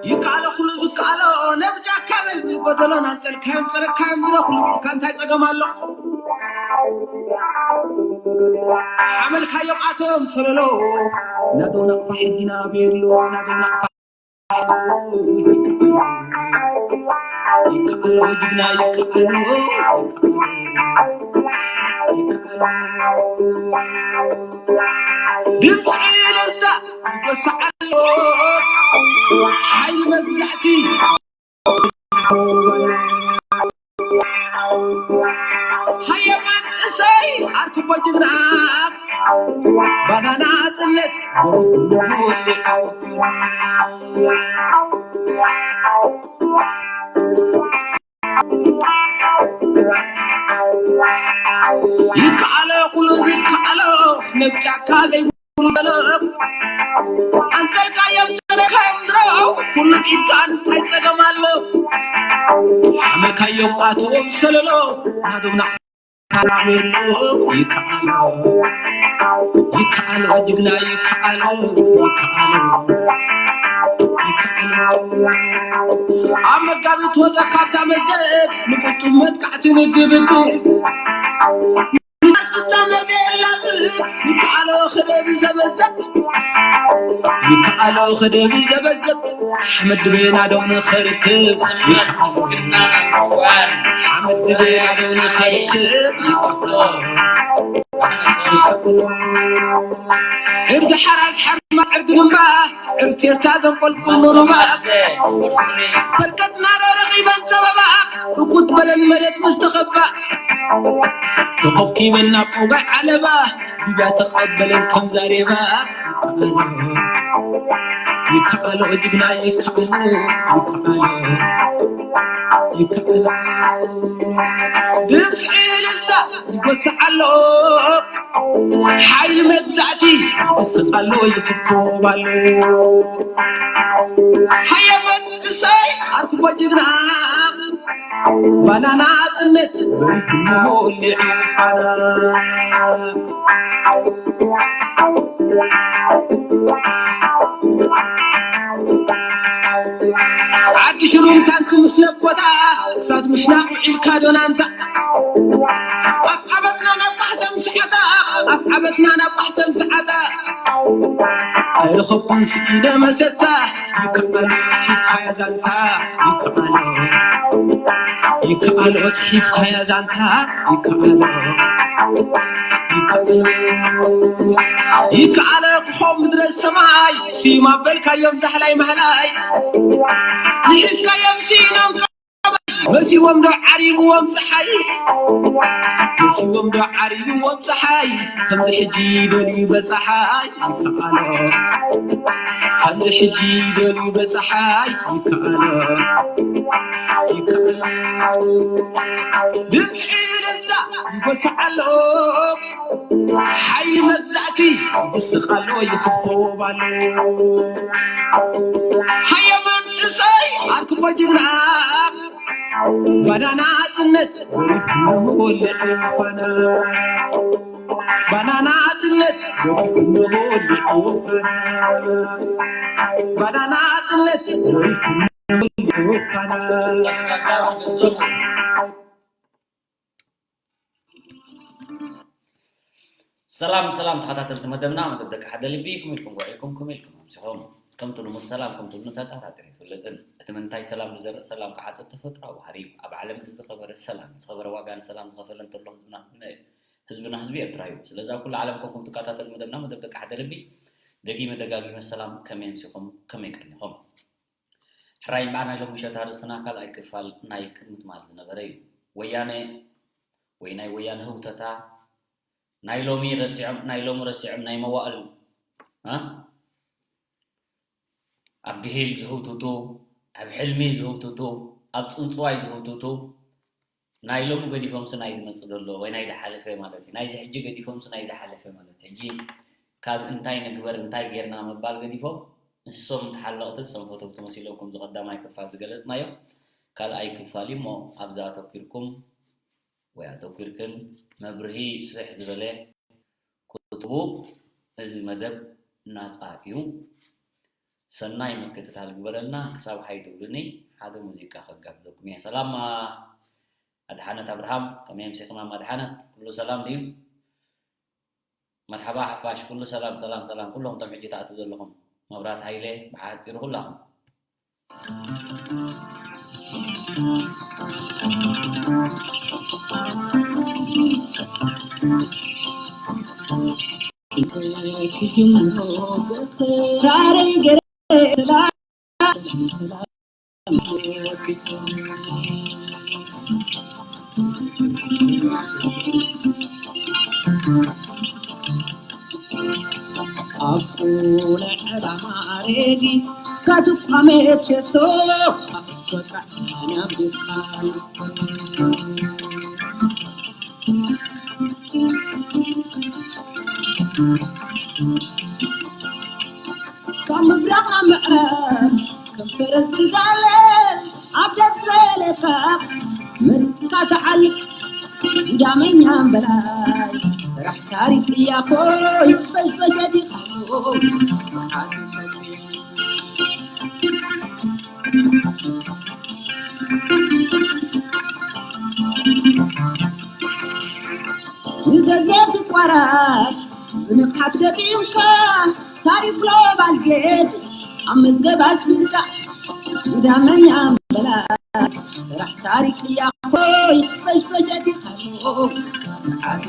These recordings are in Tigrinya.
ይከኣሎ ኩሉ ዝከኣሎ ነብጃካ በል ጎደሎን ኣንጸልካዮም ጸረካዮም ድረ ኩሉ ኢልካ እንታይ ጸገም ኣሎ ሓመልካዮም ኣቶም ሰለሎ ናዶ ናቕፋ ሕጊና ቤሎ ናዶ ናቕፋ ይከኣሎ ጅግና ይከኣሎ ድምፂ እልልታ ይጎስዓሎ ሓይሊ መግዛእቲ ሃየ መንእሰይ ኣርክቦ ጅግና ባናና ጽነት ይከኣሎ ኩሉ ይከኣሎ ነብጫካ ዘይብሉ በሎ ኣንጸልካዮም ጸረካዮም ድሮ ኩሉ ኢድካ እንታይ ጸገም ኣሎ ሓመልካዮም ኣትዎም ሰለሎ ናዶምና ይከኣሎ ይከኣሎ ጅግና ይከኣሎ ይከኣሎ ይከኣሎ ኣብ መጋቢት ወፀ ካብታ መዝገብ ንቁጡብ መጥቃዕቲ ንግብግብ ፍጻመ ዘየላ ይከኣሎ ክደብ ዘበዘብ ይከኣሎ ክደብ ዘበዘብ ሓመድ ድቤና ደው ንኸርክብ ሓመድ ድቤና ደው ንኸርክብ ዕርዲ ሓራስ ሓርማ ዕርዲ ግንባ ዕርቴስታ ዘንቆልቁል ንሩባ ፈልቀትና ዶ ረኺበን ጸበባ ርኩት በለን መሬት ምስ ተኸባ ተኸብኪበን ናብ ቆጋይ ዓለባ ሊብያ ተቐበለን ከም ዛሬባ ይከኣሎ ጅግና ይከኣሎ ይከኣሎ ይከኣሎ ድምፂ እልልታ ይጎስዓሎ ሓይሊ መግዛእቲ ይስቕ ኣሎ ይኽኮብ ኣሎ ሃየ መንእሰይ ኣርክቦ ጅግና ባናና ጽነት በሪኹሞ ወሊዑ ባና ዓዲ ሽሩም ታንኪ ምስ ለኮታ ክሳድ ምሽናቕ ውዒልካ ዶናንታ ኣብ ዓበትና ናብ ባሕተም ሰዓታ ኣብ ዓበትና ናብ ባሕተም ሰዓታ ኣይረኸብኩን ስኢደ መሰታ ይከኣሎ ሒብካያ ዛንታ ይከኣሎ ይከኣሎ ስሒብካያ ዛንታ ይከኣሎ ይከኣሎ ይከኣሎ ክኾም ምድረ ሰማይ ስዩም ኣበልካዮም ዛሕላይ ማህላይ ንሒዝካዮም ስኢኖም መሲዎም ዶ ዓሪብዎም ፀሓይ መሲዎም ዶ ዓሪብዎም ፀሓይ ከምዚ ሕጂ ደልዩ በፀሓይ ይከኣሎ ከምዚ ሕጂ ደልዩ በፀሓይ ይከኣሎ ይከኣሎ ድምፂ እልልታ ይጎስዓሎ ሓይሊ መግዛእቲ ይስቕ ኣሎ ይኽኮብ ኣሎ ሃየ መንእሰይ ኣርክቦ ጅግና ባናና ጽነት ወሪድኩም ወሊዕዎ ፋና ባናና ጽነት ወሪድኩም ወሊዕዎ ፋና ባናና ጽነት ወሪድኩም ወሊዕዎ ፋና ሰላም ሰላም ተኸታተልቲ መደብና መደብ ደቂ ሓደ ልቢ ከመይ ኢልኩም ውዒልኩም ከመይ ኢልኩም ኣምሲኹም ከምቲ ልሙድ ሰላም ከምቲ ልሙድ ተጠራጢሩ ኣይፍለጥን እቲ ምንታይ ሰላም ዝዘርእ ሰላም ክዓጽድ ተፈጥሮኣዊ ባህሪ እዩ ኣብ ዓለም እቲ ዝኸበረ ሰላም እዩ ዝኸበረ ዋጋ ንሰላም ዝኸፈለ እንተሎ ህዝብና ህዝብና ህዝቢ ኤርትራ እዩ ስለዚ ኣብ ኩሉ ዓለም ኮንኩም ትከታተሉ መደብና መደብ ደቂ ሓደ ልቢ ደጊመ ደጋጊመ ሰላም ከመይ ኣምሲኹም ከመይ ቀኒኹም ሕራይ እምበኣር ናይ ሎሚ ምሸት ኣርእስትና ካልኣይ ክፋል ናይ ቅድሚ ትማሊ ዝነበረ እዩ። ወያነ ወይ ናይ ወያነ ህውተታ ናይ ሎሚ ረሲዖም ናይ ሎሚ ረሲዖም ናይ መዋእሉ እ ኣብ ብሂል ዝህውትቱ ኣብ ሕልሚ ዝህውትቱ ኣብ ጽንጽዋይ ዝህውትቱ ናይ ሎሚ ገዲፎምሲ ናይ ዝመጽእ ዘሎ ወይ ናይ ዝሓለፈ ማለት እዩ ናይዚ ሕጂ ገዲፎምሲ ናይ ዝሓለፈ ማለት እዩ ሕጂ ካብ እንታይ ንግበር እንታይ ጌርና ምባል ገዲፎም ንሶም ተሓለቕቲ ንሶም ፈተውቲ መሲሎም ከምዚ ቀዳማይ ክፋል ዝገለጽናዮ ካልኣይ ክፋል እዩ እሞ ኣብዛ ኣተኲርኩም ወይ ኣተኲርክን መብርሂ ስፍሕ ዝበለ ክትህቡ እዚ መደብ ናጻ እዩ። ሰናይ ምክትታል ግበረልና። ክሳብ ሓይ ትብሉኒ ሓደ ሙዚቃ ከጋብዘኩም እየ። ሰላም ኣድሓነት ኣብርሃም፣ ከመይ ኣምሲኽና ኣድሓነት? ኩሉ ሰላም ድዩ? መርሓባ ሓፋሽ፣ ኩሉ ሰላም፣ ሰላም፣ ሰላም። ኩሎም እቶም ሕጂ ትኣትዉ ዘለኹም፣ መብራት ሃይለ፣ ብሓጺሩ ኩላኹም። ካብ ምብራቕ ናብ ምዕራብ ከም ፈረስ ትዛለ ኣብ ደስ ዘለካ ምርካ ተዓል ጉዳመኛ እምበላይ ስራሕ ታሪክ እያ ኮይ ፈሽፈሸ ዲኻሞ መዓት ንዘዘ ትቋራጽ ብንቕሓት ገጢምካ ታሪኽ ግሎባል ጌት ኣብ መዝገብ ኣስፊርካ ጉዳመኛ እምበላ ስራሕ ታሪኽ እያ ኾይ ፈሽፈሸ ዲኻሞ መዓት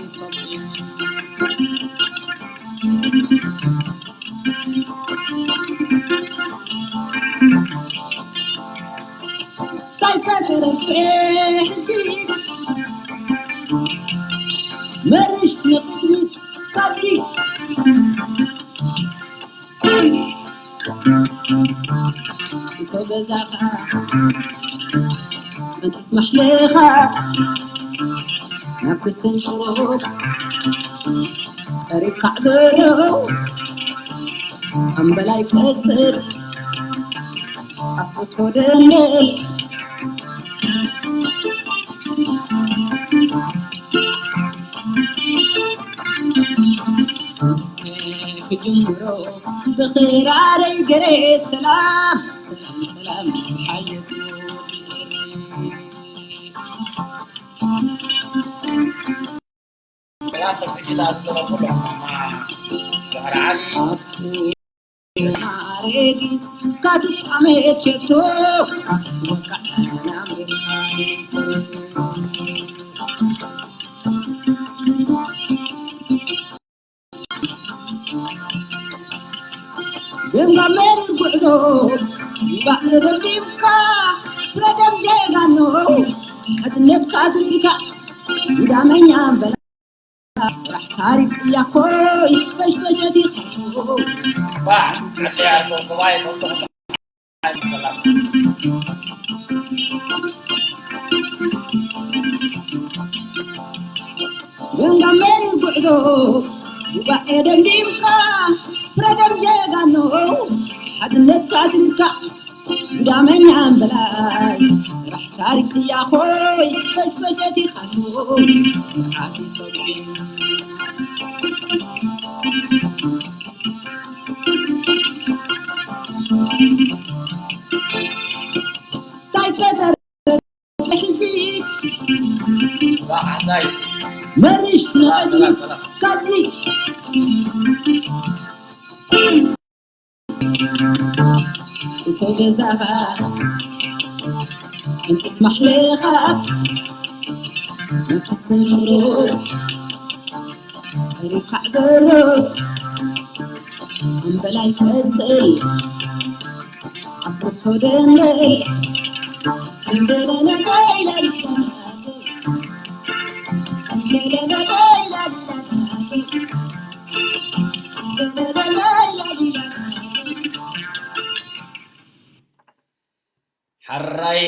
ሕራይ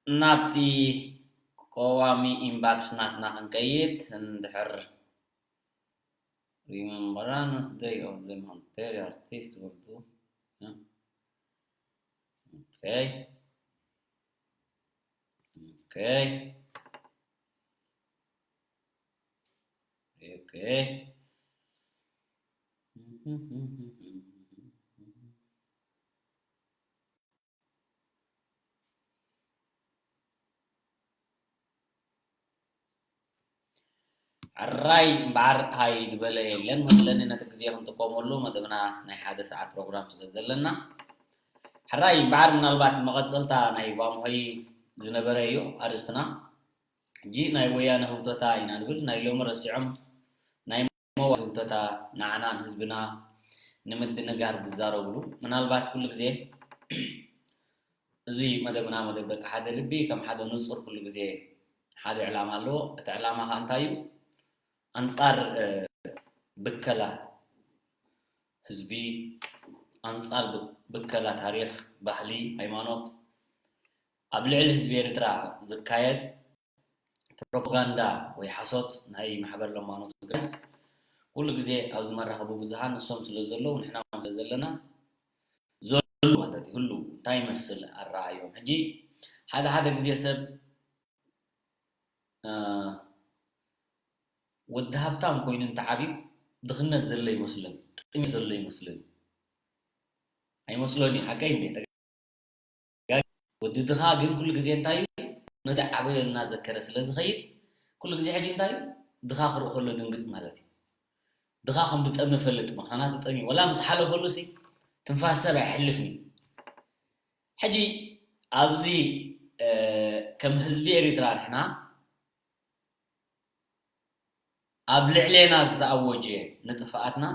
ናብቲ ቀዋሚ ኢንባክስ ናትና ክንከይድ እንድሕር remembrance day of the Monterey artist will do okay okay okay ሕራይ እምበኣር ሃይ ዝበለ የለን መስለኒ፣ ነቲ ግዜ ክንጥቀመሉ መደብና ናይ ሓደ ሰዓት ፕሮግራም ስለ ዘለና። ሕራይ እምበኣር ምናልባት መቐጸልታ ናይ ባምሆይ ዝነበረ እዩ ኣርእስትና። ሕጂ ናይ ወያነ ህውተታ ኢና ንብል፣ ናይ ሎሚ ረሲዖም ናይ መዋ ህውተታ ንዓና ንህዝብና ንምድንጋር ዝዛረብሉ። ምናልባት ኩሉ ግዜ እዚ መደብና መደብ ደቂ ሓደ ልቢ ከም ሓደ ንጹር ኩሉ ግዜ ሓደ ዕላማ ኣለዎ። እቲ ዕላማ ከኣ እንታይ እዩ? ኣንጻር፣ እ፣ ብከላ ህዝቢ፣ ኣንጻር ብ-፣ ብከላ ታሪኽ፣ ባህሊ፣ ሃይማኖት፣ ኣብ ልዕሊ ህዝቢ ኤርትራ ዝካየድ ፕሮፓጋንዳ ወይ ሓሶት ናይ ማሕበር ለማኖት ትግራይ ኩሉ ግዜ ኣብዚ መራኸቢ ብዙሃን ንሶም ስለ ዘለዉ ንሕና እውን ስለ ዘለና ዘሎ ማለት እዩ። ኩሉ እንታይ ይመስል ኣረኣዮም። ሕጂ ሓደ ሓደ ግዜ ሰብ፣ እ፣ ወዲ ሃብታም ኮይኑ እንተዓብዩ ድኽነት ዘሎ ይመስለን፣ ጥሜት ዘሎ ይመስለን። ኣይመስሎን እዩ፣ ሓቀይ እንዴ? ወዲ ድኻ ግን ኩሉ ግዜ እንታይ እዩ? ነቲ ዓበዮ እናዘከረ ስለ ዝኸይድ ኩሉ ግዜ ሕጂ እንታይ እዩ? ድኻ ክርኢ ከሎ ድንግጽ ማለት እዩ። ድኻ ከም ዝጠሚ ፈልጥ፣ ምኽንያቱ ጠሚ ወላ ምስ ሓለፈሉ ሲ ትንፋስ ሰብ ኣይሕልፍን እዩ። ሕጂ ኣብዚ፣ እ፣ ከም ህዝቢ ኤርትራ ንሕና ኣብ ልዕሌና ዝተኣወጀ ንጥፍኣትና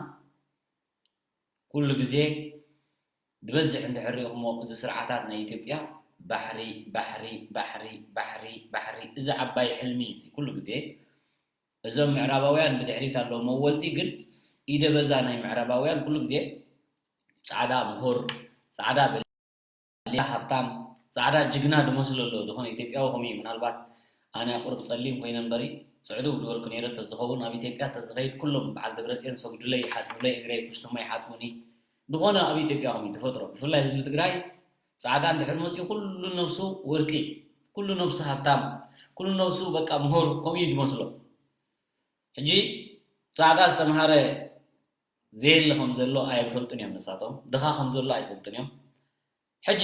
ኩሉ ግዜ ዝበዝሕ እንድሕር ሪእኹሞ፣ እዚ ስርዓታት ናይ ኢትዮጵያ ባሕሪ፣ ባሕሪ፣ ባሕሪ፣ ባሕሪ፣ ባሕሪ፣ እዚ ዓባይ ሕልሚ እዚ ኩሉ ግዜ እዞም ምዕራባውያን ብድሕሪት ኣለዉ መወልቲ፣ ግን ኢደ በዛ ናይ ምዕራባውያን ኩሉ ግዜ ጻዕዳ ምሁር፣ ጻዕዳ ሌላ ሃብታም፣ ጻዕዳ ጅግና ዝመስሎ ኣሎ። ዝኾነ ኢትዮጵያዊ ከምኡ እዩ። ምናልባት ኣነ ቁሩብ ጸሊም ኮይነ እምበሪ፣ ጽዕድው ዝበልኩ ነይረ። ተዝኸውን ኣብ ኢትዮጵያ ተዝኸይድ ኩሎም በዓል ደብረጽዮን ሰጉዱለይ፣ ይሓጽቡለይ፣ እግረይ ኩስትሞ ይሓጽቡኒ። ዝኾነ ኣብ ኢትዮጵያ ከምኡ እዩ ተፈጥሮ። ብፍላይ ህዝቢ ትግራይ ጻዕዳ እንድሕር መጽዩ ኩሉ ነብሱ ወርቂ፣ ኩሉ ነብሱ ሃብታም፣ ኩሉ ነብሱ በቃ ምሁር ከምኡ እዩ ዝመስሎ። ሕጂ ጻዕዳ ዝተምሃረ ዘየለ ከም ዘሎ ኣይፈልጡን እዮም ንሳቶም። ድኻ ከም ዘሎ ኣይፈልጡን እዮም። ሕጂ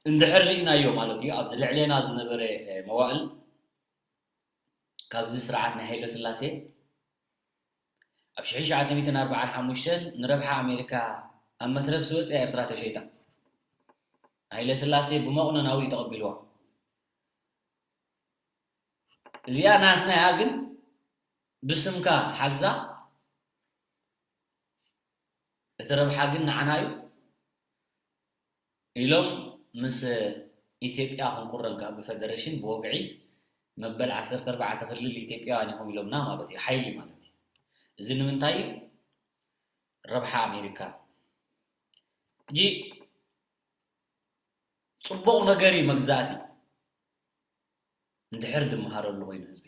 እንድሕር ርኢናዮ ማለት እዩ፣ ኣብዚ ልዕሌና ዝነበረ፣ እ፣ መዋእል ካብዚ ስርዓት ናይ ሃይለ ስላሴ ኣብ ሽሕን ትሽዓተ ሚእትን ኣርባዓን ሓሙሽተን ንረብሓ ኣሜሪካ ኣብ መትረብ ስወጽ እያ ኤርትራ ተሸይጣ። ሃይለ ስላሴ ብመቑነናዊ እዩ ተቐቢልዋ። እዚኣ ናትና እያ፣ ግን ብስምካ ሓዛ፣ እቲ ረብሓ ግን ንዓና እዩ ኢሎም ምስ ኢትዮጵያ ክንቁረን ከኣ ብፈደረሽን ብወግዒ መበል ዓሰርተ ኣርባዕተ ክልል ኢትዮጵያውያን ኢኹም ኢሎምና ማለት እዩ። ሓይሊ ማለት እዩ። እዚ ንምንታይ እዩ? ረብሓ ኣሜሪካ። ሕጂ ጽቡቕ ነገር እዩ መግዛእቲ፣ እንድሕር ዝመሃረሉ ኮይኑ ህዝቢ።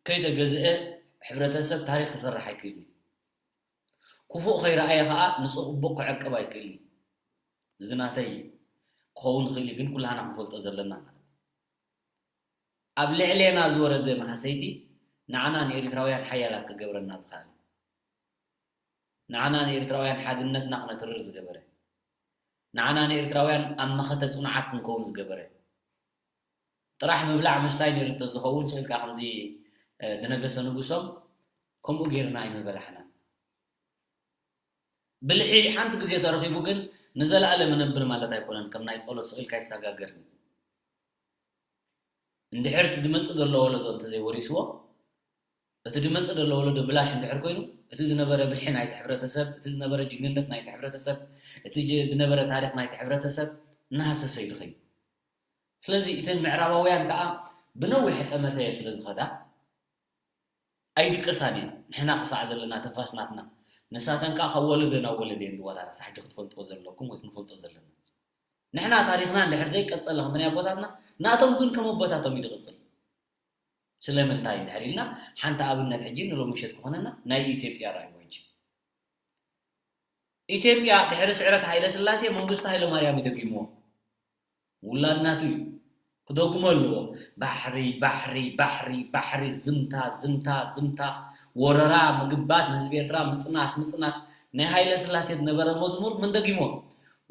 ከይተገዝአ ሕብረተሰብ ታሪኽ ክሰርሕ ኣይክእልን እዩ። ክፉእ ከይረኣየ ኸኣ ንጽቡቕ ክዕቅብ ኣይክእልን እዩ። እዚ ናተይ ክኸውን ይኽእል እዩ፣ ግን ኩላህና ክንፈልጦ ዘለና ማለት እዩ። ኣብ ልዕሌና ዝወረደ ማህሰይቲ ንዓና ንኤርትራውያን ሓያላት ክገብረና ዝኽእል እዩ። ንዓና ንኤርትራውያን ሓድነትና ክነትርር ዝገበረ፣ ንዓና ንኤርትራውያን ኣብ መኸተ ጽኑዓት ክንከውን ዝገበረ፣ ጥራሕ ምብላዕ ምስታይ ነይሩ እንተዝኸውን፣ ስቕ ኢልካ ከምዚ፣ እ፣ ዝነገሰ ንጉሶም ከምኡ ጌርና ኣይምበላሕናን። ብልሒ ሓንቲ ግዜ ተረኺቡ ግን ንዘለኣለም ይነብር ማለት ኣይኮነን። ከም ናይ ጸሎት ስቕ ኢልካ ይሰጋገርን። እንድሕር እቲ ዝመጽእ ዘሎ ወለዶ እንተዘይወሪስዎ፣ እቲ ዝመጽእ ዘሎ ወለዶ ብላሽ እንድሕር ኮይኑ፣ እቲ ዝነበረ ብልሒ ናይቲ ሕብረተሰብ፣ እቲ ዝነበረ ጅግንነት ናይቲ ሕብረተሰብ፣ እቲ ጅ-፣ ዝነበረ ታሪኽ ናይቲ ሕብረተሰብ እናሃሰሰ እዩ ዝኸይድ። ስለዚ እተን ምዕራባውያን ከኣ ብነዊሕ ጠመተ ስለ ዝኸዳ ኣይድቅሳን እየን። ንሕና ክሳዕ ዘለና ትንፋስ ናትና። ንሳተን ከኣ ካብ ወለዶ ናብ ወለዶ እየን ዝወራረሳ። ሕጂ ክትፈልጥዎ ዘለኩም ወይ ክንፈልጦ ዘለና። ንሕና ታሪኽና እንድሕር ዘይቀጸለ ከምቲ ናይ ኣቦታትና፣ ናቶም ግን ከም ኣቦታቶም እዩ ዝቕጽል። ስለምንታይ እንድሕር ኢልና፣ ሓንቲ ኣብነት ሕጂ ንሎሚ ምሸት ክኾነና ናይ ኢትዮጵያ ረኣይዎ ሕጂ። ኢትዮጵያ ድሕሪ ስዕረት ሃይለ ስላሴ መንግስቱ ሃይለ ማርያም እዩ ደጊምዎ። ውላድ ናቱ እዩ። ክደግሞ ኣለዎ። ባሕሪ፣ ባሕሪ፣ ባሕሪ፣ ባሕሪ፣ ዝምታ፣ ዝምታ፣ ዝምታ፣ ወረራ ምግባት ንህዝቢ ኤርትራ ምጽናት ምጽናት ናይ ሃይለ ስላሴ ዝነበረ መዝሙር ምን ደጊሞ?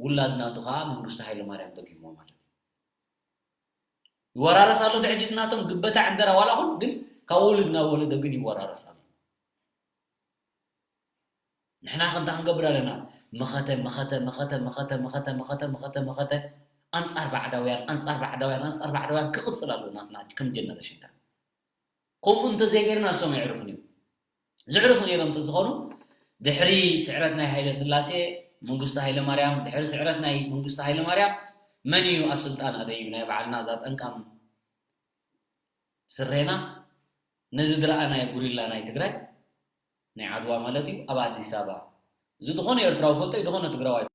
ውላድ ናቱ ከዓ መንግስቱ ሃይለ ማርያም ደጊሞ ማለት እዩ። ይወራረስ ኣሎ ድሕጅት ናቶም ግበታ ዕንደራ ዋላ ኹን ግን ካብ ውሉድ ናብ ወለዶ ግን ይወራረስ ኣሎ። ንሕና ክንታ ክንገብር ኣለና? መኸተ መኸተ መኸተ መኸተ መኸተ መኸተ መኸተ መኸተ ኣንጻር ባዕዳውያን ኣንጻር ባዕዳውያን ኣንጻር ባዕዳውያን ክቕጽል ኣሎ ናትና ከም ጀነሬሽን። ከምኡ እንተዘይገርና እሶም ኣይዕርፉን እዮም። ዝዕርፉ ነይሮም እንተዝኾኑ ድሕሪ ስዕረት ናይ ሃይለ ስላሴ መንግስቱ ሃይለ ማርያም ድሕሪ ስዕረት ናይ መንግስቱ ሃይለ ማርያም መን እዩ ኣብ ስልጣን ኣደይብ ናይ ባዕልና እዛ ጠንቃም ስሬና ነዚ ዝረኣናዮ ጉሪላ ናይ ትግራይ ናይ ዓድዋ ማለት እዩ ኣብ ኣዲስ ኣበባ እዚ ዝኾነ ኤርትራዊ ፈልጦ እዩ ዝኾነ ትግራዋይ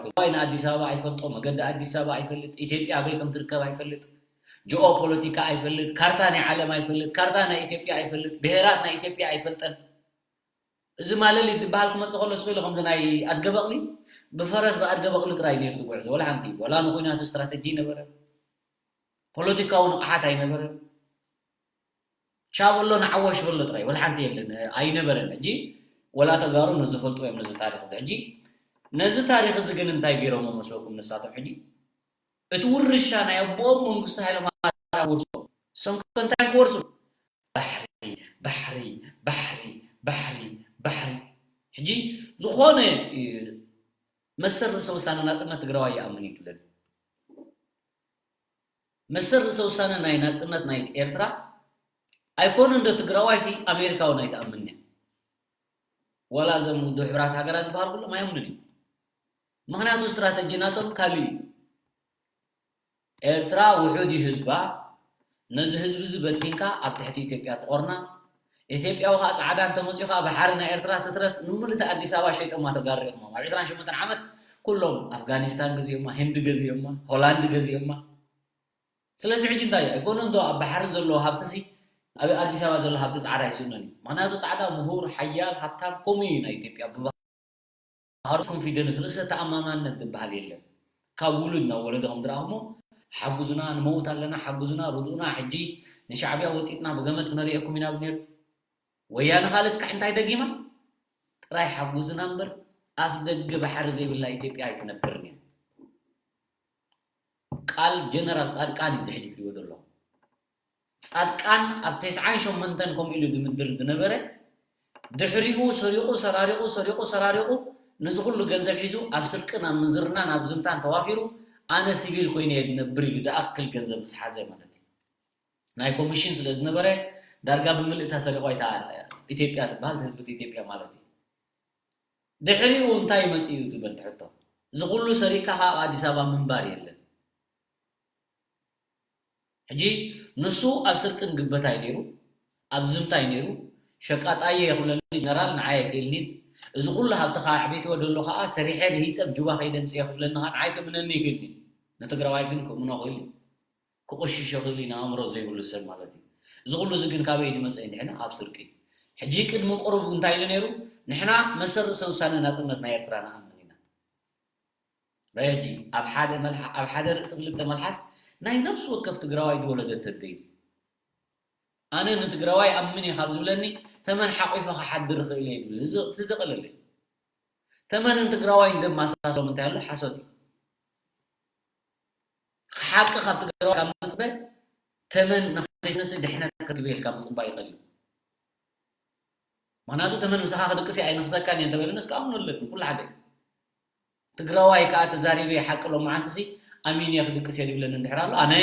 ትግራዋይ ንኣዲስ ኣበባ ኣይፈልጦ መገዲ ኣዲስ ኣበባ ኣይፈልጥ ኢትዮጵያ ኣበይ ከም ትርከብ ኣይፈልጥ ጂኦ ፖለቲካ ኣይፈልጥ ካርታ ናይ ዓለም ኣይፈልጥ ካርታ ናይ ኢትዮጵያ ኣይፈልጥ ብሄራት ናይ ኢትዮጵያ ኣይፈልጠን እዚ ማለሊት ዝበሃል ክመፅእ ከሎ ስቕ ኢሉ ከምዚ ናይ ኣድገ በቕሊ ብፈረስ ብኣድገ በቕሊ ጥራይ ነይሩ ዝጉዕዞ ወላ ሓንቲ ወላ ንኩናት ስትራተጂ ነበረ ፖለቲካዊ ንቕሓት ኣይነበረን ቻበሎ ንዓወሽ በሎ ጥራይ ወላ ሓንቲ የለን ኣይነበረን ሕጂ ወላ ተጋሩ ንዝፈልጡ እዮም ነዚ ታሪክ እዚ ሕጂ ነዚ ታሪክ እዚ ግን እንታይ ገይሮሞ መስለኩም ንሳቶም ሕጂ እቲ ውርሻ ናይ ኣቦኦም መንግስቱ ሃይለማርያም ወርሶ ሰንኮ እንታይ ክወርሱ ባሕሪ ባሕሪ ባሕሪ ባሕሪ ባሕሪ ሕጂ ዝኾነ መሰል ርእሰ ውሳነ ናጽነት ትግራዋይ ይኣምን እዩ ትብለኒ መሰል ርእሰ ውሳነ ናይ ናጽነት ናይ ኤርትራ ኣይኮነ እንደ ትግራዋይ ሲ ኣሜሪካዊ ናይ ተኣምን እያ ዋላ ዘም ውድብ ሕብራት ሃገራት ዝበሃል ኩሎም ኣይኣምኑን እዩ ምክንያቱ ስትራተጂ ናቶም ካልእ እዩ ኤርትራ ውሑድ እዩ ህዝባ ነዚ ህዝቢ እዚ በቲንካ ኣብ ትሕቲ ኢትዮጵያ ትቆርና ኢትዮጵያዊ ከዓ ፃዕዳ እንተመፅኡ ከዓ ባሓሪ ናይ ኤርትራ ስትረፍ ንምልእቲ ኣዲስ ኣበባ ሸይጦማ ተጋሩ ኢኹም ኣብ ዕስራን ሸሞንተን ዓመት ኩሎም ኣፍጋኒስታን ገዚኦማ ህንዲ ገዚኦማ ሆላንድ ገዚኦማ ስለዚ ሕጂ እንታይ እዩ ኣይኮነ እንዶ ኣብ ባሓሪ ዘሎ ሃብትሲ ኣብ ኣዲስ ኣበባ ዘሎ ሃብቲ ፃዕዳ ኣይስእኖን እዩ ምክንያቱ ፃዕዳ ምሁር ሓያል ሃብታም ከምኡ እዩ ናይ ኢትዮጵያ ብባህሩ ኮንፊደንስ ርእሰ ተኣማማንነት ዝበሃል የለን ካብ ውሉድ ናብ ወለዶ ከም ዝረኣኹሞ ሓጉዙና ንመውት ኣለና ሓጉዙና ርድኡና ሕጂ ንሻዕብያ ወጢጥና ብገመድ ክነርእየኩም ኢና ነይሩ ወያነ ካልእ እንታይ ደጊማ ጥራይ ሓጉዝና እምበር ኣፍ ደገ ባሕሪ ዘይብላ ኢትዮጵያ ኣይትነብርን እያ ቃል ጀነራል ፃድቃን እዩ ዝሕጂ ትሪዎ ዘለኹም ፃድቃን ኣብ ተስዓን ሸሞንተን ከምኡ ኢሉ ድምድር ዝነበረ ድሕሪኡ ሰሪቑ ሰራሪቑ ሰሪቑ ሰራሪቑ ነዚ ኩሉ ገንዘብ ሒዙ ኣብ ስርቅን ኣብ ምንዝርናን ኣብ ዝምታን ተዋፊሩ ኣነ ሲቪል ኮይነ እየ ዝነብር ኢሉ ድኣክል ገንዘብ ምስ ሓዘ ማለት እዩ ናይ ኮሚሽን ስለ ዝነበረ ዳርጋ ብምልእታ ሰሪቑ ኣይታ ኢትዮጵያ ትበሃል ትህዝብቲ ኢትዮጵያ ማለት እዩ ድሕሪኡ እንታይ መፂኡ ትበል ትሕቶ እዚ ኩሉ ሰሪቕካ ካብ ኣዲስ ኣበባ ምንባር የለን ሕጂ ንሱ ኣብ ስርቅን ግበታይ ነይሩ ኣብ ዝምታይ ነይሩ ሸቃጣየ የኽብለኒ ጀነራል ንዓይ ኣይክእልኒን እዚ ኩሉ ሃብትኻ ኣዕቤትዎ ደሎ ከዓ ሰሪሐ ርሂፀ ብ ጁባ ከይደምፅየ ክብለኒ ከዓ ንዓይ ክእምነኒ ይክእልኒ ንትግራዋይ ግን ክእምኖ ክእል ክቆሽሾ ክእል እዩ ንኣእምሮ ዘይብሉ ሰብ ማለት እዩ እዚ ኩሉ እዚ ግን ካበይ ዝመፀ እንድሕና ካብ ስርቂ ሕጂ ቅድሚ ቅሩብ እንታይ ኢሉ ነይሩ ንሕና መሰል ርእሰ ውሳነ ናፅነት ናይ ኤርትራ ንኣምን ኢና ሕጂ ኣብ ሓደ መልሓ ኣብ ሓደ ርእሲ ክልተ መልሓስ ናይ ነፍሲ ወከፍ ትግራዋይ ዝወለደቶ ደይዚ ኣነ ንትግራዋይ ኣምን እየ ካብ ዝብለኒ ተመን ሓቂፈ ክሓድር እኽእል እየ ዝብል እዚ ዝቕልል እዩ ተመን ንትግራዋይ እንደማሳሰሎም እንታይ ኣሎ ሓሶት እዩ ሓቂ ካብ ትግራዋይ ካብ ምፅበ ተመን ንክሪስመስ ድሕነት ክትብል ኢልካ ምፅባይ ይኽእል እዩ ምክንያቱ ተመን ምሳኻ ክድቅስ እየ ኣይነኽሰካን እየ እንተበለኒ እስከ ኣምኖ ኣለኒ ኩሉ ሓደ ትግራዋይ ከዓ ተዛሪበ ሓቂ ሎማዓንቲ ሲ ኣሚን እየ ክድቅስ እየ ዝብለኒ እንድሕር ኣሎ ኣነ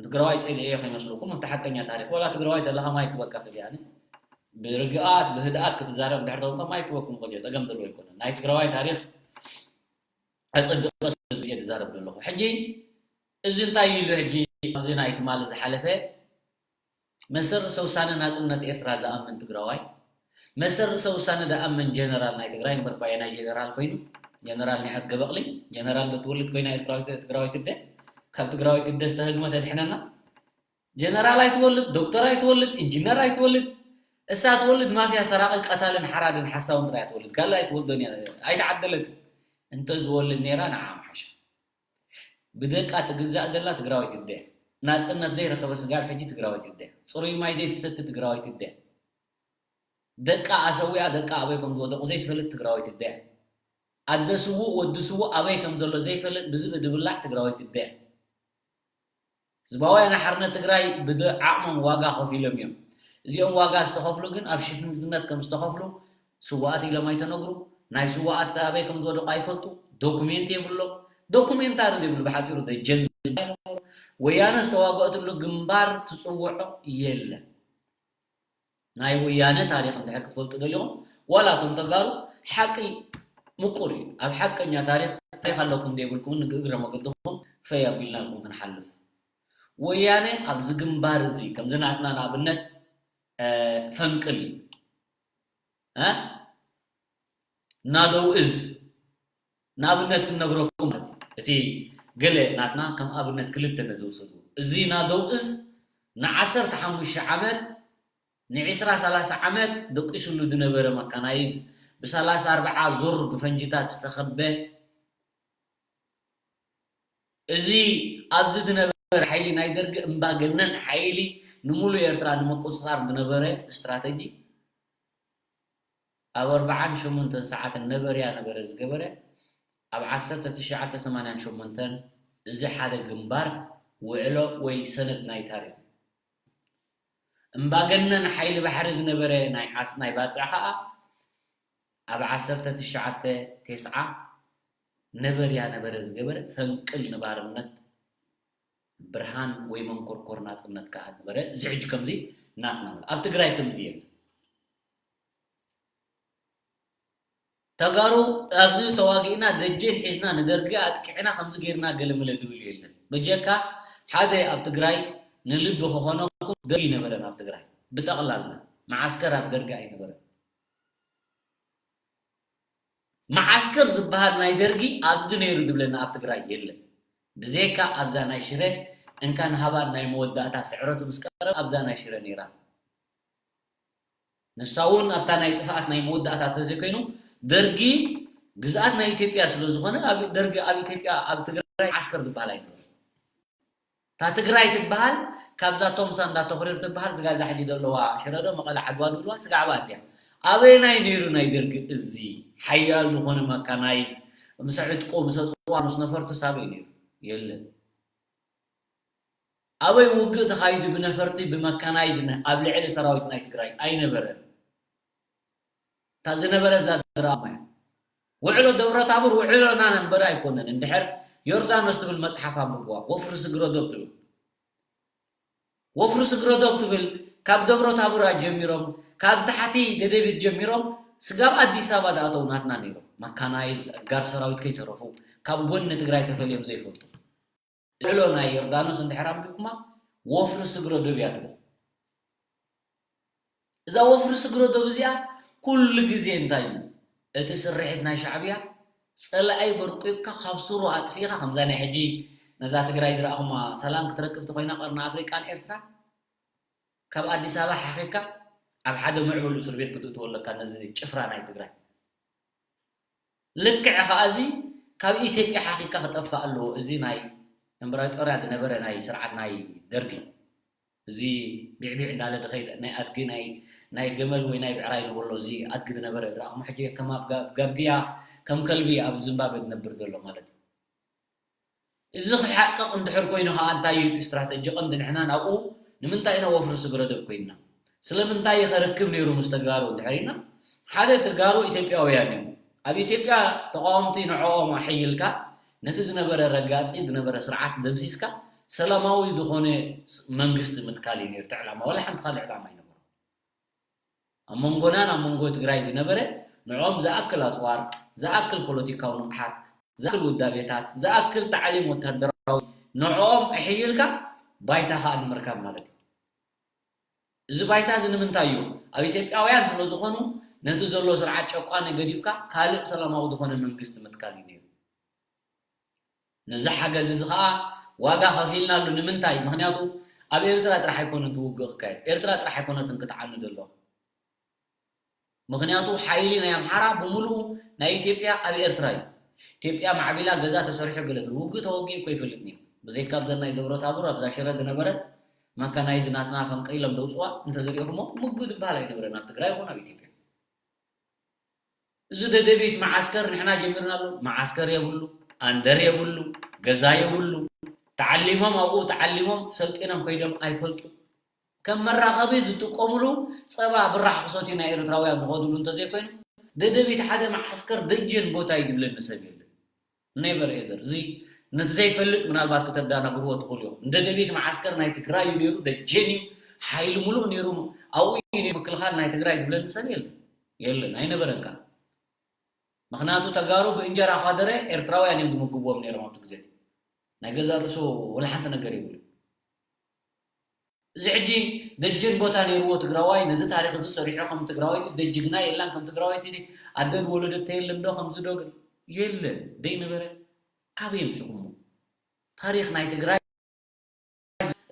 ንትግራዋይ ፀሊኤዮ ከይመስለኩም እቲ ሓቀኛ ታሪክ ዋላ ትግራዋይ ተለካ ማይ ክበካ ክእል ኣነ ብርግኣት ብህድኣት ክትዛረብ እንድሕር ተኮንካ ማይ ክበኩም ክእል እየ ፀገም ዘለዎ ኣይኮነን ናይ ትግራዋይ ታሪክ ኣፀቢቐ ስለዝየ ዝዛረብ ዘለኹ ሕጂ እዚ እንታይ ኢሉ ሕጂ ኣብዚ ናይ ትማሊ ዝሓለፈ መሰል ርእሰ ውሳነ ናጽነት ኤርትራ ዝኣምን ትግራዋይ መሰል ርእሰ ውሳነ ዝኣምን ጀነራል ናይ ትግራይ እምበር ኳ ናይ ጀነራል ኮይኑ ጀነራል ናይ ኣድገ በቕሊ ጀነራል ዘትወልድ ኮይና ኤርትራዊት ትግራዋይ ትደ ካብ ትግራዋይ ትደ ዝተረግመ ተድሕነና ጀነራል ኣይትወልድ ዶክተር ኣይትወልድ ኢንጂነር ኣይትወልድ እሳ ትወልድ ማፍያ ሰራቕን ቀታልን ሓራድን ሓሳውን ጥራይ ትወልድ ጋላ ኣይትወልዶን እያ ኣይተዓደለት እንተዝወልድ ነይራ ንዓ ምሓሻ ብደቃ ትግዛእ ዘላ ትግራወይቲ እደ ናጽነት ዘይረኸበ ስጋብ ሕጂ ትግራወይቲ እያ። ጽሩይ ማይ ዘይትሰቲ ትግራወይቲ እያ። ደቃ ኣሰዊኣ ደቃ ኣበይ ከም ዝወደቑ ዘይትፈልጥ ትግራወይቲ እያ። ኣደ ስዉእ ወዲ ስዉእ ኣበይ ከም ዘሎ ዘይፈልጥ ብዝብኢ ድብላዕ ትግራወይቲ እያ። ህዝባውያን ሓርነት ትግራይ ብዓቕሞም ዋጋ ከፊሎም እዮም። እዚኦም ዋጋ ዝተኸፍሉ ግን ኣብ ሽፍንትነት ከም ዝተኸፍሉ ስዋኣት ኢሎም ኣይተነግሩ። ናይ ስዋኣት ኣበይ ከም ዝወደቑ ኣይፈልጡ። ዶኩሜንት የብሎም። ዶኩሜንታሪ ዘይብሉ ብሓፂሩ ደጀን ዝባል ወያነ ዝተዋግኦትሉ ግንባር ትፅውዖ የለን። ናይ ወያነ ታሪኽ እንድሕር ክትፈልጡ ደሊኹም ዋላ እቶም ተጋሩ ሓቂ ምቁር እዩ። ኣብ ሓቀኛ ታሪኽ ታሪኽ ኣለኩም ዘይብልኩም ንእግረ መገድኹም ፈይ ኣቢልናልኩም ክንሓልፍ። ወያነ ኣብዚ ግንባር እዚ ከምዚ ናትና ንኣብነት ፈንቅል እዩ። ናደው እዝ ንኣብነት ክንነግረኩም ማለት እዩ። እቲ ገለ ናትና ከም ኣብነት ክልተ ነዝውስዱ። እዚ ናደው እዝ ንዓሰርተ ሓሙሽተ ዓመት ንዒስራ ሰላሳ ዓመት ደቂሱሉ ዝነበረ መካናይዝ ብሰላሳ ኣርብዓ ዙር ብፈንጅታት ዝተኸበ እዚ ኣብዚ ዝነበረ ሓይሊ ናይ ደርጊ እምባገነን ሓይሊ ንሙሉ ኤርትራ ንምቁፅፃር ዝነበረ ስትራተጂ ኣብ ኣርብዓን ሸሞንተን ሰዓትን ነበርያ ነበረ ዝገበረ ኣብ ዓሰርተ ትሽዓተ ሰማንያን ሸሞንተን እዚ ሓደ ግንባር ውዕሎ ወይ ሰነድ ናይ ታሪኽ እምባገነን ሓይሊ ባሕሪ ዝነበረ ናይ ዓስ ናይ ባፅዕ ከዓ ኣብ ዓሰርተ ትሽዓተ ተስዓ ነበርያ ነበረ ዝገበረ ፈንቅል ንባርነት ብርሃን ወይ መንኮርኮር ናፅነት ከዓ ነበረ። እዚ ሕጂ ከምዚ ናትና ኣብ ትግራይ ከምዚ የለ ተጋሩ ኣብዚ ተዋጊእና ደጀን ሒዝና ንደርጊ ኣጥቂዕና ከምዚ ጌርና ገለመለ ድብል የለን። በጀካ ሓደ ኣብ ትግራይ ንልቢ ክኾነኩም ደርጊ ኣይነበረን ኣብ ትግራይ ብጠቕላላ መዓስከር ኣብ ደርጊ ኣይነበረን። መዓስከር ዝበሃል ናይ ደርጊ ኣብዚ ነይሩ ዝብለና ኣብ ትግራይ የለን። ብዘይካ ኣብዛ ናይ ሽረ እንካን ሃባን ናይ መወዳእታ ስዕረቱ ምስ ቀረብ ኣብዛ ናይ ሽረ ነይራ። ንሳ እውን ኣብታ ናይ ጥፍኣት ናይ መወዳእታ ተዘይኮይኑ ደርጊ ግዝኣት ናይ ኢትዮጵያ ስለ ዝኾነ ኣብ ደርጊ ኣብ ኢትዮጵያ ኣብ ትግራይ ዓስከር ዝበሃል ኣይነበረን። እታ ትግራይ ትበሃል ካብዛ ቶምሳ እንዳተኹሪር ትበሃል ስጋዛ ሕጂ ዘለዋ ሽረዶ መቐለ ዓድዋ ድብልዋ ስጋዕባ እንዲያ ኣበየናይ ነይሩ ናይ ደርጊ እዚ ሓያል ዝኾነ መካናይዝ ምስ ዕጥቁ ምስ ኣፅዋ ምስ ነፈርቱ ሳበይ ነይሩ የለን ኣበይ ውግእ ተኻይዱ ብነፈርቲ ብመካናይዝ ኣብ ልዕሊ ሰራዊት ናይ ትግራይ ኣይነበረን እታ ዝነበረ እዛ ድራማ እያ ውዕሎ ደብረታቦር ውዕሎና ነንበረ ኣይኮነን እንድሕር ዮርዳኖስ ትብል መፅሓፍ ኣንብብዋ ወፍሪ ስግረዶብ ትብል ወፍሪ ስግረዶብ ትብል ካብ ደብረታቦር ጀሚሮም ካብ ታሕቲ ደደቢት ጀሚሮም ስጋብ ኣዲስ ኣበባ ዝኣተው ናትና ነይሮም መካናይዝ ኣጋር ሰራዊት ከይተረፉ ካብ ጎኒ ትግራይ ተፈልዮም ዘይፈልጡ ልዕሎ ናይ ዮርዳኖስ እንድሕር ኣንቢብኩማ ወፍሪ ስግረዶብ እያ ትብል እዛ ወፍሪ ስግረዶብ እዚኣ ኩሉ ግዜ እንታይ እዩ እቲ ስርሒት ናይ ሻዕብያ ፀላኣይ በርቂቕካ ካብ ሱሩ ኣጥፊእኻ ከምዛ ናይ ሕጂ ነዛ ትግራይ ዝረኣኹማ ሰላም ክትረክብ ተኮይና ቀርኒ ኣፍሪቃን ኤርትራ ካብ ኣዲስ ኣበባ ሓኺካ ኣብ ሓደ ምዕቡል እስር ቤት ክትእትዎ ኣለካ ነዚ ጭፍራ ናይ ትግራይ ልክዕ ከዓ እዚ ካብ ኢትዮጵያ ሓኺካ ክጠፍእ ኣለዎ እዚ ናይ እምበራጦርያ ዝነበረ ናይ ስርዓት ናይ ደርጊ እዚ ቢዕቢዕ እንዳለ ድኸይድ ናይ ኣድጊ ናይ ናይ ገመል ወይ ናይ ብዕራይ ንበሎ እዚ ኣድጊ ዝነበረ ዝረኣኹሞ ሕጂ ከም ኣብ ጋብያ ከም ከልቢ ኣብ ዝምባበ ዝነብር ዘሎ ማለት እዩ እዚ ክሓቅቕ እንድሕር ኮይኑ ከዓ እንታይ እዩ እቲ ስትራተጂ ቀንዲ ንሕና ናብኡ ንምንታይ ኢና ወፍሪ ስግረዶብ ኮይንና ስለምንታይ ከ ርክብ ነይሩ ምስ ተጋሩ እንድሕር ኢልና ሓደ ተጋሩ ኢትዮጵያውያን እዮም ኣብ ኢትዮጵያ ተቃወምቲ ንዕኦም ኣሐይልካ ነቲ ዝነበረ ረጋፂ ዝነበረ ስርዓት ደምሲስካ ሰላማዊ ዝኾነ መንግስቲ ምትካል እዩ ነይሩ እቲ ዕላማ ዋላ ሓንቲ ካልእ ዕላማ ኣይነበሮ ኣብ መንጎናን ኣብ መንጎ ትግራይ ዝነበረ ንዕኦም ዝኣክል ኣፅዋር፣ ዝኣክል ፖለቲካዊ ንቕሓት፣ ዝኣክል ውዳቤታት፣ ዝኣክል ታዕሊም ወታደራዊ ንዕኦም ኣሕይልካ ባይታ ከዓ ንምርካብ ማለት እዩ። እዚ ባይታ እዚ ንምንታይ እዩ? ኣብ ኢትዮጵያውያን ስለ ዝኾኑ ነቲ ዘሎ ስርዓት ጨቋኒ ገዲፍካ ካልእ ሰላማዊ ዝኾነ መንግስቲ ምትካል እዩ ነይሩ። ነዚ ሓገዝ እዚ ከዓ ዋጋ ከፊልናሉ ንምንታይ ምክንያቱ ኣብ ኤርትራ ጥራሕ ኣይኮነን ትውግእ ክካየድ ኤርትራ ጥራሕ ኣይኮነትን ክትዓኑ ዘሎ ምክንያቱ ሓይሊ ናይ ኣምሓራ ብምሉኡ ናይ ኢትዮጵያ ኣብ ኤርትራ እዩ ኢትዮጵያ ማዕቢላ ገዛ ተሰሪሑ ገለ ትብል ውግእ ተወጊኡ እኮ ይፈልጥ ነይሩ ብዘይካ ኣብዘን ናይ ደብረ ታቦር ኣብዛ ሽረ ዝነበረት መካናይዝ ናትና ፈንቀሎም ደውፅዋ እንተዘሪእኹሞ ምግቢ ዝበሃል ኣይነበረን ኣብ ትግራይ ይኹን ኣብ ኢትዮጵያ። እዚ ደደቢት መዓስከር ንሕና ጀሚርናሉ። መዓስከር የብሉ፣ ኣንደር የብሉ፣ ገዛ የብሉ። ተዓሊሞም ኣብኡ ተዓሊሞም ሰልጢኖም ከይዶም ኣይፈልጡ። ከም መራኸቢ ዝጥቀሙሉ ጸባ ብራሕ ክሰትዩ ናይ ኤርትራውያን ዝኸዱሉ እንተዘይኮይኑ ደደቢት ሓደ መዓስከር ደጀን ቦታ እዩ ዝብለኒ ሰብ የለን። ኔቨር ኤዘር። እዚ ነቲ ዘይፈልጥ ምናልባት ክተዳናግርዎ ትኽእሉ ኢኹም። ደደቢት መዓስከር ናይ ትግራይ እዩ ነይሩ፣ ደጀን እዩ፣ ሓይሊ ሙሉእ ነይሩ፣ ኣብኡ እዩ ነይሩ ምክልኻል ናይ ትግራይ ዝብለኒ ሰብ የለን። የለን፣ ኣይነበረን ከኣ። ምኽንያቱ ተጋሩ ብእንጀራ ኳደረ ኤርትራውያን እዮም ዝምግብዎም ነይሮም ኣብቲ ግዜ። ናይ ገዛእ ርእሱ ወላ ሓንቲ ነገር የብሉ። እዚ ሕጂ ደጀን ቦታ ነይርዎ ትግራዋይ፣ ነዚ ታሪኽ እዚ ሰሪሑ ከም ትግራዋይቲ ደጅግና የላን፣ ከም ትግራዋይቲ ኣደን ወለደተ የለን ዶ ከምዚ ዶ ግን የለን። ደይነበረ ካበይ የምፅኹሞ? ታሪኽ ናይ ትግራይ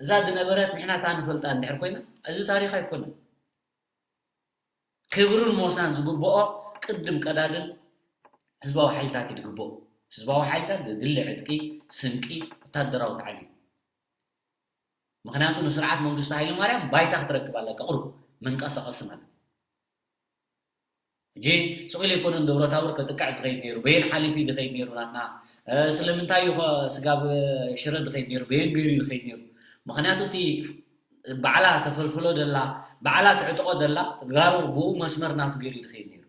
እዛ ዝነበረት ንሕና እታ ንፈልጣ እንድሕር ኮይና፣ እዚ ታሪኽ ኣይኮነን። ክብርን ሞሳን ዝግብኦ ቅድም ቀዳድም ህዝባዊ ሓይልታት እዩ ዝግብኦ። ህዝባዊ ሓይልታት ዘድሊ ዕጥቂ፣ ስንቂ፣ ወታደራዊ ታዕሊም። ምኽንያቱ ንስርዓት መንግስቱ ሃይለ ማርያም ባይታ ክትረክብ ኣለካ፣ ቁሩብ መንቀሳቐሲ ማለት እዩ። ሕጂ ስቕ ኢሉ ኣይኮነን ደብረ ታቦር ከጥቅዕ ዝኸይድ ነይሩ። በየን ሓሊፉ እዩ ዝኸይድ ነይሩ ናትና? እ፣ ስለምንታይ እዩ ኸ ስጋብ ሽረ ዝኸይድ ነይሩ? በየን ገይሩ እዩ ዝኸይድ ነይሩ? ምኽንያቱ እቲ ባዕላ ተፈልፍሎ ደላ፣ ባዕላ ትዕጥቖ ደላ፣ ተጋሩ ብኡ መስመር ናቱ ገይሩ እዩ ዝኸይድ ነይሩ።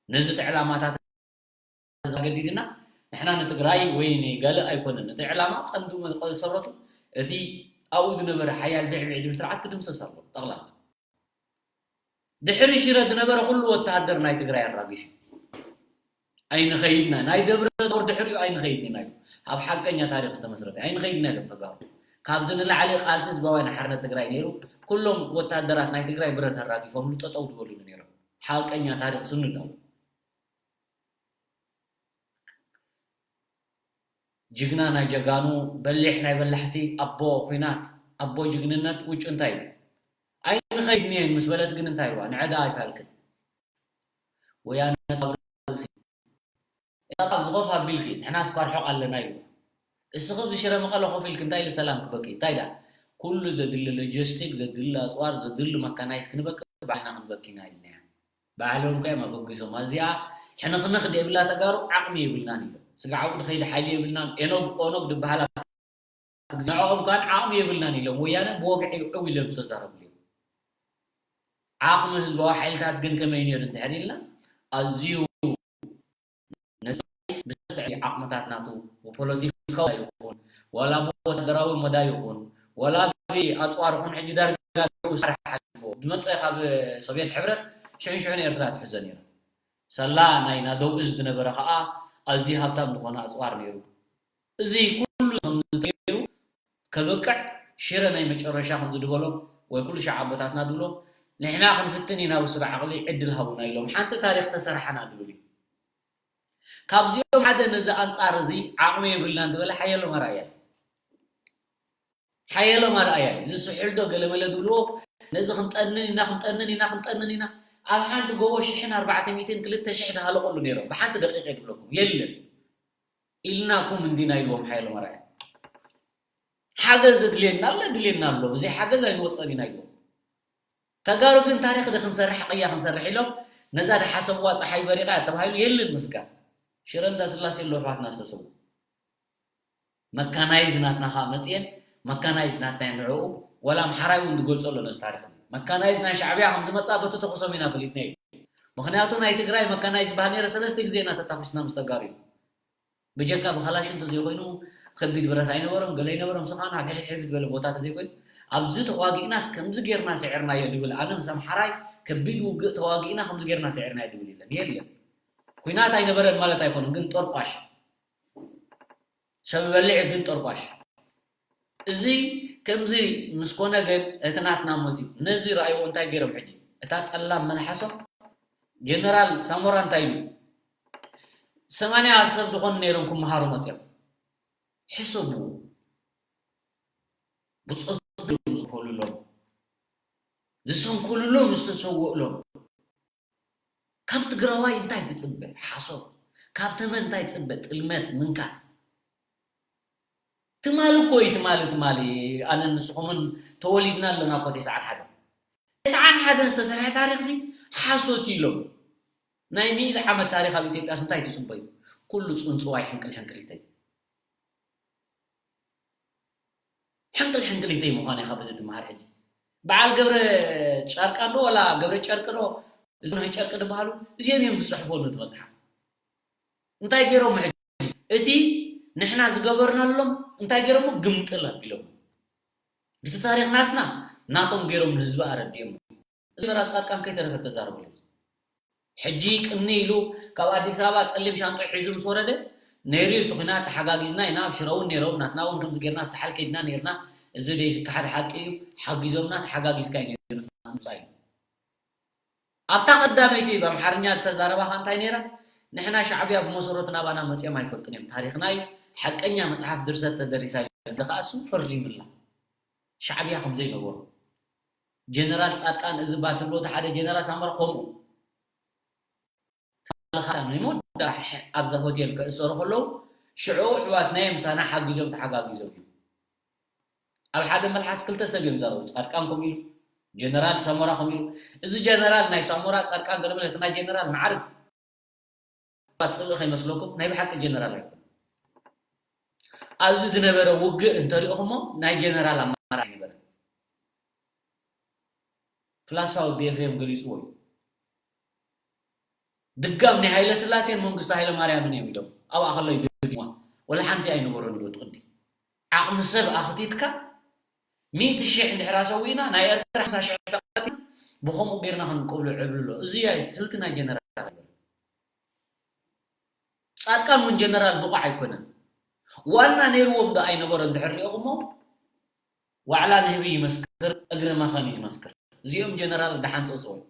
ነዚ እቲ ዕላማታት ገዲድና ንሕና ንትግራይ ወይ ንገለ ኣይኮነን። እቲ ዕላማ ቀንዱ መሰረቱ እቲ ኣብኡ ዝነበረ ሓያል ብዕብዕ ዝብል ስርዓት ክድምሰስ ኣለዎ ጠቕላላ። ድሕሪ ሽረ ዝነበረ ኩሉ ወተሃደር ናይ ትግራይ ኣራጊፉ። ኣይንኸይድና፣ ናይ ደብረ ታቦር ድሕሪኡ ኣይንኸይድን ኢና ኢሉ። ኣብ ሓቀኛ ታሪኽ ዝተመስረተ ኣይንኸይድን ኢና ኢሎም ተጋሩ። ካብዚ ንላዕሊ ቃልሲ ህዝባውያን ሓርነት ትግራይ ነይሩ። ኩሎም ወተሃደራት ናይ ትግራይ ብረት ኣራጊፎምሉ ጠጠው ዝበሉሉ ነይሮም። ሓቀኛ ታሪኽ ስንዳው። ጅግና ናይ ጀጋኑ፣ በሊሕ ናይ በላሕቲ፣ ኣቦ ኲናት፣ ኣቦ ጅግንነት ውጩ እንታይ እዩ? ኣይንኸይድን እየን ምስ በለት ግን እንታይ ኢልዋ? ንዐዳ ኣይፋልክን። ወያነ ጻውሪ ርእሲ። እዛ ካብ ዝኸፍ ኣቢልኪ፣ ንሕና እስኳ ርሑቕ ኣለና ኢልዋ። እስኺ ኣብዚ ሽረ መቐለ ኮፍ ኢልኪ እንታይ ኢሉ ሰላም ክበኪ? እንታይ ደኣ? ኩሉ ዘድሊ ሎጂስቲክ፣ ዘድሊ ኣጽዋር፣ ዘድሊ መካናይዝ ክንበኪ ባዕልና ክንበኪ ኢና ኢልናያ። ባዕሎም ከ እዮም ኣበጊሶም። እዚኣ ሕንኽንኽ ደይብላ ተጋሩ ዓቕሚ የብልናን ኢሎም። ስጋዕ ኣብኡ ድኸይድ ሓይሊ የብልናን። ኤኖግ ኦኖግ ድበሃላ ንዕኦም ከኣ ዓቕሚ የብልናን ኢሎም። ወያነ ብወግዒ ዕው ኢሎም ዝተዛረብሉ እዮም። ዓቕሚ ህዝባዊ ሓይልታት ግን ከመይ ነይሩ እንድሕር ኢልና ኣዝዩ ነፃ ብዝተፈላለዩ ዓቕምታት ናቱ ብፖለቲካዊ ይኹን ዋላ ብወታደራዊ መዳይ ይኹን ዋላ ብኣፅዋር ይኹን ሕጂ ዳርጋ ንዕኡ ስራሕ ሓሊፎ ዝመፀ ካብ ሶቪየት ሕብረት ሽሕን ሽሕን ኤርትራ ትሕዞ ነይራ። ሳላ ናይ ናደው እዝ ዝነበረ ከዓ ኣዝዩ ሃብታም ዝኾነ ኣፅዋር ነይሩ። እዚ ኩሉ ከምዚ ተገይሩ ከበቅዕ ሽረ ናይ መጨረሻ ከምዚ ዝበሎም ወይ ኩሉ ሻዕ ኣቦታትና ዝብሎ ንሕና ክንፍትን ኢና ብስሩ ዓቕሊ ዕድል ሃቡና ኢሎም ሓንቲ ታሪኽ ተሰራሓና ዝብል እዩ። ካብዚኦም ሓደ ነዚ ኣንጻር እዚ ዓቕሚ የብልናን ዝበለ ሓየሎም ኣርኣያ እዩ። ሓየሎም ኣርኣያ እዩ። እዚ ስሑል ዶ ገለመለ ዝብልዎ ነዚ ክንጠንን ኢና ክንጠንን ኢና ክንጠንን ኢና ኣብ ሓንቲ ጎቦ ሽሕን ኣርባዕተ ሚእትን ክልተ ሽሕ ዝሃለቐሉ ነይሮም ብሓንቲ ደቂቕ እየ ዝብለኩም የለን ኢልናኩም እንዲና ኢልዎም ሓየሎም ኣርኣያ። ሓገዝ ዘድልየና ኣሎ ድልየና ኣሎ ብዘይ ሓገዝ ኣይንወፅኦን ኢና ኢልዎም። ተጋሩ ግን ታሪኽ ዶ ክንሰርሕ ቅያ ክንሰርሕ ኢሎም ነዛ ዝሓሰብዋ ፀሓይ በሪቓ ተባሂሉ የለን ምስጋን ሽረ እንዳስላሴ ኣለዉ ኣሕዋትና ዝተሰዉ መካናይዝ ናትና ከዓ መፅየን መካናይዝ ናትና ንዕኡ ወላ ኣምሓራይ እውን ዝገልፆ ኣሎ ነዚ ታሪክ እዚ መካናይዝ ናይ ሻዕብያ ከም ዝመፃ በቲ ተኽሶም ኢና ፈሊጥና እዩ ምክንያቱ ናይ ትግራይ መካናይዝ ዝበሃል ነረ ሰለስተ ግዜ ኢና ተታኪስና ምስ ተጋሩ እዩ ብጀካ ብካላሽ እንተዘይኮይኑ ከቢድ ብረት ኣይነበሮም ገለ ኣይነበሮም ስኻ ናብ ሕልፍ ሕልፍ ዝበለ ቦታ ተዘይኮይኑ ኣብዚ ተዋጊእናስ ከምዚ ጌርና ስዒርናዮ ድብል ኣነ ምስ ኣምሓራይ ከቢድ ውግእ ተዋጊእና ከምዚ ጌርና ስዒርናዮ ድብል የለን የለን ኩናት ኣይነበረን ማለት ኣይኮነን ግን ጦርቋሽ ሰብ በልዕ ግን ጠርቋሽ እዚ ከምዚ ምስ ኮነ ግን እቲ ናትና ሞት እዩ ነዚ ረኣይዎ እንታይ ገይሮም ሕጂ እታ ጠላም መልሓሶም ጀነራል ሳሞራ እንታይ ኢሉ ሰማንያ ሰብ ዝኾኑ ነይሮም ክመሃሩ መፅኦም ሕሰቡ ብፆት ዝኸፍሉሎም ዝሰንከሉሎም ዝተሰውእሎም ካብ ትግራዋይ እንታይ ትፅበ ሓሶት ካብ ተመን እንታይ ትፅበ ጥልመት ምንካስ ትማሊ እኮ እዩ፣ ትማሊ፣ ትማሊ ኣነን ንስኹምን ተወሊድና ኣለና እኮ ተስዓን ሓደን። ተስዓን ሓደን ዝተሰርሐ ታሪኽሲ ሓሶት እዩ ኢሎም። ናይ ሚእቲ ዓመት ታሪኽ ኣብ ኢትዮጵያስ እንታይ ትጽበዩ? ኩሉ ጽንጽዋይ ሕንቅል ሕንቅሊተይ። ሕንቅል ሕንቅሊተይ ምዃን ኢኻ በዚ ትመሃር ሕጂ። በዓል ገብረ ጻድቃን ዶ ዋላ ገብረ ጨርቂ ዶ፣ እዚ ኖህ ጨርቂ ዝበሃሉ፣ እዚኦም እዮም ዝጽሕፉ እቲ መጽሓፍ። እንታይ ገይሮም ሕጂ? እቲ ንሕና ዝገበርናሎም እንታይ ገይሮሞ? ግምጥል ኣቢሎም። እቲ ታሪኽ ናትና ናቶም ገይሮም ንህዝቢ ኣረዲኦም። እዚ መራ ጻድቃን ከይተረፈ ተዛረበሉ። ሕጂ ቅኒ ኢሉ ካብ ኣዲስ ኣበባ ጸሊም ሻንጣ ሒዙ ምስ ወረደ፣ ነይሩ እዩ እቲ ኲናት፣ ተሓጋጊዝና ኢና፣ ኣብ ሽረ እውን ነይሮም፣ ናትና እውን ከምዚ ጌርና፣ ሳሕል ከይድና ነይርና፣ እዚ ደይ ክሓድ ሓቂ እዩ፣ ሓጊዞምና፣ ተሓጋጊዝካ እዩ ነይሩ፣ ምጻእ እዩ። ኣብታ ቀዳመይቲ ብኣምሓርኛ ዝተዛረባ ከ እንታይ ነይራ? ንሕና ሻዕብያ ብመሰረቱ ናባና መጺኦም ኣይፈልጡን እዮም። ታሪኽና እዩ። ሓቀኛ መጽሓፍ ድርሰት ተደሪሳ እዩ። ከኣ እሱ ፈሪምላ። ሻዕብያ ከም ዘይነበሮ። ጀነራል ጻድቃን እዚ ባትሎ ሓደ ጀነራል ሳሞራ ከምኡ። ተመልኻታ ናይ መወዳእታ ኣብዛ ሆቴል ክእሰሩ ከለዉ ሽዑ ኣሕዋትና እዮም ምሳና ሓጊዞም ተሓጋጊዞም እዮም። ኣብ ሓደ መልሓስ ክልተ ሰብ እዮም ዘረቡ። ጻድቃን ከምኡ ኢሉ፣ ጀነራል ሳሞራ ከምኡ ኢሉ። እዚ ጀነራል ናይ ሳሞራ ጻድቃን ገለ ማለት ናይ ጀነራል ማዕርግ ጽልኢ ከይመስለኩም ናይ ብሓቂ ጀነራል ኣይኮነ። ኣብዚ ዝነበረ ውግእ እንተሪኦኹሞ ናይ ጀነራል ኣማራ ኣይነበረ። ፍላስፋ ወዲ ኤፍሬም ገሊጽዎ እዩ። ድጋም ናይ ሃይለ ስላሴን መንግስቲ ሃይለ ማርያምን እዮም ኢሎም ኣብኣ ከሎ ይደግምዋ። ወላ ሓንቲ ኣይነበሮን ኢሉ እቲ ቅዲ። ዓቕሚ ሰብ ኣኽቲትካ ሚእቲ ሽሕ እንድሕር ኣሰዊእና ናይ ኤርትራ ሓምሳ ሽሕ ተቐቲልና ብኸምኡ ጌርና ክንቀብሎ ዕብል ኣሎ። እዚ እያ ስልቲ ናይ ጀነራል። ጻድቃን እውን ጀነራል ብቑዕ ኣይኮነን። ዋና ነይርዎም ዶ ኣይነበረ እንድሕር ሪኦኹሞ ዋዕላ ንህቢ ይመስክር፣ እግሪ መኸን ይመስክር። እዚኦም ጀነራል ደሓን ጸውጽዎም።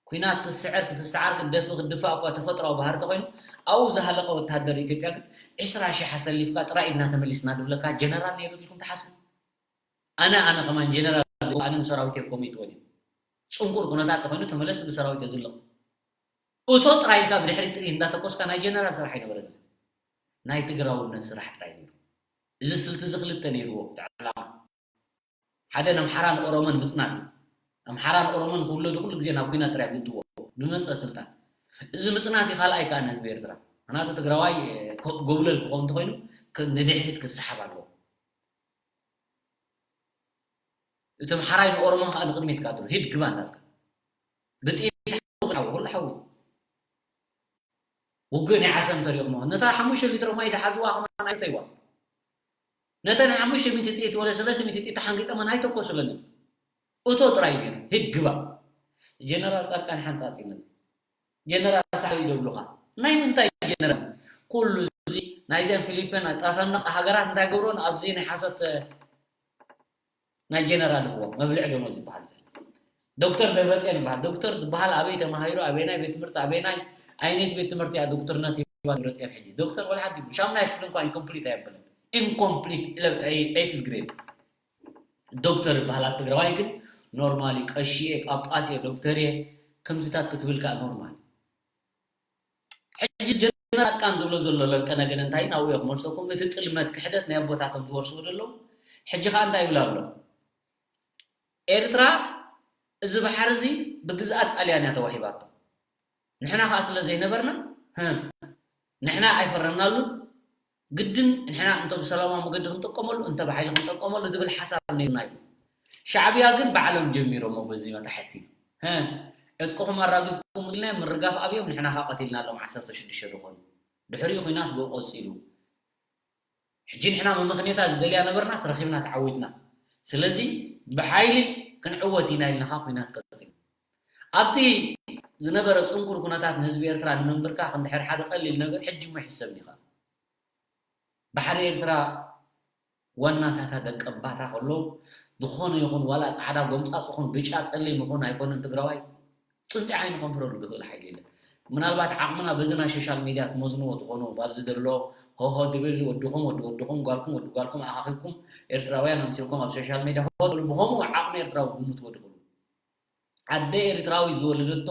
ኲናት ክትስዕር፣ ክትሰዓር፣ ክትደፍእ፣ ክትድፋእ እኳ ተፈጥሮኣዊ ባህሪ ተኾይኑ፣ ኣብኡ ዝሃለቐ ወተሃደር ኢትዮጵያ ግን ዕስራ ሽሕ ኣሰሊፍካ ጥራይ ኢድና ተመሊስና ዝብለካ ጀነራል ነይሩ ኢልኩም ትሓስቡ? ኣነ፣ ኣነ ከማን ጀነራል፣ ኣነ ንሰራዊት እየ ኮሚትወን እየ። ጽንቁር ኩነታት ተኾይኑ ተመለስ ብሰራዊት እየ ዝልቕ። እቶ ጥራይ ኢልካ ብድሕሪት ጥይት እንዳተኮስካ ናይ ጀነራል ስራሕ ኣይነበረን። እዚ ናይ ትግራውነት ስራሕ ጥራይ ነይሩ። እዚ ስልቲ እዚ ክልተ ነይርዎ፣ እቲ ዕላማ። ሓደ ንኣምሓራን ኦሮሞን ምጽናት እዩ። ኣምሓራን ኦሮሞን ክውለዱ ኩሉ ግዜ ናብ ኲናት ጥራይ ኣምልጥዎ፣ ንመጸ ስልጣን። እዚ ምጽናት እዩ ካልኣይ ከኣ ንህዝቢ ኤርትራ። ምኽንያቱ ትግራዋይ፣ እ፣ ጎ-፣ ጎብለል ክኸውን እንተኾይኑ፣ ክ-፣ ንድሕሪት ክሰሓብ ኣለዎ። እቲ ኣምሓራይ ንኦሮሞ ከኣ ንቕድሚት ቀትሉ፣ ሂድ ግባ እንዳልካ። ብጥይት ሓዊ፣ ኩሉ ሓዊ። ውግእ ናይ ዓሰብ እንተሪኦሞ፣ ነታ ሓሙሽተ ሊትሮ ማይ ድሓዝዋ ከማን ኣይሰተይዋ። ነተን ሓሙሽተ ሚእቲ ጥይት ወለ ሰለስተ ሚእቲ ጥይት ተሓንጊጠመን ኣይተኮሱለንን። እቶ ጥራይ ነይሩ፣ ሂድ ግባ። ጀነራል ጻድቃን ሓንጻጽ እዩ ነዚ። ጀነራል ሳሕል ይደብሉኻ። ናይ ምንታይ ጀነራል? ኩሉ እዚ ናይዘን ፊሊፒን፣ ጠፈንቕ ሃገራት እንታይ ገብሮን ኣብዚ ናይ ሓሶት ናይ ጀነራል ህቦ መብልዕ ደሞዝ ዝበሃል ዘሎ። ዶክተር ደብረጽዮን ይበሃል። ዶክተር ዝበሃል ኣበይ ተማሂሩ፣ ኣበይናይ ቤት ትምህርቲ፣ ኣበይናይ ዓይነት ቤት ትምህርቲ እያ ዶክተርነት ሂባ ደብረጽዮን ሕጂ? ዶክተር ወላ ሓንቲ ይብሉ። ሻምናይ ክፍሊ እንኳን ኢንኮምፕሊት ኣየብልን። ኢንኮምፕሊት ኤይትዝ ግሬድ። ዶክተር ይበሃል ኣብ ትግራዋይ ግን ኖርማሊ ቀሺ እየ፣ ጳጳስ እየ፣ ዶክተር እየ፣ ከምዚታት ክትብል ከኣ ኖርማል። ሕጂ ጀነራል ጻድቃን ዝብሎ ዘሎ ለልቀ ነገደ እንታይ ናብኡ እየ ክመልሰኩም። እቲ ጥልመት ክሕደት ናይ ኣቦታቶም ዝወርስዎ ዘለዉ። ሕጂ ከኣ እንታይ ይብል ኣሎ? ኤርትራ እዚ ባሕሪ እዚ ብግዝኣት ጣልያን እያ ተዋሂባቶ። ንሕና ከኣ ስለ ዘይነበርና፣ ህም፣ ንሕና ኣይፈረምናሉን። ግድን ንሕና እንተ ብሰላማዊ መገዲ ክንጥቀመሉ፣ እንተ ብሓይሊ ክንጥቀመሉ ዝብል ሓሳብ ነይሩና እዩ። ሻዕብያ ግን ባዕሎም ጀሚሮሞ በዚ መታሕቲ። ሀ፣ ዕጥቅኹም ኣራጊፍኩም ኢልና ምርጋፍ ኣብዮም፣ ንሕና ከኣ ቀቲልናሎም ዓሰርተ ሽዱሽተ ዝኾኑ። ድሕሪኡ ኲናት ብኡ ቀጺሉ። ሕጂ ንሕና መመኽንያታ ዝደልያ ነበርናስ ረኺብና ተዓዊትና። ስለዚ ብሓይሊ ክንዕወት ኢና ኢልና ከኣ ኲናት ቀጺሉ። ኣብቲ ዝነበረ ጽንኩር ኩነታት ንህዝቢ ኤርትራ ንምንብርካኽ እንድሕር ሓደ ቀሊል ነገር ሕጂ እሞ ይሕሰብኒ ኢኻ። ባሕሪ ኤርትራ ዋናታታ ደቀባታ ከለዉ፣ ዝኾነ ይኹን ዋላ ጻዕዳ ጎምጻጽ ይኹን ብጫ ጸሊም ይኹን ኣይኮነን ትግራዋይ፣ ጽንጺ ዓይኑ ከንፍረሉ ዝኽእል ሓይሊ የለን። ምናልባት ዓቕምና በዚ ናይ ሶሻል ሚድያ ትመዝንዎ ትኾኑ፣ ኣብዚ ዘሎ ሆሆ ዝብል ወድኹም፣ ወዲ ወድኹም፣ ጓልኩም፣ ወዲ ጓልኩም ኣኻኺብኩም፣ ኤርትራውያን ኣምሲልኩም ኣብ ሶሻል ሚድያ ሆሆ ትብሉ፣ ብኸምኡ ዓቕሚ ኤርትራዊ ግምትዎ ትኽእሉ። ኣደ ኤርትራዊ ዝወለደቶ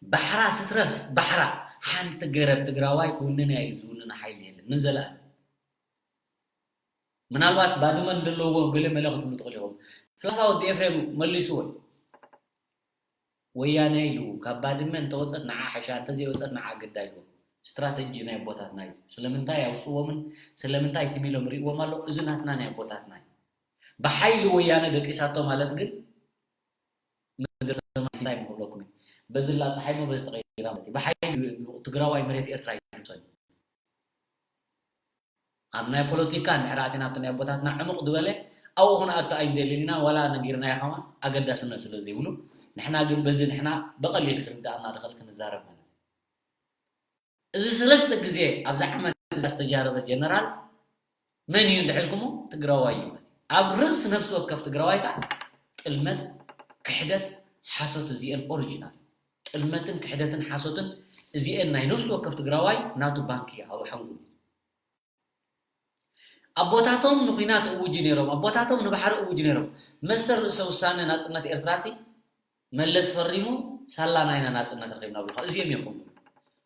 ባሕራ ስትረፍ ባሕራ፣ ሓንቲ ገረብ ትግራዋይ ክውንንያ ኢሉ ዝውንና ሓይሊ የለን ንዘለኣለም። ምናልባት ባድመ እንደለዎም ገለ መለ ክትብሉ ትኽእሉ ኢኹም። ፍላስፋ ወዲ ኤፍሬም መሊስዎ እዩ። ወያነ ኢሉ ካብ ባድመ እንተወፀት ንዓ ሓሻ፣ እንተዘይወፀት ንዓ ግዳ ኢልዎ። ስትራተጂ ናይ ኣቦታትና እዩ። ስለምንታይ ኣውፅዎምን ስለምንታይ ትም ኢሎም ርእዎም ኣሎ? እዚ ናትና ናይ ኣቦታትና እዩ። ብሓይሊ ወያነ ደቂሳቶ ማለት ግን ምድሪ ሰማይ እንታይ ምክብለኩም እዩ። በዚ ላፀሓይ ሞ በዚ ተቐይራ ማለት እዩ። ብሓይሊ ትግራዋይ መሬት ኤርትራ ይድምሰን። ኣብ ናይ ፖለቲካ እንድሕር ኣቲና ኣብቲ ናይ ኣቦታትና ዕሙቕ ዝበለ ኣብኡ ክንኣቱ ኣይንደልን ኢና፣ ዋላ ነጊርናዮ ከማን ኣገዳስነት ስለ ዘይብሉ፣ ንሕና ግን በዚ ንሕና ብቐሊል ክርድኣና ድኽእል ክንዛረብ ማለት እዩ። እዚ ሰለስተ ግዜ ኣብዚ ዓመት እዛ ዝተጃረበ ጀነራል መን እዩ እንድሕር ኢልኩሞ ትግራዋይ እዩ ማለት እዩ። ኣብ ርእሲ ነፍሲ ወከፍ ትግራዋይ ከዓ ጥልመት፣ ክሕደት፣ ሓሶት እዚአን ኦሪጂናል ጥልመትን ክሕደትን ሓሶትን እዚአን ናይ ነፍሲ ወከፍ ትግራዋይ ናቱ ባንክ እዩ ኣብ ሓንጎሉ። ኣቦታቶም ንኹናት እውጁ ነይሮም፣ ኣቦታቶም ንባሕሪ እውጁ ነይሮም። መሰል ርእሰ ውሳነ ናጽነት ኤርትራሲ መለስ ፈሪሙ ሳላ ናይና ናጽነት ረኺብና ብልካ እዚኦም እዮም ከምኡ።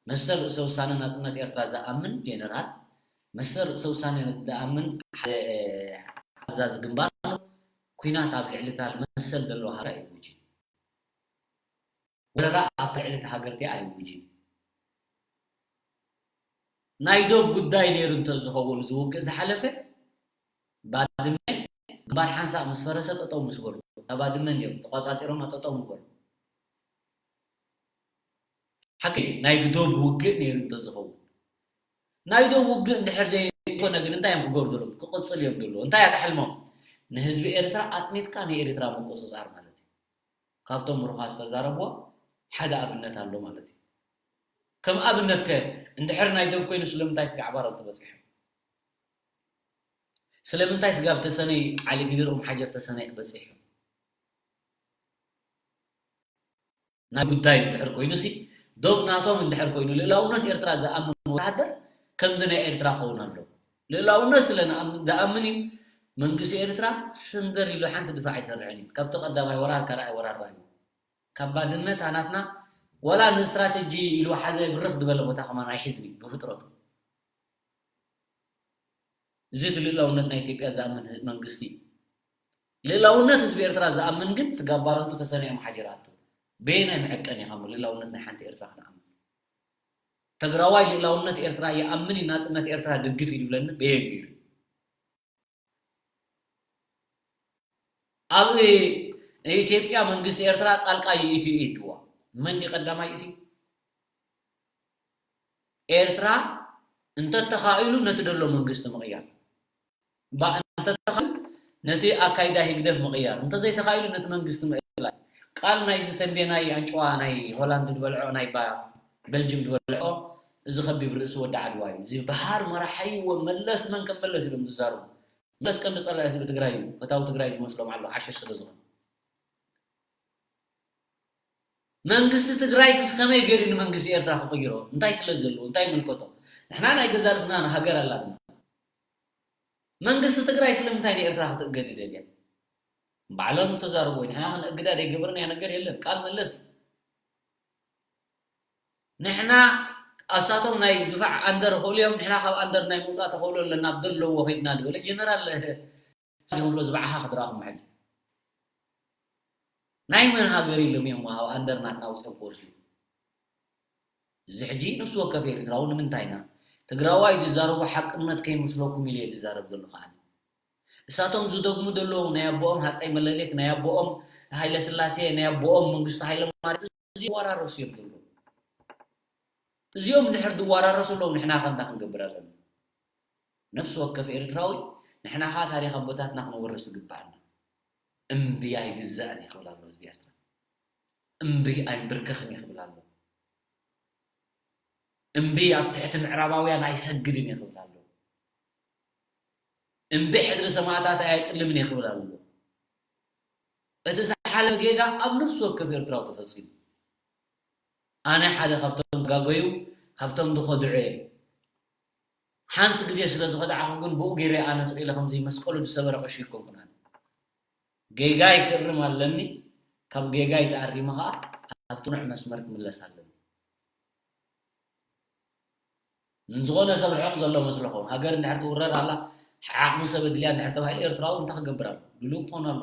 መሰል ርእሰ ውሳነ ናጽነት ኤርትራ ዝኣምን ጀነራል፣ መሰል ርእሰ ውሳነ ዝኣምን ሓደ ኣዛዚ ግንባር ኣሎ። ኲናት ኣብ ልዕሊ እታ መሰል ዘለዎ ሃገር ኣይውጅን። ወረራ ኣብታ ልዕሊ እታ ሃገር እቲኣ ኣይውጅን። ናይ ዶብ ጉዳይ ነይሩ እንተዝኸውን እዚ ውግእ ዝሓለፈ ባድመ ግንባር ሓንሳእ ምስ ፈረሰ ጠጠው ምስ በሉ እታ ባድመ እንዲኦም ተቋጻጺሮማ ጠጠው ምበሉ። ሓቂ ናይ ዶብ ውግእ ነይሩ እንተዝኸውን ናይ ዶብ ውግእ እንድሕር ዘይኮነ ግን እንታይ እዮም ክገብሩ ዘለዎም? ክቕጽል እዮም ዘለዎም። እንታይ እያ ሕልሞም? ንህዝቢ ኤርትራ ኣጽኒትካ ንኤርትራ ምቁጽጻር ማለት እዩ። ካብቶም ምሩኻት ዝተዛረብዎ ሓደ ኣብነት ኣሎ ማለት እዩ። ከም ኣብነት ከ እንድሕር ናይ ዶብ ኮይኑ ስለምንታይ ስጋዕ ባሮም ተበጺሖም? ስለምንታይ ስጋብ ተሰነይ ዓሊ ግድር ኡም ሓጀር ተሰነይ በጺሑ? ናይ ጉዳይ እንድሕር ኮይኑ ሲ ዶብ ናቶም እንድሕር ኮይኑ ልእላውነት ኤርትራ ዝኣምን ወታሃደር ከምዚ ናይ ኤርትራ ክኸውን ኣሎ። ልእላውነት ስለ ንኣምን- ዝኣምን እዩ መንግስቲ ኤርትራ ስንደር ኢሉ ሓንቲ ድፋዕ ኣይሰርሕን እዩ። ካብቲ ቀዳማይ ወራር ካልኣይ ወራር ራእዩ ካብ ባድመ እታ ናትና ዋላ ንስትራተጂ ኢሉ ሓደ ብርኽ ዝበለ ቦታ ከማን ኣይሕዝን እዩ ብፍጥረቱ። እዚ እቲ ልእላውነት ናይ ኢትዮጵያ ዝኣምን መንግስቲ እዩ። ልእላውነት ህዝቢ ኤርትራ ዝኣምን ግን ስጋብ ባረንቱ ተሰኒዖም ሓጀር ኣቱ በየናይ መዐቀኒ ኢኻ እሞ ልእላውነት ናይ ሓንቲ ኤርትራ ክንኣምን? ትግራዋይ ልእላውነት ኤርትራ ይኣምን እዩ ናፅነት ኤርትራ ድግፍ እዩ ዝብለኒ በየን ገይሩ? ኣብ ኢትዮጵያ መንግስቲ ኤርትራ ጣልቃ ይእትዩ እዩ ትዋ መን ድዩ ቀዳማይ እቲ ኤርትራ እንተተኻኢሉ ነቲ ደሎ መንግስቲ ምቕያር እምበኣር እንተተኻኢሉ ነቲ ኣካይዳ ህግደፍ ምቕያር እንተዘይተኻኢሉ ነቲ መንግስቲ ምእላይ ቃል ናይዚ ተንቤናይ ኣንጭዋ ናይ ሆላንድ ዝበልዖ ናይ ባ በልጅም ዝበልዖ እዚ ከቢብ ርእሲ ወዲ ዓድዋ እዩ እዚ በሃር መራሓይዎ መለስ መን ከም መለስ ኢሎም ዝዛረቡ መለስ ቀንዲ ጸላኢ ህዝቢ ትግራይ እዩ ፈታዊ ትግራይ ዝመስሎም ኣሎ ዓሸሽ ስለ ዝኾነ መንግስቲ ትግራይስ ከመይ ገይሩ ንመንግስቲ ኤርትራ ክቕይሮ እንታይ ስለ ዘለዎ እንታይ ይምልከቶ ንሕና ናይ ገዛ ርእስና ሃገር ኣላትና መንግስቲ ትግራይ ስለምንታይ ንኤርትራ ክትእገድ ይደልያ ባዕሎም ተዛረቡ ንሕና ክንእግዳ ዘይገበርናዮ ነገር የለን ቃል መለስ ንሕና ኣሳቶም ናይ ድፋዕ ኣንደር ክእሉ እዮም ንሕና ካብ ኣንደር ናይ ምውፃእ ተኽእሎ ኣለና ኣብ ዘለዎ ከይድና ዝበለ ጀነራል ሳዲኹም ብሎ ዝበዓኻ ክትረኣኹም ሕጂ ናይ መን ሃገር ኢሎም እዮም ኣብ ኣንደር ናትና ኣውፅኦም ክወስዱ እዚ ሕጂ ነፍሲ ወከፍ ኤርትራዊ ንምንታይና ትግራዋይ ዝዛረቦ ሓቅነት ከይመስለኩም ኢለ ዝዛረብ ዘለኹ ኣነ እሳቶም ዝደግሙ ዘለዉ ናይ ኣቦኦም ሃፀይ መለሌክ ናይ ኣቦኦም ሃይለ ስላሴ ናይ ኣቦኦም መንግስቱ ሃይለ ማርያም እዚ ይወራረሱ እዮም ዘለዉ እዚኦም እንድሕር ዝወራረሱ ኣለዉ ንሕና ከ እንታይ ክንገብር ኣለና ነፍሲ ወከፍ ኤርትራዊ ንሕና ከዓ ታሪክ ኣቦታትና ክነወርስ ይግበኣና እምቢ ኣይግዛእን እዩ ክብል ኣሎ ህዝቢ ኤርትራ እምቢ ኣይንብርከኽን እዩ ክብል ኣሎ እምቢ ኣብ ትሕቲ ምዕራባውያን ኣይሰግድን እዩ ክብል ኣሎ እምቢ ሕድሪ ሰማእታት ኣይጥልምን እዩ ክብል ኣሎ እቲ ዝሓለፈ ጌጋ ኣብ ነፍሲ ወከፍ ኤርትራዊ ተፈፂሙ ኣነ ሓደ ካብቶም ጋጎዩ ካብቶም ዝኸድዑ እየ ሓንቲ ግዜ ስለ ዝኸድዓኹ ግን ብኡ ገይረ ኣነ ስቕ ኢለ ከምዚ መስቀሉ ዝሰበረ ቀሺ ይኮንኩን ኣነ ጌጋይ ክእርም ኣለኒ ካብ ጌጋይ ተኣሪመ ከዓ ኣብ ጥኑዕ መስመር ክምለስ ኣለኒ ንዝኾነ ሰብ ርሑቕ ዘሎ መስለኹም ሃገር እንድሕር ትውረር ኣላ ዓቕሚ ሰብ ኣድልያ እንድሕር ተባሂሉ ኤርትራዊ እንታይ ክገብር ኣሎ? ድሉው ክኾን ኣሎ።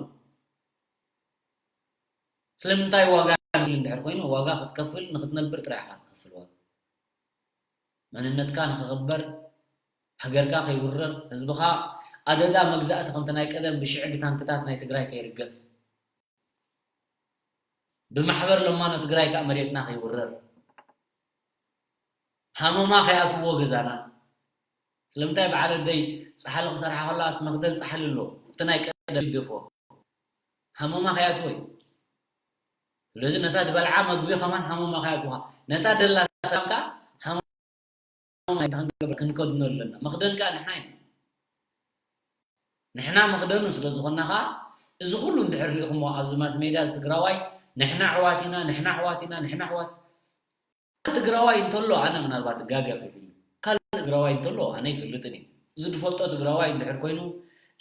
ስለምንታይ ዋጋ ንብል እንድሕር ኮይኑ ዋጋ ክትከፍል ንክትነብር ጥራይ ኢኻ ክትከፍል ዋጋ። መንነትካ ንክኽበር፣ ሃገርካ ከይውረር፣ ህዝብኻ ኣደዳ መግዛእቲ ከምቲ ናይ ቀደም ብሽዒ ብታንክታት ናይ ትግራይ ከይርገጽ፣ ብማሕበር ለማኖ ትግራይ ከዓ መሬትና ከይውረር፣ ሃመማ ከይኣትዎ ገዛና። ስለምንታይ በዓል ኣደይ ጻሕሊ ክሰርሓ ከላስ መኽደን ጻሕሊ ኣሎ፣ እቲ ናይ ቀደም ይደፎ። ሃመማ ከይኣትዎ እዩ። ስለዚ ነታ ዝበልዓ መግቢ ከማን ሃመማ ከይኣትዋ፣ ነታ ደላ ሰላም ከዓ ሃመማ እንታይ ክንገብር ክንከድኖ ኣለና። መኽደን ከዓ ንሕና ኢና። ንሕና መኽደኑ ስለ ዝኾንና ከዓ፣ እዚ ኩሉ እንድሕር ሪኢኹሞ ኣብዚ ማስ ሜድያ እዚ ትግራዋይ፣ ንሕና ኣሕዋት ኢና፣ ንሕና ኣሕዋት ኢና፣ ንሕና ኣሕዋት። ትግራዋይ እንተሎ፣ ኣነ ምናልባት እጋገ ይኽእል እዩ። ካልእ ትግራዋይ እንተሎ፣ ኣነ ኣይፈልጥን እየ። ዝፈልጦ ትግራዋይ እንድሕር ኮይኑ፣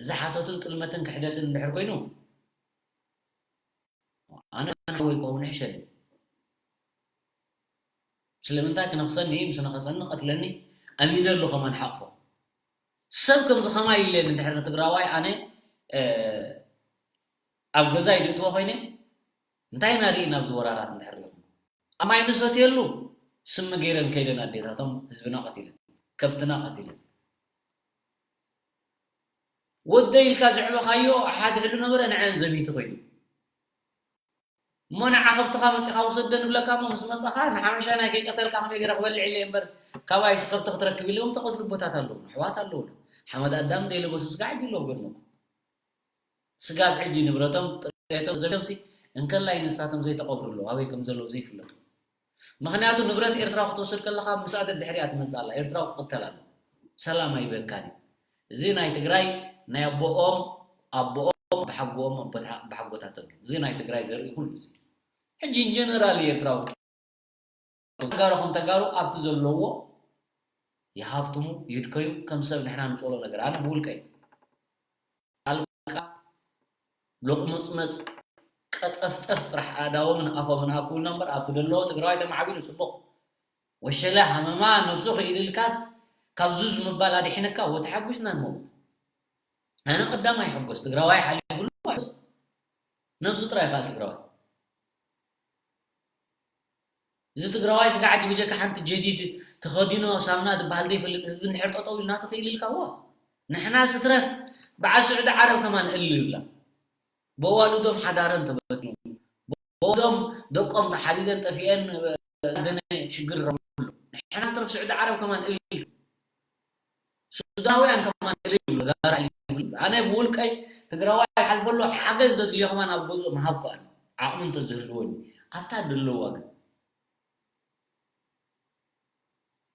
እዚ ሓሶትን ጥልመትን ክሕደትን እንድሕር ኮይኑ፣ ኣነ ሓወይ ክኸውን ይሕሸኒ። ስለምንታይ ክነኽሰኒ፣ ምስ ነኸሰኒ ቀትለኒ፣ ኣሚነ ኣሎ ከማን ሓቕፎ። ሰብ ከምዚ ከማይ ኢለ እንድሕር ንትግራዋይ ኣነ፣ እ፣ ኣብ ገዛይ ድእትዎ ኮይነ፣ እንታይ ኢና ርኢ ናብዚ ወራራት እንድሕር ሪኹም? ኣብ ማይ ንሰትየሉ ስሚ ገይረን ከይደን ኣዴታቶም ህዝብና ቀቲለን፣ ከብትና ቀቲለን። ወደይ ኢልካ ዘዕበኻዮ ሓድሕዱ ነበረ፣ ንዐን ዘሚቱ ከይዱ። እሞ ንዓ ከብትኻ መጺኻ ውሰደን ንብለካ እሞ ምስ መጻኻ ንሓመሻ ናይ ከይቀተልካ ከመይ ገይረ ክበልዕ ኢለ እምበር ካባይሲ ከብቲ ክትረክብ ኢሎም ተቐትሉ ቦታት ኣለዉ፣ ኣሕዋት ኣለዉ። ሓመድ ኣዳም ደይለበሱ ስጋዕ ይድለዉ ገድመኩም። ስጋብ ሕጂ ንብረቶም ጥሪቶም ዘሎምሲ እንከላይ ንሳቶም ዘይተቐብሩ ኣለዉ፣ ኣበይ ከም ዘለዉ ዘይፍለጡ። ምኽንያቱ ንብረት ኤርትራ ክትወስድ ከለኻ ምስኣተ ድሕሪኣ ትመጽእ ኣላ። ኤርትራዊ ክቕተል ኣሎ። ሰላም ኣይበካን እዩ። እዚ ናይ ትግራይ ናይ ኣቦኦም ኣቦኦም ብሓጎኦም ኣቦታ- ብሓጎታቶም እዩ። እዚ ናይ ትግራይ ዘርኢ ኩሉ እዚ። ሕጂ ኢንጀነራል ኤርትራዊ ተጋሩ ከም ተጋሩ ኣብቲ ዘለዎ ይሃብትሙ ይድከዩ ከም ሰብ ንሕና ንጸሎ ነገር ኣነ ብውልቀይ ጣልቃ ሎቕመጽመጽ ቀጠፍጠፍ ጥራሕ ኣእዳዎምን ኣፎምን ኣክቡልና እምበር ኣብቲ ደለዎ ትግራዋይ ተማዕቢሉ ጽቡቕ። ወሸለ ሃመማ ነብሱ ክኢልልካስ ካብ ዙዝ ምባል ኣድሒንካ ወተሓጒስና ንመውት። ኣነ ቀዳማይ ይሕጎስ ትግራዋይ ሓሊፉሉ ይሕጎስ። ነብሱ ጥራይ ይኽኣል ትግራዋይ። እዚ ትግራዋይ ስጋዕ ሕጂ ብጀካ ሓንቲ ጀዲድ ተኸዲኖ ሳምና ዝበሃል ዘይፈልጥ ህዝቢ እንድሕር ጠጠው ኢሉ ናቱ ክኢልልካ እዋ ንሕና ስትረፍ በዓል ስዑዲ ዓረብ ከማን እል ይብላ። በዋሉዶም ሓዳረን ተበትኑ በዋሉዶም ደቆም ተሓዲደን ጠፊአን ደነ ሽግር ረብሉ ንሕና ስትረፍ ስዑዲ ዓረብ ከማን እል ሱዳናውያን ከማን እል ይብሉ ጋራ ይብሉ። ኣነ ብውልቀይ ትግራዋይ ሓልፈሎ ሓገዝ ዘድልዮ ከማን ኣብ ገዝኦ ምሃብ ከኣል ዓቕሚ እንተዝህልወኒ ኣብታ ደለዋ ግን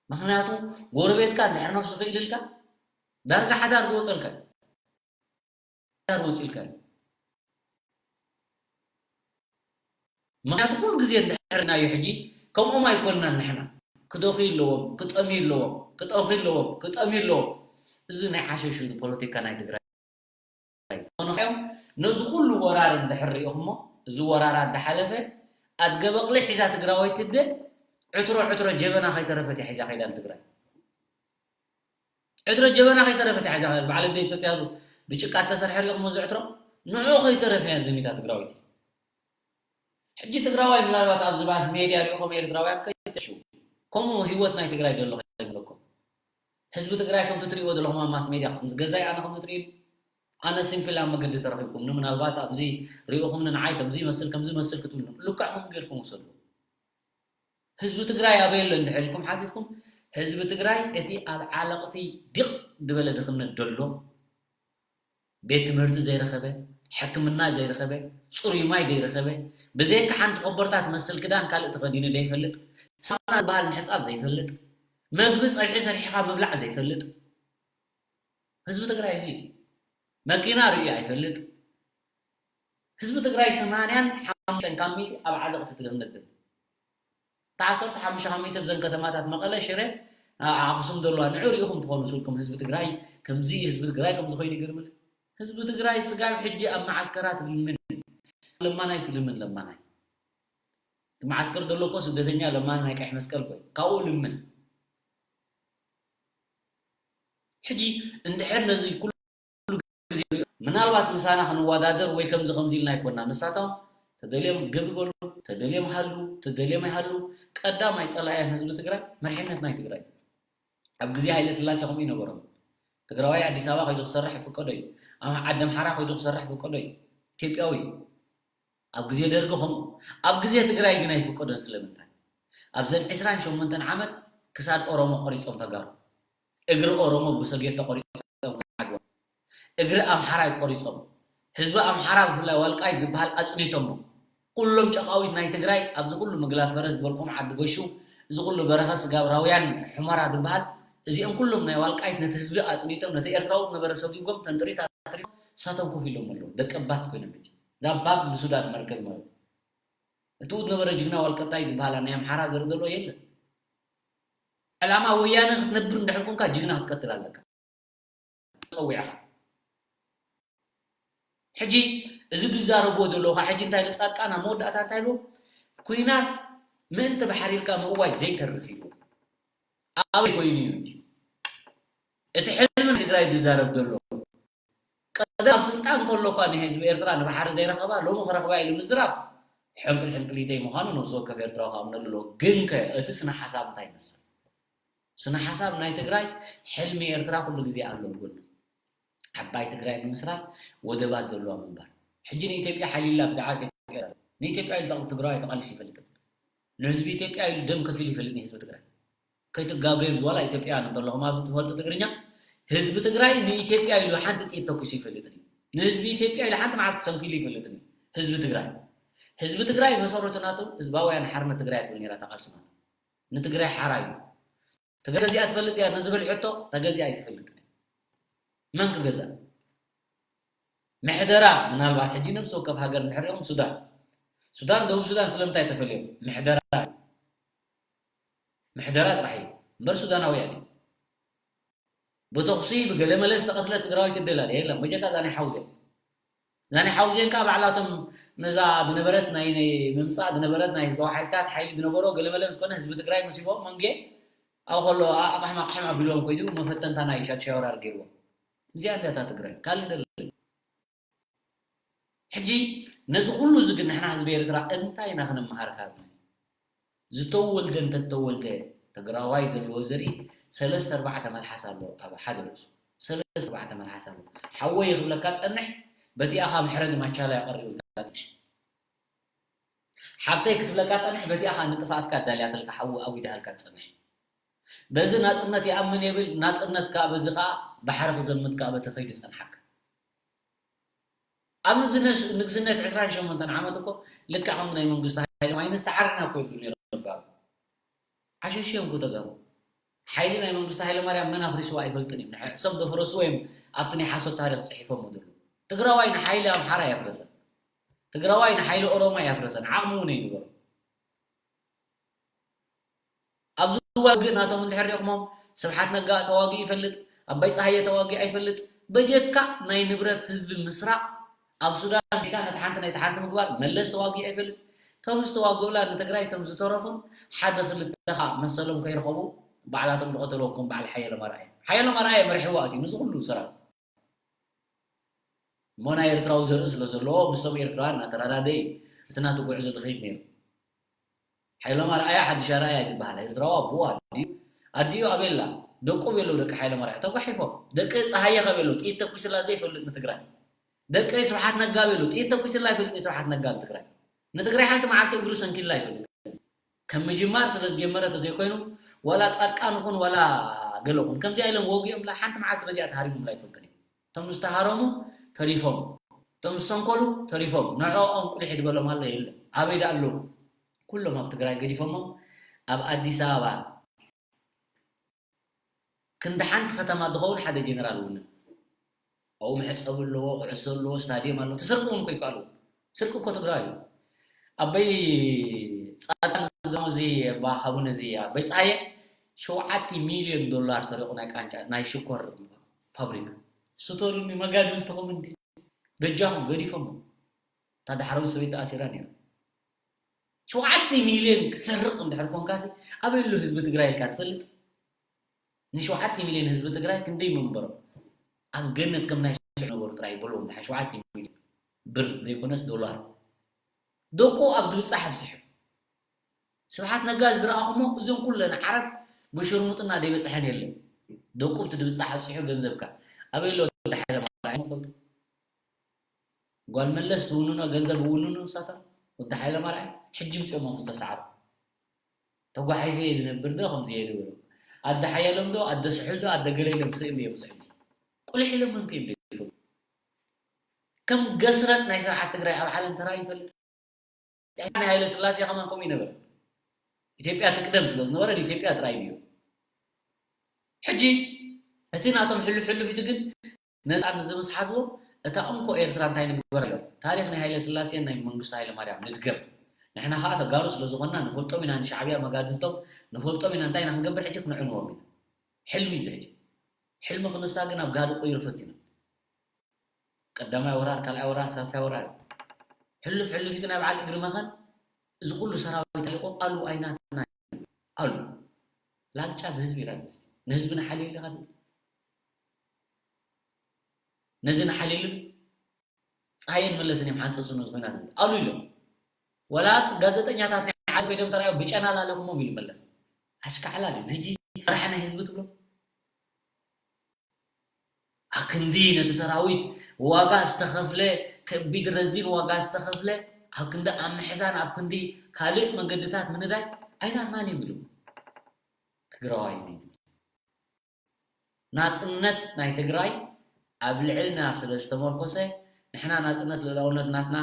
ምኽንያቱ ጎረቤትካ እንድሕር ነብሱ ክኢልልካ ዳርጋ ሓዳር ዝወፀልካ እዩ። ሓዳር ወፂልካ እዩ። ምኽንያቱ ኩሉ ግዜ እንድሕር ናዮ ሕጂ ከምኦም ኣይኮንናን ንሕና ክደኺ ኣለዎም ክጠሚ ኣለዎም ክጠኺ ኣለዎም ክጠሚ ኣለዎም እዚ ናይ ዓሸሹ ፖለቲካ ናይ ትግራይ ዝኾኑ እዮም። ነዚ ኩሉ ወራር እንድሕር ሪኢኹሞ እዚ ወራር ኣዳሓለፈ ኣድገ በቕሊ ሒዛ ትግራወይቲ እደ ዕትሮ ዕትሮ ጀበና ከይተረፈት እያ ሒዛ ከይዳ ንትግራይ ዕትሮ ጀበና ከይተረፈት እያ ሒዛ ከይዳ በዓል ኣደይ ሰትያዙ ብጭቃ እተሰርሐ ሪኢኹሞ እዚ ዕትሮ ንዑ ከይተረፈ እያ ዘሚታ ትግራወይቲ ሕጂ ትግራዋይ ምናልባት ኣብዚ ባስ ሜድያ ሪኢኹም ኤርትራውያን ከይተሽው ከምኡ ህይወት ናይ ትግራይ ደሎ ከይመስለኩም ህዝቢ ትግራይ ከምቲ ትሪእዎ ዘለኹም ኣብ ማስ ሜድያ ከምዚ ገዛይ ኣነ ከምዚ ትሪእኒ ኣነ ሲምፕል ኣብ መገዲ ተረኺብኩምኒ ምናልባት ኣብዚ ሪኢኹምኒ ንዓይ ከምዚ ይመስል ከምዚ ይመስል ክትብሉ ልክዕኹም ጌርኩም ውሰዱ ህዝቢ ትግራይ ኣበይ ኣሎ እንድሕር ኢልኩም ሓቲትኩም ህዝቢ ትግራይ እቲ ኣብ ዓለቕቲ ዲቕ ዝበለ ድኽነት ደሎ ቤት ትምህርቲ ዘይረኸበ፣ ሕክምና ዘይረኸበ፣ ፅሩይ ማይ ዘይረኸበ፣ ብዘይካ ሓንቲ ኮቦርታ ትመስል ክዳን ካልእ ተኸዲኑ ዘይፈልጥ፣ ሳሙና ዝበሃል ምሕፃብ ዘይፈልጥ፣ መግቢ ፀብሒ ሰሪሕኻ ምብላዕ ዘይፈልጥ ህዝቢ ትግራይ እዚ እዩ። መኪና ርእዩ ኣይፈልጥ። ህዝቢ ትግራይ ሰማንያን ሓሙሽተን ካብ ሚእቲ ኣብ ዓዘቕቲ ትግህነትን። እታ ዓሰርተ ሓሙሽተ ካብ ሚእቲ ኣብዘን ከተማታት መቐለ፣ ሽረ፣ ኣኽሱም ዘለዋ ንዑ ሪኢኹም ትኾኑ ስልኩም ህዝቢ ትግራይ ከምዚ ህዝቢ ትግራይ ከምዚ ኮይኑ ይገርምኒ። ህዝቢ ትግራይ ስጋብ ሕጂ ኣብ መዓስከራት ልምን ለማናይ ስልምን ለማናይ መዓስከር ዘሎ እኮ ስደተኛ ለማን ናይ ቀይሕ መስቀል እኮ ካብኡ ልምን ሕጂ እንድሕር ነዚ ኩሉ ግዜ ምናልባት ምሳና ክንወዳደር ወይ ከምዚ ከምዚ ኢልና ኣይኮና። ንሳቶም ተደልዮም ግብ ይበሉ፣ ተደልዮም ሃሉ፣ ተደልዮም ይሃሉ፣ ቀዳማይ ጸላእያን ህዝቢ ትግራይ መሪሕነት ናይ ትግራይ። ኣብ ግዜ ሃይለ ስላሴ ከምኡ ይነበሮም። ትግራዋይ ኣዲስ ኣበባ ከይዱ ክሰርሕ ይፍቀዶ እዩ። ኣብ ዓዲ ኣምሓራ ከይዱ ክሰርሕ ይፍቀዶ እዩ። ኢትዮጵያዊ እዩ። ኣብ ግዜ ደርጊ ከምኡ። ኣብ ግዜ ትግራይ ግን ኣይፍቀዶን። ስለምንታይ? ኣብዘን ዕስራን ሸሞንተን ዓመት ክሳድ ኦሮሞ ቆሪጾም ተጋሩ። እግሪ ኦሮሞ ብሰጌት ተቆሪጾም ዓድዋ። እግሪ ኣምሓራይ ቆሪጾም። ህዝቢ ኣምሓራ ብፍላይ ዋልቃይ ዝበሃል ኣጽኒቶሞ። ኩሎም ጨቃዊት ናይ ትግራይ ኣብዚ ኩሉ ምግላፍ ፈረስ ዝበልኩም ዓዲ ጎሹ፣ እዚ ኩሉ በረኸት ስጋብ ራውያን ሑመራ ዝበሃል፣ እዚኦም ኩሎም ናይ ዋልቃይት ነቲ ህዝቢ ኣጽኒቶም፣ ነቲ ኤርትራዊ ነበረ ሰጒጎም፣ ተንጥሪት ኣትሪፎም፣ ንሳቶም ኮፍ ኢሎም ኣለዉ። ደቀባት ኮይኖም ሕጂ። ዳባብ ንሱዳን መርከብ ማለት እዩ። እቲ ዝነበረ ጅግና ዋልቀጣይ ዝበሃላ ናይ ኣምሓራ ዘርኢ ዘሎ የለን። ዕላማ ወያነ ክትነብር እንድሕር ኮንካ ጅግና ክትቀትል ኣለካ። ጸዊዕኻ። ሕጂ እዚ ዝዛረብዎ ዘለዉ ኸዓ ሕጂ እንታይ ንጻድቃን ኣብ መወዳእታ እንታይ ኢልዎ? ኲናት ምእንቲ ባሕሪ ኢልካ ምእዋጅ ዘይተርፍ ኢልዎ። ኣበይ ኮይኑ እዩ እንጂ? እቲ ሕልሚ ናይ ትግራይ ዝዛረብ ዘሎ። ቀደም ኣብ ስልጣን ከሎ እኳ ንህዝቢ ኤርትራ ንባሕሪ ዘይረኸባ፣ ሎሚ ክረኽባ ኢሉ ምዝራብ ሕንቅል ሕንቅሊተይ ምዃኑ ነብሲ ወከፍ ኤርትራዊ ክኣምነሉ ኣለዎ። ግን ከ እቲ ስነ ሓሳብ እንታይ ይመስል? ስነ ሓሳብ ናይ ትግራይ፣ ሕልሚ ኤርትራ ኩሉ ግዜ ኣሎ ኣብ ጎኑ። ዓባይ ትግራይ ንምስራት፣ ወደባት ዘለዋ ምንባር። ሕጂ ንኢትዮጵያ ሓሊላ ብዛዕባ ኢትዮጵያ፣ ንኢትዮጵያ ኢሉ ትግራዋይ ተቓሊሱ ይፈልጥን። ንህዝቢ ኢትዮጵያ ኢሉ ደም ከፊሉ ይፈልጥ ንህዝቢ ትግራይ። ከይትጋገዩ ዋላ ኢትዮጵያውያን እንተለኹም ኣብዚ ትፈልጡ ትግርኛ፣ ህዝቢ ትግራይ ንኢትዮጵያ ኢሉ ሓንቲ ጥይት ተኩሱ ይፈልጥን እዩ። ንህዝቢ ኢትዮጵያ ኢሉ ሓንቲ መዓልቲ ሰንኪሉ ይፈልጥን እዩ። ህዝቢ ትግራይ። ህዝቢ ትግራይ መሰረቱ ናቱ ህዝባውያን ሓርነት ትግራይ ትብል ነይራ እታ ቃልሲ ናቱ። ንትግራይ ሓራ እዩ። ተገዚኣ ትፈልጥ እያ ንዝብል ሕቶ ተገዚኣ ኣይትፈልጥን እያ። መን ክገዝኣ? ምሕደራ ምናልባት ሕጂ ነብሲ ወከፍ ሃገር እንድሕር ሪኦም ሱዳን። ሱዳን ደቡብ ሱዳን ስለምንታይ ተፈልዮም? ምሕደራ እዩ። ምሕደራ ጥራሕ እዩ። እምበር ሱዳናውያን እዩ። ብተኹሲ ብገለመለ ዝተቐትለ ትግራዋይ ትደላ ድያ? የለን። በጀካ እዛ ናይ ሓውዜን። እዛ ናይ ሓውዜን ከዓ ባዕላቶም ነዛ ዝነበረት ናይ፣ ናይ ምምፃእ ዝነበረት ናይ ህዝባዊ ሓይልታት ሓይሊ ዝነበሮ ገለመለ ምስ ኮነ ህዝቢ ትግራይ መሲልዎም መንጌ ኣብኡ ከሎ ኣ-፣ ኣቕሕም ኣቕሕም ኣቢልዎም ከይዱ መፈተንታ ናይ ሻድሻይ ወራር ገይርዎም። እዚኣ እንድያ እታ ትግራይ። ካልእ እንደለ። ሕጂ ነዚ ኩሉ እዚ ግን ንሕና ህዝቢ ኤርትራ እንታይ ኢና ክንመሃር ካብ ዝተወልደ እንተተወልደ ትግራዋይ ዘለዎ ዘርኢ ሰለስተ ኣርባዕተ መልሓስ ኣሎ ኣብ ሓደ ርእሱ። ሰለስተ ኣርባዕተ መልሓስ ኣሎ። ሓወይ ክብለካ ጸንሕ፣ በቲኣኻ መሕረዲ ማቻላይ ኣቐሪብልካ ጸንሕ። ሓብተይ ክትብለካ ጸንሕ፣ በቲኣኻ ንጥፍኣትካ ኣዳልያትልካ ሓዊ ኣዊዳሃልካ ጸንሕ። በዚ ናጽነት ይኣምን የብል፣ ናጽነት ከኣ በዚ ከኣ ባሕሪ ክዘምት ከኣ በቲ ከይዱ ጸንሓካ። ኣብ ንዝነስ-፣ ንግስነት ዕስራን ሸሞንተን ዓመት እኮ ልክዕ ከምዚ ናይ መንግስቲ ሃይለ ማርያም ኣይንሰዓርና እኮ ይብሉ ነይሮም ነባር። ዓሸሽ እዮም እኮ ተጋሩ። ሓይሊ ናይ መንግስቲ ሃይለ ማርያም መን ኣፍሪስዎ ኣይፈልጥን እዩ። ንሐ-፣ እሶም ዘፍረስዎ እዮም ኣብቲ ናይ ሓሶት ታሪኽ ጽሒፎም ዘለዉ። ትግራዋይ ንሓይሊ ኣምሓራ ኣየፍረሰን። ትግራዋይ ንሓይሊ ኦሮሞ ኣየፍረሰን። ዓቕሚ እውን ኣይነበሮም። ኣብዚ እዋን ውግእ ናቶም እንድሕር ሪእኹሞም፣ ስብሓት ነጋ ተዋጊኡ ይፈልጥ፣ ኣባይ ፀሃየ ተዋጊኡ ኣይፈልጥ። በጀካ ናይ ንብረት ህዝቢ ምስራቕ፣ ኣብ ሱዳን ጌጋ ነቲ ሓንቲ ናይቲ ሓንቲ ምግባር፣ መለስ ተዋጊኡ ኣይፈልጥ። እቶም ዝተዋግኡላ ንትግራይ፣ እቶም ዝተረፉን ሓደ ክልተ ኻዓ መሰሎም ከይረኸቡ ባዕላቶም ዝቐተልዎም ከም በዓል ሓየሎም ኣርኣያ። ሓየሎም ኣርኣያ መሪሕዋ እቲ ነዚ ኩሉ ሰራዊት። እሞ ናይ ኤርትራዊ ዘርኢ ስለ ዘለዎ፣ ምስቶም ኤርትራውያን እናተረዳድአ እዩ እቲ ናቱ ጉዕዞ ዝኸይድ ነይሩ። ሓይሎም ኣርኣያ ሓድሽ ኣርኣያ እዩ ዝበሃል። ኤርትራዊ ኣቦኡ ኣዲኡ፣ ኣዲኡ ኣበይ ኣላ? ደቁ ኣበይ ኣለዉ? ደቂ ሓይሎም ኣርኣያ ተጓሒፎም። ደቂ ጸሃየ ከ ኣበይ ኣለዉ? ጥይት ተኩስላ ዘይፈልጥ ንትግራይ። ደቂ ስብሓት ነጋ ኣበይ ኣለዉ? ጥይት ተኩስላ ኣይፈልጥ ንስብሓት ነጋ ንትግራይ። ንትግራይ ሓንቲ መዓልቲ እግሩ ሰንኪላ ኣይፈልጥ። ከም ምጅማር ስለ ዝጀመረ ተዘይኮይኑ፣ ዋላ ጻድቃን ይኹን ዋላ ገለ ይኹን፣ ከምዚኣ ኢሎም ወጊኦምላ ሓንቲ መዓልቲ በዚኣ ተሃሪሞምላ ኣይፈልጡን እዮም። እቶም ዝተሃረሙ ተሪፎም፣ እቶም ዝሰንከሉ ተሪፎም፣ ንዕኦም ቁሊሕ ይድበሎም ኣሎ የለን። ኣበይ ደኣ ኣለዉ? ኩሎም ኣብ ትግራይ ገዲፎሞም ኣብ ኣዲስ ኣበባ ክንዲ ሓንቲ ከተማ ዝኸውን ሓደ ጀነራል እውን ኣብኡ መሕጸቢ ኣለዎ፣ ኩዕሶ ኣለዎ፣ ስታድዮም ኣለዎ። እቲ ስርቂ እውን እኮ ይከኣል። ስርቂ እኮ ትግራይ እዩ። ኣበይ ጻድቃን እዚ ደሞ እዚ ኣባ ሃቡነ እዚ ኣበይ ጸሃየ ሸውዓተ ሚልዮን ዶላር ሰሪቑ ናይ ቃንጫ ናይ ሽኮር ፋብሪካ። ስቶሉኒ መጋድልትኹም እንዲ በጃኹም ገዲፎም። እታ ዳሕረዊት ሰበይቲ ተኣሲራ ነይራ። ሸውዓተ ሚልዮን ክሰርቕ እንድሕር ኮንካሲ ኣበይ ኣሎ ህዝቢ ትግራይ ኢልካ ትፈልጥ? ንሸውዓተ ሚልዮን ህዝቢ ትግራይ ክንደይ መንበሮም? ኣብ ገነት ከም ናይ ስዑ ነበሩ ጥራይ በልዎም። ድሓን ሸውዓተ ሚልዮን ብር ዘይኮነስ ዶላር። ደቁ ኣብ ድብጻሕ ኣብጺሑ። ስብሓት ነጋ ዝረኣኹሞ እዞም ኩለን ዓረብ ብሽርሙጥና ዘይበጽሐን የለን። ደቁ ኣብቲ ድብጻሕ ኣብጺሑ ገንዘብካ ኣበይ ኣሎ? ወዲ ሓይለ ማርያም ፈልጡ። ጓል መለስ ትውንኖ ገንዘብ እውንኑ ንሳቶም። ወዲ ሓይለ ማርያም ሕጂ ምጽኦም ምስ ተሰዓሩ። ተጓሒፈ እየ ዝነብር ዶ ከምዚ እየ ዝብሉ። ኣደ ሓየሎም ዶ ኣደ ስሑል ዶ ኣደ ገለ ኢሎም ስእሊ እዮም ስሕጂ። ቁልሕ ኢሎም መን ከይብሉ ይፈልጡ። ከም ገስረጥ ናይ ስርዓት ትግራይ ኣብ ዓለም ተራእዩ ይፈልጥ። ናይ ሃይለ ስላሴ ከማን ከምኡ ይነበረ። ኢትዮጵያ ትቅደም ስለ ዝነበረ ንኢትዮጵያ ጥራይ እዩ። ሕጂ እቲ ናቶም ሕሉፍ ሕሉፍ ኢቱ ግን ነፃ ንዝምስ ሓዝቦ እታ እንኮ ኤርትራ እንታይ ንግበር ኣሎ? ታሪኽ ናይ ሃይለ ስላሴን ናይ መንግስቱ ሃይለ ማርያም ንድገም። ንሕና ከዓ ተጋሩ ስለ ዝኾንና ንፈልጦም ኢና ንሻዕብያ መጋድልቶም ንፈልጦም ኢና እንታይ ኢና ክንገብር ሕጂ ክንዕንዎም ኢና። ሕልሚ እዩ ሕጂ። ሕልሚ ክንሳ ግን ኣብ ጋህዲ ክቕይሩ ፈቲኖም። ቀዳማይ ወራር፣ ካልኣይ ወራር፣ ሳልሳይ ወራር። ሕሉፍ ሕሉፊቱ ናይ በዓል እግሪ መኸን እዚ ኩሉ ሰራዊት ተልቆ ኣሉ ኣይናትና ኣሉ። ላግጫ ብህዝቢ ኢላ ንህዝቢ ንሓልዮ ኢኻ ትብል። ነዚ ንሓልየሉ ፀሃየን መለስን እዮም ሓንፀፁ ነዚ ኩናት እዚ ኣሉ ኢሎም። ወላ ጋዜጠኛታት ናይ ዓለም ኮይዶም ተራዮ ብጨና ላለኹሞም ኢሉ መለስ። ኣሽካዕላል እዚ ዲ መራሒ ናይ ህዝቢ ትብሎ ኣክንዲ ነቲ ሰራዊት ዋጋ ዝተኸፍለ ከቢድ ረዚን ዋጋ ዝተኸፍለ ኣብ ክንዲ ኣብ ምሕዛን ኣብ ክንዲ ካልእ መገድታት ምንዳይ ኣይናትናን እዩ ኢሉ ትግራዋይ እዚ ናፅነት ናይ ትግራይ ኣብ ልዕልና ስለ ዝተመርኮሰ ንሕና ናፅነት ልእላውነት ናትና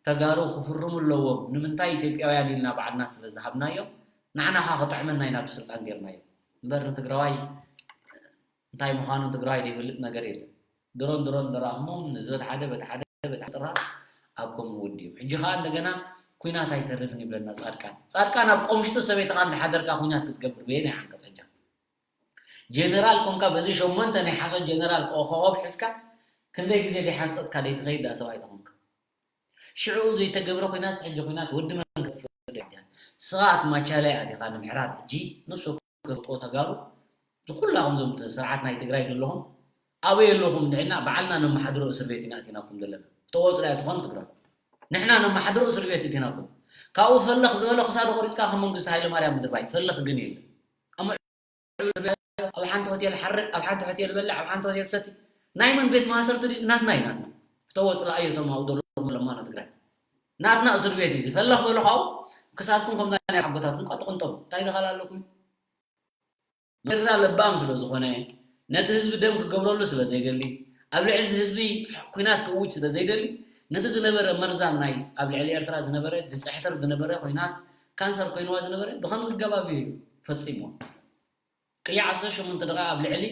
ተጋሩ ክፍርሙ ኣለዎም ንምንታይ ኢትዮጵያውያን ኢልና ባዕልና ስለ ዝሃብናዮም ንዓና ካ ክጥዕመና ኢና ብስልጣን ገርናዮ እምበር ንትግራዋይ እንታይ ምዃኑ ትግራዋይ ዘይፈልጥ ነገር የለን። ድሮን ድሮን ደራኽሞም ንዚ በቲ ሓደ በቲ ሓደ በቲ ጥራ ኣብ ከም ውድ እዩ። ሕጂ ከዓ እንደገና ኩናት ኣይተርፍን ይብለና ፃድቃን። ፃድቃን ኣብ ቆምሽጢ ሰበይትኻ እንዳሓደርካ ኩናት ክትገብር በየናይ ዓንቀፅ ሕጃ? ጀነራል ኮንካ በዚ ሸሞንተ ናይ ሓሶት ጀነራል ኮኾብ ሕዝካ ክንደይ ግዜ ዘይሓንፀፅካ ዘይትኸይድ ዳ ሰብኣይ ተኾንካ? ሽዑ ዘይተገብረ ኩናት ሕጂ ኩናት ወዲ መን ክትፈርድ ኢኻ? ስኻ ኣቲ ማቻላይ ኣቲኻ ንምሕራር ሕጂ ነብሲ ወከፍ ተጋሩ ዝኩላኹም ዞም ስርዓት ናይ ትግራይ ዘለኹም ኣበይ ኣለኹም ድሕና በዓልና ነመሓድሮ እስር ቤት ኢና ኣቲናኩም ዘለና ፍተወፁ ዳያ ትኾኑ ትግራይ ንሕና ነመሓድሮ እስር ቤት እቲናኩም ካብኡ ፈለኽ ዝበለ ክሳዱ ቆሪፅካ ከም መንግስቲ ሃይለማርያም ምድርባይ ፈለኽ ግን የለን ኣብ ሓንቲ ሆቴል ሓርድ፣ ኣብ ሓንቲ ሆቴል በልዕ፣ ኣብ ሓንቲ ሆቴል ሰቲ። ናይ መን ቤት ማእሰርቲ ድዩ? ናትና እዩ ናትና። ፍተዎ ፅላእዮ እቶም ኣብኡ ዘለኹም ለማኖ ትግራይ። ናትና እስር ቤት እዩ እዚ። ፈለኽ በሉ ካብኡ ክሳትኩም ከምዛ ናይ ሓጎታትኩም ቀጥቕንጦም። እንታይ ደኻል ኣለኩም? ኤርትራ ለባም ስለ ዝኾነ ነቲ ህዝቢ ደም ክገብረሉ ስለ ዘይደሊ ኣብ ልዕሊ እዚ ህዝቢ ኩናት ክእውጅ ስለ ዘይደሊ ነቲ ዝነበረ መርዛም ናይ ኣብ ልዕሊ ኤርትራ ዝነበረ ዝፅሕትር ዝነበረ ኩናት ካንሰር ኮይንዋ ዝነበረ ብከምዚ ኣገባብ እዩ ፈፂምዎ። ቅያ ዓሰርተ ሸሞንተ ደቂቃ ኣብ ልዕሊ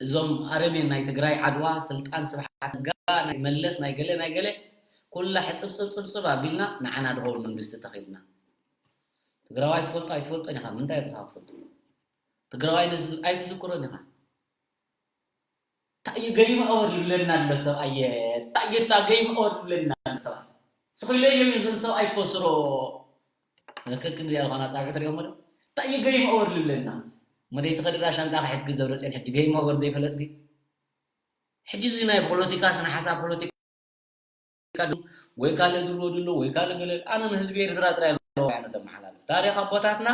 እዞም ኣረሜን ናይ ትግራይ ዓድዋ ስልጣን ስብሓት ነጋ ናይ መለስ ናይ ገለ ናይ ገለ ኩላ ሕፅብፅብፅብፅብ ኣቢልና ንዓና ድኸውን መንግስቲ ተኺልና ትግራዋይ ትፈልጦ ኣይትፈልጦን ኢኻ ምንታይ ኢኻ ትፈልጦ ትግራዋይ ንዚ ኣይትዝክሮን ኢኻ እንታይ እዩ ገይም ኣወር ይብለና ኣሎ ሰብኣየ እንታይ እዩ እታ ገይም ኣወር ይብለና ኣሎ ሰብኣይ ስኺሎ እዮም ይብል ሰብኣይ ኮስሮ ከክንዚኣ ዝኾና ፃብዒ ትሪኦም ዶ እንታይ እዩ ገይም ኣወር ይብለና መደይ ትኸድዳ ሻንጣ ክሕዝኪ ዘብረፅን ሕጂ ገይም ኣወር ዘይፈለጥኪ ሕጂ እዚ ናይ ፖለቲካ ስነ ሓሳብ ፖለቲካ ወይ ካልእ ድሮ ድሎ ወይ ካልእ ገለ ኣነ ንህዝቢ ኤርትራ ጥራይ ኣለዎ ኣነ ተመሓላልፍ ታሪክ ኣቦታትና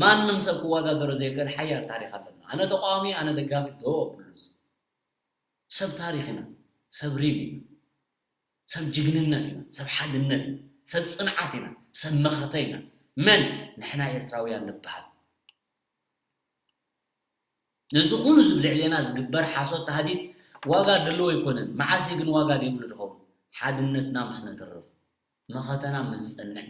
ማንም ሰብ ክወዳደሮ ዘይክእል ሓያል ታሪክ ኣለና ኣነ ተቃዋሚ ኣነ ደጋፊ ዶ ብሉስ ሰብ ታሪክ ኢና ሰብ ሪም ኢና ሰብ ጅግንነት ኢና ሰብ ሓድነት ኢና ሰብ ፅንዓት ኢና ሰብ መኸተ ኢና መን ንሕና ኤርትራውያን ንበሃል እዚ ኩሉ ዝብ ልዕሌና ዝግበር ሓሶት ታህዲድ ዋጋ ደለዎ ኣይኮነን መዓስ ግን ዋጋ ደይብሉ ዝኸውን ሓድነትና ምስ ነትርፍ መኸተና ምስ ዝፀንዕ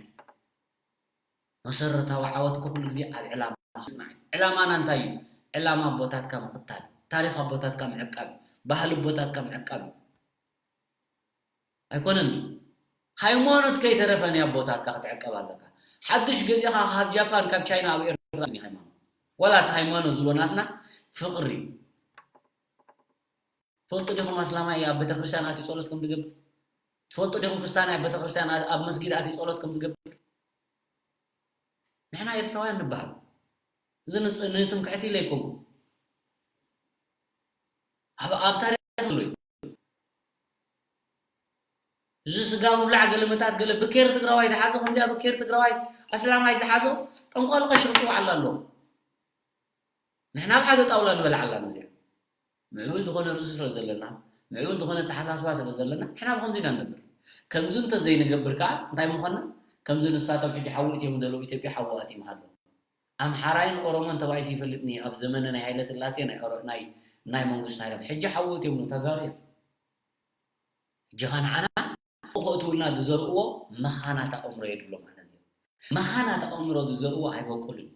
መሰረታዊ ዓወት ኩሉ ግዜ ኣብ ዕላማ ክፅናዕ እዩ ዕላማና እንታይ እዩ ዕላማ ኣቦታትካ ምኽታል ታሪክ ኣቦታትካ ምዕቃብ ባህሊ ኣቦታትካ ምዕቃብ እዩ ኣይኮነን ድዩ? ሃይማኖት ከይተረፈ ናይ ኣቦታትካ ክትዕቀብ ኣለካ። ሓዱሽ ገዚእኻ ካብ ጃፓን ካብ ቻይና ኣብ ኤርትራ ሃይማኖት ዋላ እቲ ሃይማኖት ዝብሎ ናትና ፍቕሪ ትፈልጡ ዲኹም ኣስላማይ ኣብ ቤተክርስትያን ኣትዩ ጸሎት ከም ዝገብር ትፈልጡ ዲኹም ክርስትያን ኣብ ቤተክርስትያን ኣብ መስጊድ ኣትዩ ጸሎት ከም ዝገብር ንሕና ኤርትራውያን ንበሃል እዚ ንትምክሕቲ ኢለ ኣይኮንኩ ኣብ ኣብ ታሪኽ ኣሎ እዩ። እዚ ስጋ ምብላዕ ገለ መታት ገለ ብኬር ትግራዋይ ዝሓዞ ከምዚኣ ብኬር ትግራዋይ ኣስላማይ ዝሓዞ ጠንቋል ቀሺ ክፅውዓላ ኣለዎ። ንሕና ኣብ ሓደ ጣውላ ንበልዓላ ነዚኣ። ምዕቡል ዝኾነ ርእሲ ስለ ዘለና፣ ምዕቡል ዝኾነ ኣተሓሳስባ ስለ ዘለና፣ ንሕና ብኸምዚ ኢና ንነብር። ከምዚ እንተዘይንገብር ከኣ እንታይ ምኾንና? ከምዚ ንሳቶም ሕጂ ሓዊ እትዮም ዘለዉ ኢትዮጵያ ሓዊ ኣትዮም ሃለዉ። ኣምሓራይን ኦሮሞን ተባኢሱ ይፈልጥኒ ኣብ ዘመነ ናይ ሃይለ ስላሴ ናይ ኦሮ-፣ ናይ፣ ናይ መንግስቱ ሃይለ። ሕጂ ሓዊ እትዮም ተጋሩ እዮም። ሕጂ ኸ ንዓና ከእትውልና ዝዘርእዎ መኻናት ኣእምሮ የድሎ ማለት እዩ። መኻናት ኣእምሮ ዝዘርእዎ ኣይበቁልን።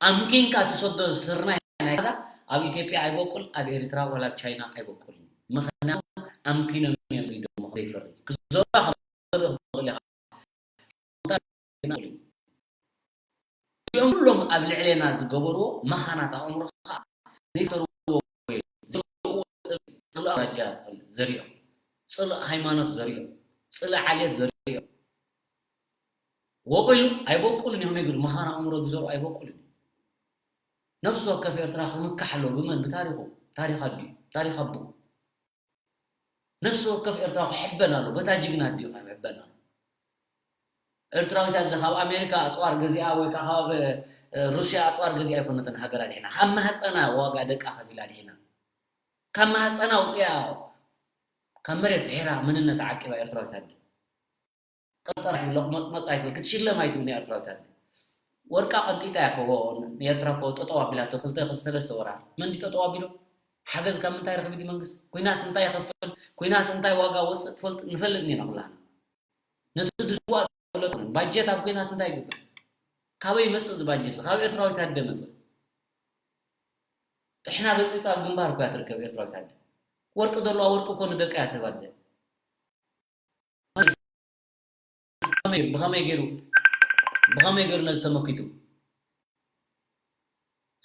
ኣምኪንካ ትሰዶ ስርናይ ናይ ካናዳ ኣብ ኢትዮጵያ ኣይበቁል፣ ኣብ ኤርትራ ዋላ ኣብ ቻይና ኣይበቁልን። ምኽንያቱ ኣምኪኖም እዮም ዘይደሞ ዘይፈሪ። ክዘርኡ ካብ ዝኽእል ኢኻ። እዚኦም ኩሎም ኣብ ልዕሌና ዝገበርዎ መኻናት ኣእምሮ ከዓ ዘይፈርዎ ዘርእዎ ጽልእ ኣውራጃ ዘሪኦም፣ ጽልእ ሃይማኖት ዘሪኦም፣ ጽልእ ዓሌት ዘሪኦም። ወቂሉ ኣይበቁልን እዮም። ይግዱ መኻን ኣእምሮ ዝዘርኡ ኣይበቁልን። ነፍሲ ወከፍ ኤርትራ ክምካሕ ኣለዎ። ብመን? ብታሪኹ። ታሪኽ ኣዲኡ፣ ታሪኽ ኣቦ። ነፍሲ ወከፍ ኤርትራ ክሕበን ኣለዎ። በታ ጅግና ኣዲኡ ክሕበን ኣለዎ። ኤርትራዊት ኣደ ካብ ኣሜሪካ ኣጽዋር ገዚኣ ወይ ከዓ ካብ፣ እ፣ ሩስያ ኣጽዋር ገዚኣ ኣይኮነትን ሃገር ኣድሒና። ካብ ማህፀና ዋጋ ደቃ ከፊላ ኣድሒና። ካብ ማህፀና ኣውፅያ ካብ መሬት ፍሒራ መንነታ ዓቂባ ኤርትራዊት ኣደ። ቀጠር ኣይትብሎ፣ መጽመጽ ኣይትብል፣ ክትሽለም ኣይትብል ንኤርትራዊት ኣደ። ወርቃ ቀንጢጣ እያ እኮ ንኤርትራ እኮ ጠጠው ኣቢላቶ ክልተ፣ ክልተ ሰለስተ ወራር። መን ድዩ ጠጠው ኣቢሎ? ሓገዝ ካብ ምንታይ ረኺቡ ድዩ መንግስቲ? ኲናት እንታይ ይኸፍል? ኲናት እንታይ ዋጋ ወፅእ ትፈልጥ፣ ንፈልጥ ኒና ኩላህና። ነቲ ድስዋ ዝፈለጥ ባጀት ኣብ ኲናት እንታይ ይግበር? ካበይ ይመጽእ እዚ ባጀት? ካብ ኤርትራዊት ኣደ መጽእ። ጥሕና በጽቢጻ ኣብ ግንባር እኮ እያ ትርከብ ኤርትራዊት ኣደ። ወርቂ ዘለዋ ወርቂ እኮ ንደቃ እያ ትህብ ኣደ። ብኸመይ፣ ብኸመይ ገይሩ፣ ብኸመይ ገይሩ ነዚ ተመኪቱ?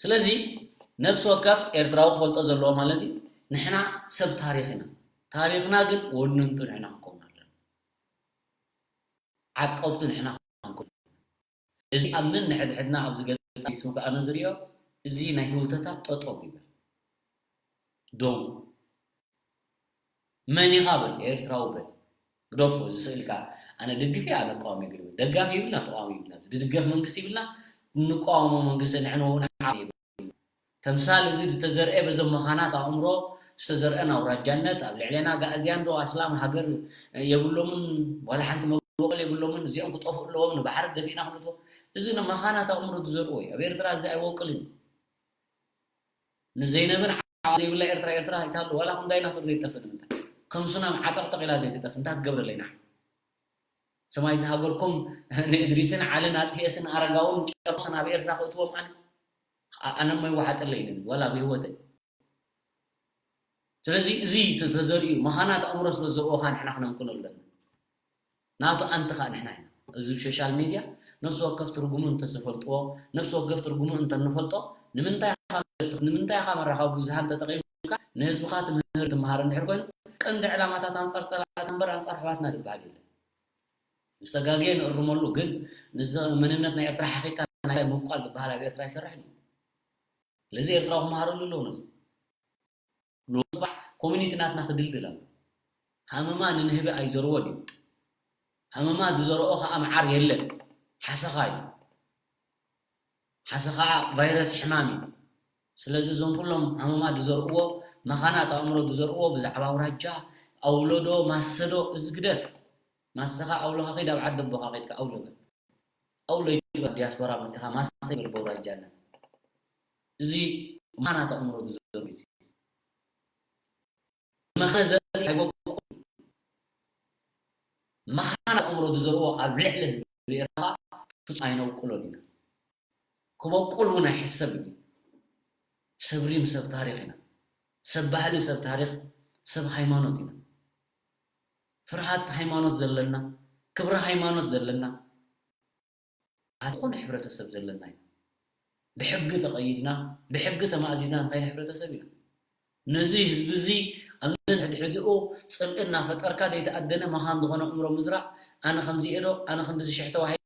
ስለዚ ነፍሲ ወከፍ ኤርትራዊ ክፈልጦ ዘለዎ ማለት እዩ፣ ንሕና ሰብ ታሪኽ ኢና። ታሪኽና ግን ወነንቱ ንሕና ክንከውን ኣለና። ዓቀብቱ ንሕና ክንከውን። እዚ ኣብ ነንሕድሕድና ኣብዚ ገጽ ፌስቡክ ኣነ ዝሪኦ፣ እዚ ናይ ህውተታት ጠጠው ይበል። ደው። መን ኢኻ በል፣ ኤርትራዊ በል። ግደፎ፣ እዚ ስእልካ ኣነ ደግፍ እየ፣ ኣነ እቃወም እየ ግድብል። ደጋፊ ይብልና፣ ተቃዋሚ ይብልና። ዝድገፍ መንግስቲ ይብልና፣ እንቃወሞ መንግስቲ ንሕንኡ ንዓ ይብል። ተምሳል እዚ ዝተዘርአ በዞም መኻናት ኣእምሮ ዝተዘርአ ኣውራጃነት ኣብ ልዕሌና ኣግኣዝያን ዶ ኣስላም ሃገር የብሎምን፣ ዋላ ሓንቲ መበቆል የብሎምን፣ እዚኦም ክጠፍኡ ኣለዎም፣ ንባሕሪ ደፊእና ክንእትዎ። እዚ ንመኻናት ኣእምሮ ዝዘርዎ እዩ። ኣብ ኤርትራ እዚ ኣይወቅልን እዩ። ንዘይነብን ዓቕሚ ዘይብላ ኤርትራ፣ ኤርትራ ኣይትሃሉ፣ ዋላ ከም ዳይናሶር ዘይትጠፍእ ንምንታይ? ከም ሱናም ዓጠቕጠቕ ኢላ ዘይትጠፍእ እንታይ ክትገብረለይ ንዓ? ሰማይ ዝሃገርኩም ንእድሪስን ዓልን ኣጥፊኤስን ኣረጋውን ጨርቆስን ኣብ ኤርትራ ክእትዎም ኣነ፣ ኣ-፣ ኣነ እሞ ይወሓጠለይ ነዚ፣ ዋላ ብህይወተይ። ስለዚ እዚ ተ-፣ ተዘሪኡ መኻናት ኣእምሮ ስለ ዝዘርዎ ከዓ ንሕና ክነምክኖ ኣለና። ናቱ ኣንቲ ከዓ ንሕና ኢና። እዚ ሶሻል ሜድያ ነፍሲ ወከፍ ትርጉሙ እንተዝፈልጥዎ፣ ነፍሲ ወከፍ ትርጉሙ እንተንፈልጦ፣ ንምንታይ ኢኻ፣ ንምንታይ ኢኻ መራኸቢ ብዙሃን ተጠቒምካ ንህዝብኻ ትምህር ትመሃር እንድሕር ኮይኑ፣ ቀንዲ ዕላማታት ኣንጻር ጸላእትና እምበር ኣንጻር ኣሕዋትና ዝበሃል የለን። ዝተጋገየ ንእርመሉ፣ ግን ንዚ መንነት ናይ ኤርትራ ሓቂቕካ ናይ ምብቋል ዝበሃል ኣብ ኤርትራ ኣይሰርሕን እዩ። ስለዚ ኤርትራዊ ክመሃረሉ ኣለዎ ነዚ። ሎሚ ጽባሕ ኮሚኒቲ ናትና ክድልድል ኣሎ። ሃመማ ንንህቢ ኣይዘርዎ ድዩ? ሃመማ ዝዘርኦ ኸኣ መዓር የለን። ሓሰኻ እዩ። ሓሰኻ ቫይረስ ሕማም እዩ። ስለዚ እዞም ኩሎም ሃመማ ዝዘርእዎ፣ መኻናት ኣእምሮ ዝዘርእዎ ብዛዕባ ኣውራጃ፣ ኣውለዶ፣ ማሰዶ፣ እዚ ግደፍ። ማሰኻ ኣውሎኻ ኺድ ኣብ ዓዲ ኣቦኻ ኺድካ ኣውሎ በል። ኣውሎ ይትበል ዲያስፖራ መጺኻ ማሰ ይበል በውራጃነት። እዚ መኻናት ኣእምሮ ዝዘርኡ እዩ። መኸዘን ኣይበቁል። መኻናት ኣእምሮ ዝዘርዎ ኣብ ልዕሊ ህዝቢ ኤርትራ ፍጹም ኣይነብቁሎን ኢና። ክበቁል እውን ኣይሕሰብ እዩ። ሰብ ሪም ሰብ ታሪኽ ኢና። ሰብ ባህሊ ሰብ ታሪኽ ሰብ ሃይማኖት ኢና። ፍርሃት ሃይማኖት ዘለና፣ ክብሪ ሃይማኖት ዘለና፣ ሓደ ዝኾነ ሕብረተሰብ ዘለና ኢና። ብሕጊ ተቐይድና፣ ብሕጊ ተማእዚዝና ንኸይድ ሕብረተሰብ ኢና። ነዚ ህዝቢ እዚ ኣብ ነንሕድሕድኡ ጽልኢ እናፈጠርካ ዘይተኣደነ መኻን ዝኾነ ኣእምሮ ምዝራእ፣ ኣነ ከምዚ እየ ዶ፣ ኣነ ክንድዚ ሽሕ ተዋሂበ፣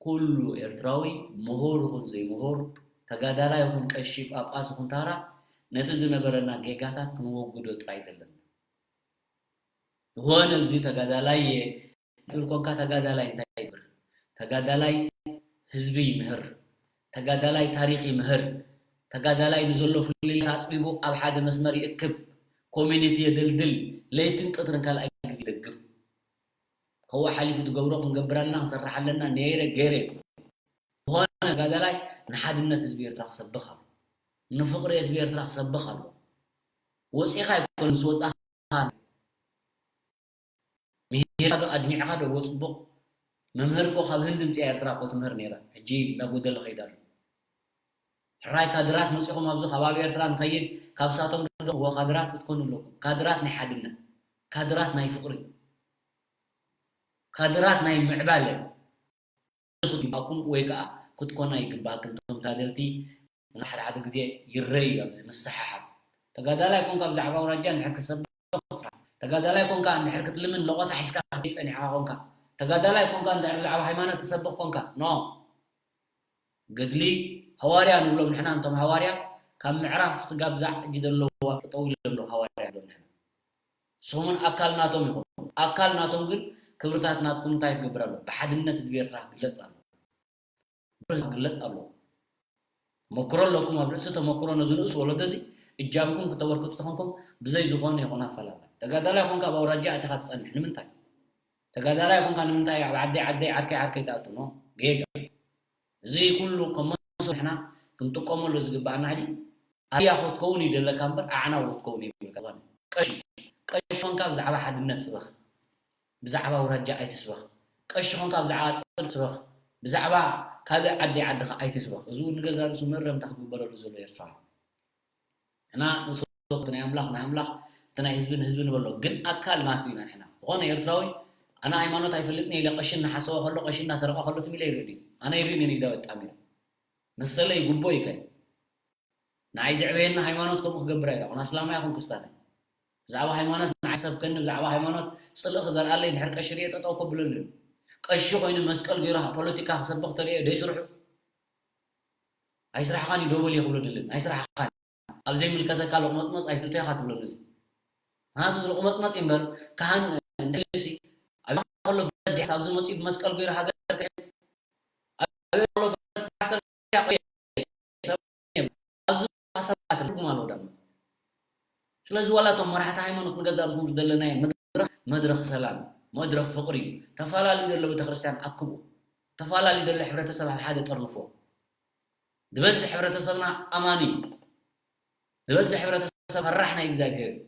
ኩሉ ኤርትራዊ ምሁር ይኹን ዘይምሁር፣ ተጋዳላይ ይኹን ቀሺ፣ ጳጳስ ይኹን ታራ፣ ነቲ ዝነበረና ጌጋታት ክንወግዶ ጥራይ ዘለና። ዝኾነ ኣብዚ ተጋዳላይ እየ ትብል ኮንካ፣ ተጋዳላይ እንታይ ይገብር? ተጋዳላይ ህዝቢ ይምህር፣ ተጋዳላይ ታሪኽ ይምህር፣ ተጋዳላይ ንዘሎ ፍልልያት ኣጽቢቡ ኣብ ሓደ መስመር ይእክብ፣ ኮሚኒቲ የደልድል፣ ለይትን ቀትርን ካልኣይ ግዜ ይደግም። ከዋ ሓሊፉ ትገብሮ ክንገብር ኣለና፣ ክንሰርሕ ኣለና፣ ነይረ ገይረ። ዝኾነ ተጋዳላይ ንሓድነት ህዝቢ ኤርትራ ክሰብኽ ኣሎ። ንፍቕሪ ህዝቢ ኤርትራ ክሰብኽ ኣሎ። ወጺኻ ኣይኮን ምስ ወጻኻ ምሂርካ ዶ ኣድሚዕካ ዶ እወ ጽቡቕ። መምህር እኮ ካብ ህንዲ ምጽያ ኤርትራ እኮ ትምህር ነይራ። ሕጂ እንዳጎደለ ከይዳ ኣሎ። ሕራይ ካድራት መጺኹም ኣብዚ ከባቢ ኤርትራ ንኸይድ ካብ ሳቶም ዶ እወ ካድራት ክትኮኑ ኣለኩም። ካድራት ናይ ሓድነት፣ ካድራት ናይ ፍቕሪ፣ ካድራት ናይ ምዕባለ። ይግባኩም ወይ ከዓ ክትኮና ይግባክን። እቶም ታደልቲ ሓደ ሓደ ግዜ ይረዩ ኣብዚ ምስሓሓብ። ተጋዳላይ ኮንካ ብዛዕባ ኣውራጃ እንድሕር ክሰብኽ፣ ተጋዳላይ ኮንካ እንድሕር ክትልምን ለቆታ ሒዝካ ክትጸኒሕካ ኮንካ፣ ተጋዳላይ ኮንካ እንድሕር ብዛዕባ ሃይማኖት ትሰብኽ ኮንካ፣ ኖ። ገድሊ ሃዋርያ ንብሎም ንሕና፣ እንቶም ሃዋርያ ካብ ምዕራፍ ስጋብ ዛዕ እጅ ዘለዋ ጠጠው ኢሎም ኣለዉ ሃዋርያ ንብሎም ንሕና። ንስኹም እውን ኣካል ናቶም ኢኹም። ኣካል ናቶም ግን ክብርታት ናትኩም እንታይ ክገብር ኣሎ? ብሓድነት ህዝቢ ኤርትራ ክግለጽ ኣሎ። ክግለጽ ኣሎ። ተመክሮ ኣለኩም፣ ኣብ ርእሲ ተመክሮ ነዚ ንኡስ ወለዶ እዚ እጃምኩም ክተበርክቱ ተኾንኩም ብዘይ ዝኾነ ይኹን ኣፈላላይ። ተጋዳላይ ኮንካ ኣብ ኣውራጃ ኣቲኻ ትጸንሕ ንምንታይ? ተጋዳላይ ኮንካ ንምንታይ ኣብ ዓደይ ዓደይ ዓርከይ ዓርከይ ትኣቱ? ኖ፣ ጌጋ። እዚ ኩሉ ከም መሰል ንሕና ክንጥቀመሉ ዝግባኣና ሕጂ ኣያ ክትከውን እዩ ዘለካ እምበር ኣዕናዊ ክትከውን የብልካ። ዝኾነ ቀሺ፣ ቀሺ ኮንካ ብዛዕባ ሓድነት ስበኽ፣ ብዛዕባ ኣውራጃ ኣይትስበኽ። ቀሺ ኮንካ ብዛዕባ ጽድቂ ስበኽ፣ ብዛዕባ ካልእ ዓዲ ዓድኻ ኣይትስበኽ። እዚ እውን ንገዛ ርእሱ መእረምታ ክግበረሉ ዘሎ ኤርትራዊ። ንሕና ንስብከት ናይ ኣምላኽ፣ ናይ ኣምላኽ፣ እቲ ናይ ህዝቢ ንህዝቢ ንበሎ። ግን ኣካል ናቱ ኢና ንሕና። ዝኾነ ኤርትራዊ ኣነ ሃይማኖት ኣይፈልጥን ኢለ ቀሺ እናሓሰወ ከሎ፣ ቀሺ እናሰረቐ ከሎ ትም ኢለ ይርእን እዩ። ኣነ ይርእን እየ ንግዳዊ ኣጣሚረ። መሰለይ ጉቦ እዩ ከ። ንዓይ ዘዕበየኒ ሃይማኖት ከምኡ ክገብር ኣይረኣኹን። ኣስላማይ ይኹን ክርስታናይ። ብዛዕባ ሃይማኖት ንዓይ ሰብከኒ፣ ብዛዕባ ሃይማኖት ጽልኢ ክዘርኣለይ እንድሕር ቀሺ ርእየ ጠጠው ከብለሉ እዩ። ቀሺ ኮይኑ መስቀል ገይሩ ፖለቲካ ክሰብኽ ተርእዮ ዶ ይስርሑ? ኣይስራሕኻን እዩ ዶ በልዮ ክብሎ ድልን? ኣይስራሕኻን። ኣብ ዘይምልከተካ ሎቕመጽመጽ ኣይትእቶ ኢኻ ትብሎ ነዚ። ምኽንያቱ እዚ ሎቕመጽመጽ እዩ እምበር፣ ካህን እንድሕር ሲ፣ ኣብ ከሎ ብረድሕስ ኣብዚ መጺኡ ብመስቀል ገይሩ ሃገር ክሕዝ፣ ኣብ ከሎ ብረድሕስ ፓስተር ያቆየ፣ ኣብዚ ሰባት ትርጉም ኣለዎ ዳሞ። ስለዚ ዋላ እቶም መራሕቲ ሃይማኖት ንገዛ ርእስኹም ዝደለናዮ መድረኽ፣ መድረኽ ሰላም፣ መድረኽ ፍቕሪ እዩ። ተፈላለዩ ዘሎ ቤተክርስትያን ኣክቡ። ተፈላለዩ ዘሎ ሕብረተሰብ ኣብ ሓደ ጠርንፎ። ዝበዝሕ ሕብረተሰብና ኣማኒ እዩ። ዝበዝሕ ሕብረተሰብ ፈራሕ ናይ እግዚኣብሔር እዩ።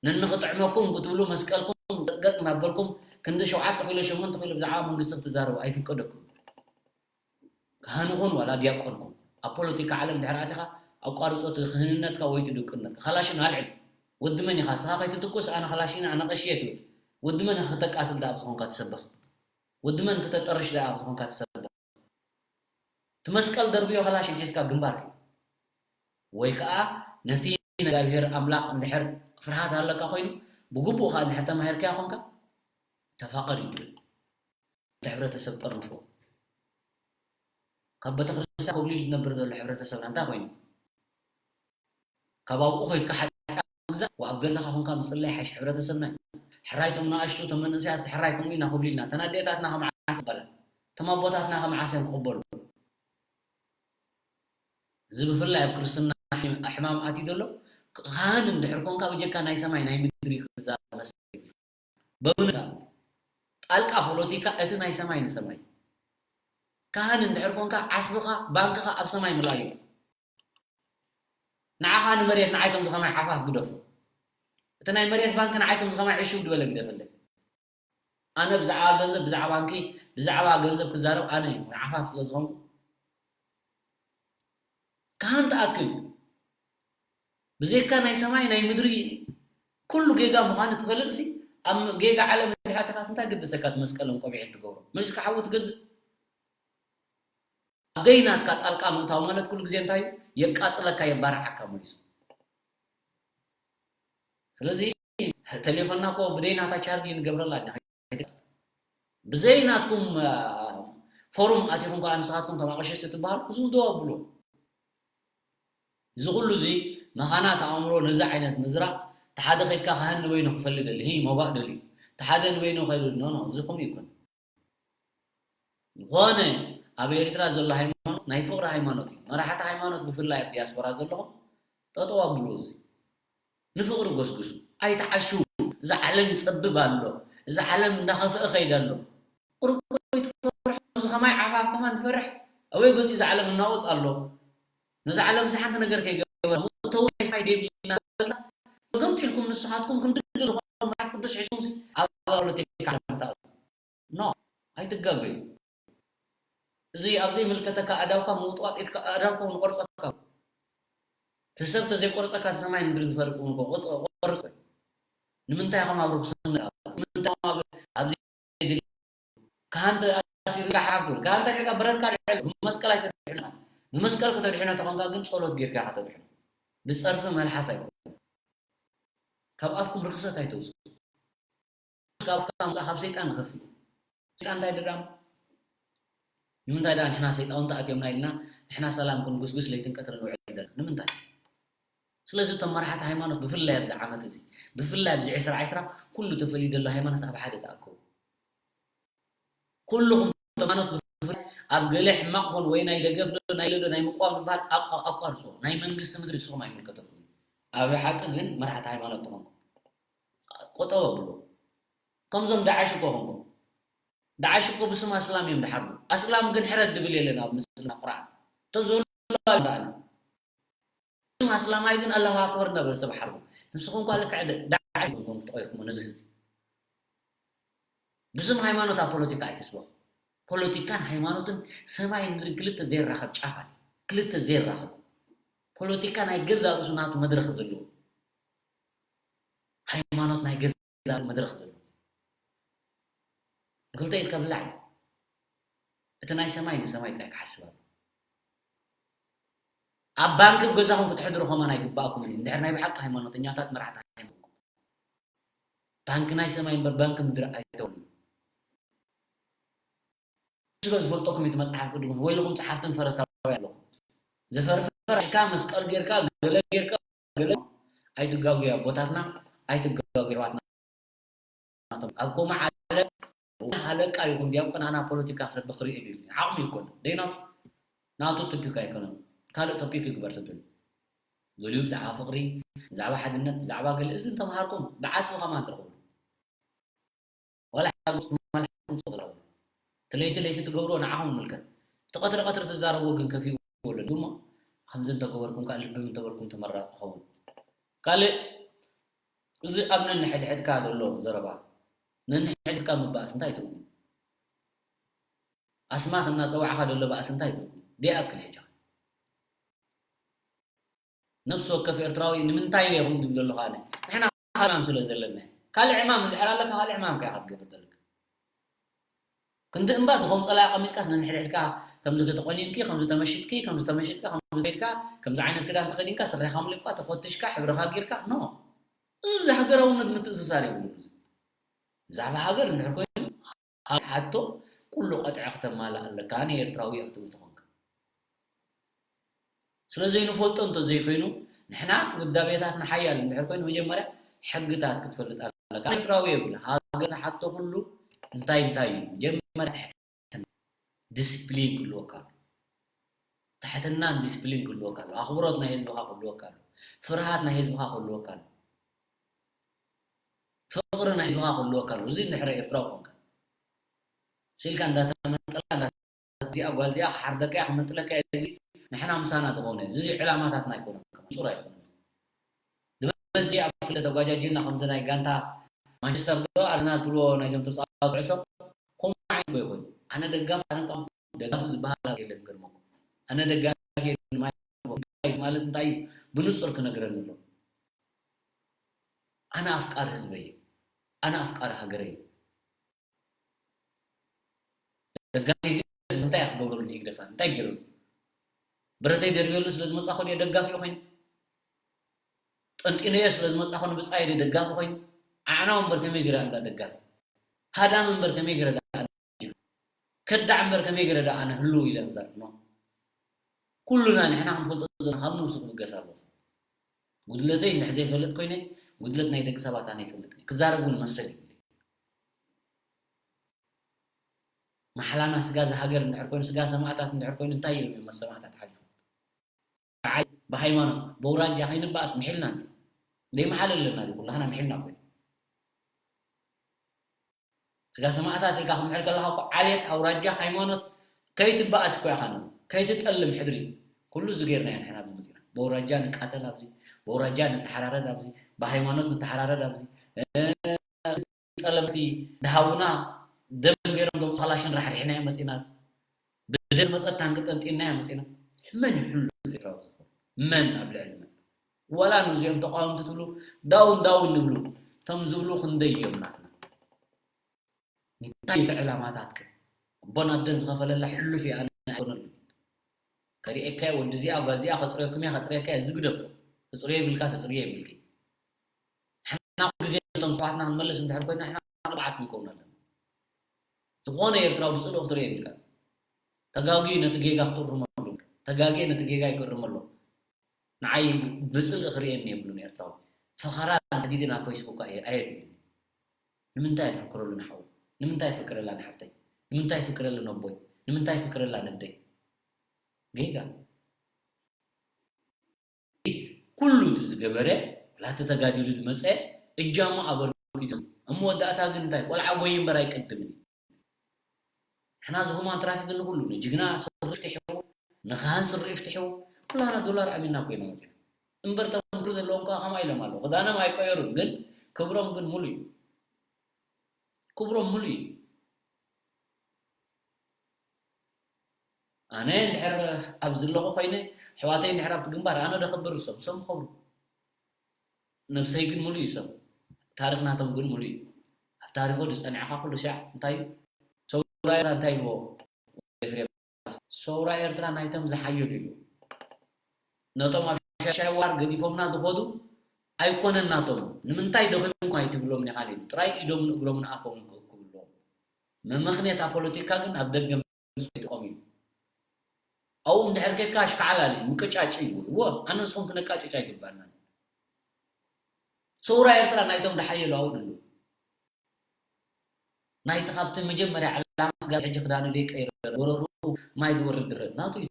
ነንኽጥዕመኩም ክትብሉ መስቀልኩም ገጽገጽ እናበልኩም ክንዲ ሸውዓተ ኪሎ ሸሞንተ ኪሎ ብዛዕባ መንግስቲ ክትዛረቡ ኣይፍቀደኩም። ካህን ኹን ዋላ ዲያቆን ኩን ኣብ ፖለቲካ ዓለም ድሕሪ ኣቲኻ ኣቋርጾ እቲ ክህንነትካ ወይ እቲ ድቁነትካ። ካላሽን ኣልዕል። ወዲ መን ኢኻ ንስኻ ከይትትኩስ ኣነ ካላሽን ኣነ ቀሺ እየ ትብል። ወዲ መን ኢኻ ክተቃትል ደኣ ኣብዚ ኾንካ ትሰብኽ? ወዲ መን ክተጠርሽ ደኣ ኣብዚ ኾንካ ትሰብኽ? እቲ መስቀል ደርብዮ ካላሽን ሒዝካ ግንባር ወይ ከዓ ነቲ እግዚኣብሔር ኣምላኽ እንድሕር ፍርሃት ኣለካ ኮይኑ ብግቡእ ከዓ እንድሕር ተማሂርካዮ ኾንካ ተፋቐር እዩ ድብል። እቲ ሕብረተሰብ ጠርንፎ። ካብ ቤተክርስትያን ኮብሊሉ ዝነብር ዘሎ ሕብረተሰብና እንታይ ኮይኑ? ካብ ኣብኡ ከይድካ ሓጢኣት ምግዛእ ወኣብ ገዛኻ ኮንካ ምጽላይ ሓይሽ ሕብረተሰብና እዩ። ሕራይ እቶም ንኣሽቱ እቶም መንእሰያት ሕራይ ከምኡ ኢና ኮብሊልና። እተን ኣዴታትና ከመዓስ ይባላ? እቶም ኣቦታትና ከመዓስ እዮም ክቕበሉ? እዚ ብፍላይ ኣብ ክርስትና ሕማም ኣትዩ ዘሎ ካህን እንድሕር ኮንካ ብጀካ ናይ ሰማይ ናይ ምድሪ ክዛረብ መስል ይብል። በምንታ ጣልቃ ፖለቲካ እቲ ናይ ሰማይ ንሰማይ ካህን እንድሕር ኮንካ ዓስብኻ ባንክኻ ኣብ ሰማይ ምልኣዩ። ንዓኻ ንመሬት ንዓይ ከምዚ ከማይ ዓፋፍ ግደፉ። እቲ ናይ መሬት ባንክ ንዓይ ከምዚ ከማይ ዕሽው ዝበለ ግደፈለይ። ኣነ ብዛዕባ ገንዘብ ብዛዕባ ባንኪ ብዛዕባ ገንዘብ ክዛረብ ኣነ እዩ ንዓፋፍ ስለ ዝኾንኩ ካህን ትኣክል ብዘይካ ናይ ሰማይ ናይ ምድሪ ኩሉ ጌጋ ምዃኑ ትፈልጥሲ ኣብ ጌጋ ዓለም እንድሕር ኣተኻስ እንታይ ግድሰካ እቲ መስቀልን ቆቢዕን ትገብሮ መሊስካ ሓዊ ትገዝእ ኣብ ደይናትካ ጣልቃ ምእታው ማለት ኩሉ ግዜ እንታይ እዩ የቃፅለካ የባርዓካ መሊሱ ስለዚ ተሌፎንና እኮ ብደይናታ ቻርጅ ንገብረላ ብዘይ ናትኩም ፎሩም ኣቲኹም ከዓ ንስኻትኩም ተማቐሸሽቲ ትበሃሉ፣ እዚ ደው ኣብሎ። እዚ ኩሉ እዚ መኻናት ኣእምሮ ነዚ ዓይነት ምዝራእ፣ እቲ ሓደ ከይድካ ካህን ንበይኑ ክፈሊ ደሊ፣ ሂ፣ ሞባእ ደሊ፣ እቲ ሓደ ንበይኑ ከይዱ፣ ኖ፣ ኖ፣ እዚ ከምኡ ይኮን። ዝኾነ ኣብ ኤርትራ ዘሎ ሃይማኖት ናይ ፍቕሪ ሃይማኖት እዩ። መራሕቲ ሃይማኖት ብፍላይ ኣብ ዲያስፖራ ዘለኹም ጠጠው ኣብሉ። እዚ ንፍቕሪ ጎስጉሱ፣ ኣይትዓሽዉ። እዚ ዓለም ይጸብብ ኣሎ። እዚ ዓለም እናኸፍአ ከይድ ኣሎ። ቁርቆይ ትፈርሑ፣ እዚ ከማይ ዓፋፍ ከማን ትፈርሕ። ኣበይ ገጹ እዚ ዓለም እናወጽ ኣሎ። ነዚ ዓለም እዚ ሓንቲ ነገር ከይገበረ፣ መእተዊ ናይ ሰማይ ደይብልና፣ ገምጢልኩም ንስኻትኩም ክንዲ ዝኾነ መጽሓፍ ቅዱስ ሒዝኩም ሲ ኣብ ፖለቲካ ዓለም ትኣትዉ። ኖ፣ ኣይትጋገዩ። እዚ ኣብ ዘይምልከተካ ኣእዳውካ ምውጥዋጥ ኢልካ ኣእዳውካ ንቆርጸካ። እቲ ሰብ ተዘይቆርጸካ እቲ ሰማይ ምድሪ ዝፈርቅ እውን እኮ ቆርጽ-፣ ቆርጽ። ንምንታይ ኢኹም ኣብ ርኩስነት? ንምንታይ ኢኹም ኣብ፣ ኣብ ዘይድል-፣ ካህን ተኣሲሩ ኢልካ ሓፍ ትብል። ካህን ተልዕልካ ብረትካ ልዕል፣ ብመስቀል ኣይተድሕኖ። ብመስቀል ከተድሕኖ ተኾንካ ግን ጸሎት ጌርካ ኢኻ ተድሕኖ። ብጸርፊ መልሓስ ኣይኮነን። ካብ ኣፍኩም ርኽሰት ኣይተውጽኡ። ካብ፣ ካብ፣ ካብ ሰይጣን ንኸፍእ። ሰይጣን እንታይ ድራም? ንምንታይ ደኣ ንሕና ሰይጣውንቲ ኣትዮምና ኢልና ንሕና ሰላም ክንጉስጉስ ለይትን ቀትርን ንውዕል ዘለና? ንምንታይ? ስለዚ እቶም መራሕቲ ሃይማኖት ብፍላይ ኣብዚ ዓመት እዚ፣ ብፍላይ ኣብዚ ዕስራ ዕስራ ኩሉ ተፈልዩ ዘሎ ሃይማኖት ኣብ ሓደ ተኣከቡ። ኩልኹም ሃይማኖት ብፍላይ ኣብ ገለ ሕማቕ ኾን ወይ ናይ ደገፍ ዶ ናይ ለዶ ናይ ምቋም ዝበሃል ኣቋ-፣ ኣቋርጽዎ። ናይ መንግስቲ ምድሪ ንስኹም ኣይምልከተኩም። ኣብ ሓቂ ግን መራሕቲ ሃይማኖት ተኾንኩም ቆጠብ ኣብሉ። ከምዞም ዳዕሽ እኮ ኾንኩም። ዳዕሽ እኮ ብስም ኣስላም እዮም ድሓርዱ። ኣስላም ግን ሕረድ ድብል የለን ኣብ ምስልምና ቁርኣን። ተዘሉ ደኣና። ብስም ኣስላማይ ግን ኣላሁ ኣክበር እንዳበለ ሰብ ሓርዱ። ንስኹም እኳ ልክዕ ደ-፣ ዳዕሽ ኢኹም ተቐይርኩሞ ነዚ ህዝቢ። ብስም ሃይማኖት ኣብ ፖለቲካ ኣይትስበኹ። ፖለቲካን ሃይማኖትን ሰማይን ምድርን ክልተ ዘይራኸብ ጫፋት። ክልተ ዘይራኸብ። ፖለቲካ ናይ ገዛእ ርእሱ ናቱ መድረኽ ዘለዎ። ሃይማኖት ናይ ገዛእ ርእሱ መድረኽ ዘለዎ። ብክልተ ኢድካ ብላዕ። እቲ ናይ ሰማይ ንሰማይ ጥራይ ክሓስብ ኣሎ። ኣብ ባንክ ኣብ ገዛኹም ክትሕድሩ ከማን ኣይግባኣኩምን እዩ። እንድሕር ናይ ብሓቂ ሃይማኖተኛታት መራሕቲ ሃይማኖት። ባንክ ናይ ሰማይ እምበር ባንክ ምድሪ ኣይተውሉ። ስለ ዝፈልጠኩም እቲ መጽሓፍ ቅዱስ ወይልኹም ጸሓፍትን ፈረሳዊ ኣለኹም። ዘፈርፈር ኢልካ መስቀል ጌርካ ገለ ጌርካ ገለ ኣይትጋጉ ኣቦታትና ኣይትጋጉ ኣሕዋትና። ኣብ ከምኡ ዓለም ሃለቃ ይኹን ዲያቆን ኣና ፖለቲካ ክሰብኽ ክርኢ የብሉን። ዓቕሚ ይኮን ደይናቱ ናቱ ቶፒክ ኣይኮነን። ካልእ ቶፒክ ይግበር ትብል ገሊኡ ብዛዕባ ፍቕሪ፣ ብዛዕባ ሓድነት፣ ብዛዕባ ገለ እዚ እንተምሃርኩም ብዓስቢ ከማን ትረኽቡ። ዋላ ሓጎስ ትማል ሓጎስ ትረኽቡ። እቲ ለይቲ ለይቲ ትገብርዎ ንዓኹም ይምልከት። እቲ ቀትሪ ቀትሪ ትዛረብዎ ግን ከፊእዎ ኣሎ። እሞ ከምዚ እንተገበርኩም ከኣ ልብም እንተበልኩም ተመራጺ ይኸውን። ካልእ እዚ ኣብ ነንሕድሕድካ ዘሎ ዘረባ፣ ነንሕድሕድካ ምባኣስ እንታይ ትርጉም? ኣስማት እናጸዋዕካ ዘሎ ባእሲ እንታይ ትርጉም? ዲኣክል ሕጂ ነፍሲ ወከፍ ኤርትራዊ ንምንታይ ኢኹም ትብል ዘለኹ ኣነ? ንሕና ካልእ ዕማም ስለ ዘለና እዩ። ካልእ ዕማም እንድሕር ኣለካ ካልእ ዕማምካ ኢኻ ክትገብር ዘለካ። ክንዲ እምባ ድኾም ጸላኢ ኣቐሚጥካስ ነንሕድሕድካ ከምዚ ተቖኒንኪ፣ ከምዚ ተመሺጥኪ፣ ከምዚ ተመሺጥካ፣ ከምዚ ከይድካ፣ ከምዚ ዓይነት ክዳን ተኸዲንካ፣ ስረኻ ኣውሊቕካ፣ ተኾትሽካ፣ ሕብርኻ ጌርካ፣ ኖ። እዚ ብሃገራውነት ምትእስሳር የብሉን። እዚ ብዛዕባ ሃገር እንድሕር ኮይኑ፣ ሓቶ ኩሉ ቀጥዒ ክተማልእ ኣለካ፣ ኣነ ኤርትራዊ እየ ክትብል ተኾንካ። ስለ ዘይንፈልጦ እንተዘይኮይኑ፣ ንሕና ውዳቤታትና ሓያል እንድሕር ኮይኑ፣ መጀመርያ ሕግታት ክትፈልጥ ኣለካ። ኤርትራዊ የብል፣ ሃገር ዝሓቶ ኩሉ እንታይ እንታይ እዩ? መጀመርያ ትሕትና፣ ዲስፕሊን ክህልወካ ኣሎ። ትሕትናን ዲስፕሊን ክህልወካ ኣሎ። ኣኽብሮት ናይ ህዝብኻ ክህልወካ ኣሎ። ፍርሃት ናይ ህዝብኻ ክህልወካ ኣሎ። ፍቕሪ ናይ ህዝብኻ ክህልወካ ኣሎ። እዚ እንድሕር ኤርትራዊ ኮንካ። ስኢልካ እንዳተመንጠልካ፣ እንዳ-፣ እዚኣ ጓል እዚኣ ክሓርደካ እያ፣ ክመንጥለካ እያ፣ እዚ ንሕና ምሳና ዝኾነ፣ እዚ ዕላማታትና ኣይኮነን፣ ንጹር ኣይኮነን። ንበዚ ኣብ ክልተ ተጓጃጂልና፣ ከምዚ ናይ ጋንታ ማንቸስተር ዶ ኣርሰናል ትብልዎ፣ ናይዞም ተጻወትቲ ኩዕሶ፣ ከምኡ ዓይነት እኮ ይኮን። ኣነ ደጋፊ፣ ኣነ ተቃዋሚ፣ ደጋፊ ዝበሃል የለን፣ ገርመኩም። ኣነ ደጋፊ ማለት እንታይ እዩ? ብንጹር ክነግረኒ ኣሎ። ኣነ ኣፍቃሪ ህዝበይ እየ። ኣነ ኣፍቃሪ ሃገረይ እየ። ደጋፊ ግን እንታይ እያ ክገብረሉ ንህግደፋ? እንታይ ገይረሉ? ብረተይ ደርብየሉ ስለ ዝመጻኹ ድየ ደጋፊ ኮይኑ? ጠንጢነዮ ስለ ዝመጻኹ ንብጻይ ድየ ደጋፊ ኮይኑ? ዓዕናው እምበር ከመይ ገይረ እንዳ ደጋፊ? ሃዳሚ እምበር ከመይ ገይረ ደኣ ከዳዕ እምበር ከመይ ገይረ ደኣ ኣነ ህልው ኢለ ክዛረብ? ኖ። ኩሉና ንሕና ክንፈልጦ ዘለና ካብ ነብሱ ክብገስ ኣለዎ ሰብ። ጉድለተይ እንድሕር ዘይፈልጥ ኮይነ፣ ጉድለት ናይ ደቂ ሰባት ኣነ ኣይፈልጥን እየ። ክዛረብ እውን መሰል የብለይ። ማሕላና ስጋ እዛ ሃገር እንድሕር ኮይኑ፣ ስጋ ሰማእታት እንድሕር ኮይኑ፣ እንታይ ኢሎም እዮም ሰማእታት ሓሊፎም? ብዓል፣ ብሃይማኖት፣ ብኣውራጃ ከይንበኣስ ምሒልና እንዲ። ዘይመሓል ኣለና ድዩ? ኩላህና ምሒልና እኮ እዩ። ስጋ ሰማእታት ኢልካ ክምሕር ከለኻ እኮ ዓሌት፣ ኣውራጃ፣ ሃይማኖት ከይትበኣስ እኮ ኢኻ ነዚ። ከይትጠልም ሕድሪ። ኩሉ እዚ ጌርና ኢና ንሕና ኣብዚ መጺና። ብኣውራጃ ንቃተል ኣብዚ፣ ብኣውራጃ ንተሓራረድ ኣብዚ፣ ብሃይማኖት ንተሓራረድ ኣብዚ። እ፣ ጸለምቲ ድሃቡና ደም ገይሮም ቶም ካላሽን ራሕሪሕናዮ መጺና። ብደም መጸት ታንኪ ጠንጢንናዮ መጺና። መን እዩ ሕሉፍ ኤርትራዊ ዝኾነ? መን ኣብ ልዕሊ መን? ዋላ ንዚኦም ተቃወምቲ ትብሉ ዳውን ዳውን ንብሉ። እቶም ዝብሉ ክንደይ እዮም ናትና? እንታይ እቲ ዕላማታትከ? ኣቦን ኣደን ዝኸፈለላ ሕሉፍ እያ፣ ኣነ ኣይኮነሉ። ከርእየካ እየ፣ ወዲ እዚኣ፣ ጓል እዚኣ ከጽርየኩም እያ፣ ከጽርየካ እየ፣ ዝግደፎ። ትጽርዮ ይብልካ፣ ተጽርዮ ይብልኪ። ንሕና ኩሉ ግዜ ነቶም ሰባትና ክንመልስ እንድሕር ኮይና፣ ንሕና ቅብዓት ክንከውን ኣለና። ዝኾነ ኤርትራዊ ብጽልኢ ክትርእዮ የብልካ። ተጋግዩ ነቲ ጌጋ ክትእርሞ ኣለዎ። ተጋግየ ነቲ ጌጋ ይክእርም ኣሎ። ንዓይ ብጽልኢ ክርእየኒ የብሉን ኤርትራዊ። ፈኸራ ተዲዲ ናብ ፌስቡክ ኣየ-፣ ኣየድልን። ንምንታይ ይፍክረሉ ንሓው? ንምንታይ ይፍክረላ ንሓብተይ? ንምንታይ ይፍክረሉ ነቦይ? ንምንታይ ይፍክረላ ነደይ? ጌጋ። ኩሉ እቲ ዝገበረ፣ ዋላ እቲ ተጋዲሉ ዝመጸ፣ እጃሙ ኣበርኪቱ። ኣብ መወዳእታ ግን እንታይ? ቆልዓ ጎይ እምበር ኣይቀድምን እዩ። ንሕና እዚ ሁማን ትራፊክ ንኹሉ፣ ንጅግና ስሪ ፍትሕዎ፣ ንኻህን ስሪ ፍትሕዎ፣ ኩላህና ዶላር ኣሚንና ኮይና መፂና። እምበር እቶም ክብሪ ዘለዎም ከዓ ከምኣ ኢሎም ኣለዉ። ክዳኖም ኣይቀየሩን፣ ግን ክብሮም ግን ሙሉ እዩ። ክብሮም ሙሉ እዩ። ኣነ እንድሕር ኣብዚ ዘለኹ ኮይነ፣ ኣሕዋተይ እንድሕር ኣብቲ ግንባር፣ ኣነ ዶ ክብር እሶም? እሶም ይኸብሩ። ነብሰይ ግን ሙሉ እዩ እሶም። ታሪኽ ናቶም ግን ሙሉ እዩ። ኣብ ታሪኹ ዝጸንዐኻ ኩሉ ሻዕ እንታይ እዩ? ሰውራ ኤርትራ እንታይ ይብልዎ? ኤፍሬም፣ ሰውራ ኤርትራ ናይቶም ዝሓየዱ እዩ። ነቶም ኣብ ሻሻይ ዋር ገዲፎምና ዝኸዱ ኣይኮነን ናቶም። ንምንታይ ደኺምኩም ኣይትብሎም ኢኻ ኢሉ። ጥራይ ኢዶምን እግሮምን ኣፎምን ክእክቡ ኣለዎም። መመኽንያት ኣብ ፖለቲካ ግን ኣብ ደገ ምስ ከይትቆም እዩ። ኣብኡ እንድሕር ከድካ ኣሽካዕላል እዩ፣ ምቅጫጭ እዩ። እዎ፣ ኣነ ንስኹም ክነቃጭጭ ኣይግባእናን። ሰውራ ኤርትራ ናይቶም ዝሓየሉ ኣብኡ ድሉ። ናይቲ ካብቲ መጀመርያ ዕላማ ስጋብ ሕጂ ክዳኑ ዘይቀይረ፣ ወረሩ ማይ ዝወርድ ድረ፣ ናቱ እዩ።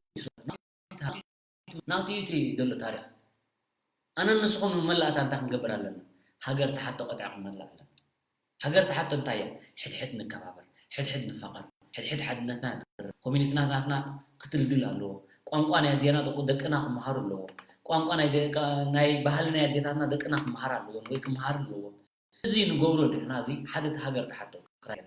ናቱ እዩ እቲ ዘሎ ታሪኽ። ኣነ ንስኹም መላእታ እንታይ ክንገብር ኣለና? ሃገር ትሓቶ ቀጥዒ ክንመላእ ኣለና። ሃገር ትሓቶ እንታይ እያ? ሕድሕድ ንከባበር፣ ሕድሕድ ንፋቐር፣ ሕድሕድ ሓድነትና ያጥር። ኮሚኒቲና ናትና ክትልድል ኣለዎ። ቋንቋ ናይ ኣዴና ደቁ-፣ ደቅና ክመሃሩ ኣለዎ። ቋንቋ ናይ ደቃ-፣ ናይ ባህሊ ናይ ኣዴታትና ደቅና ክመሃር ኣለዎም ወይ ክመሃር ኣለዎም። እዚ ንገብሮ ንሕና እዚ ሓደ እቲ ሃገር ትሓቶ ክራይ።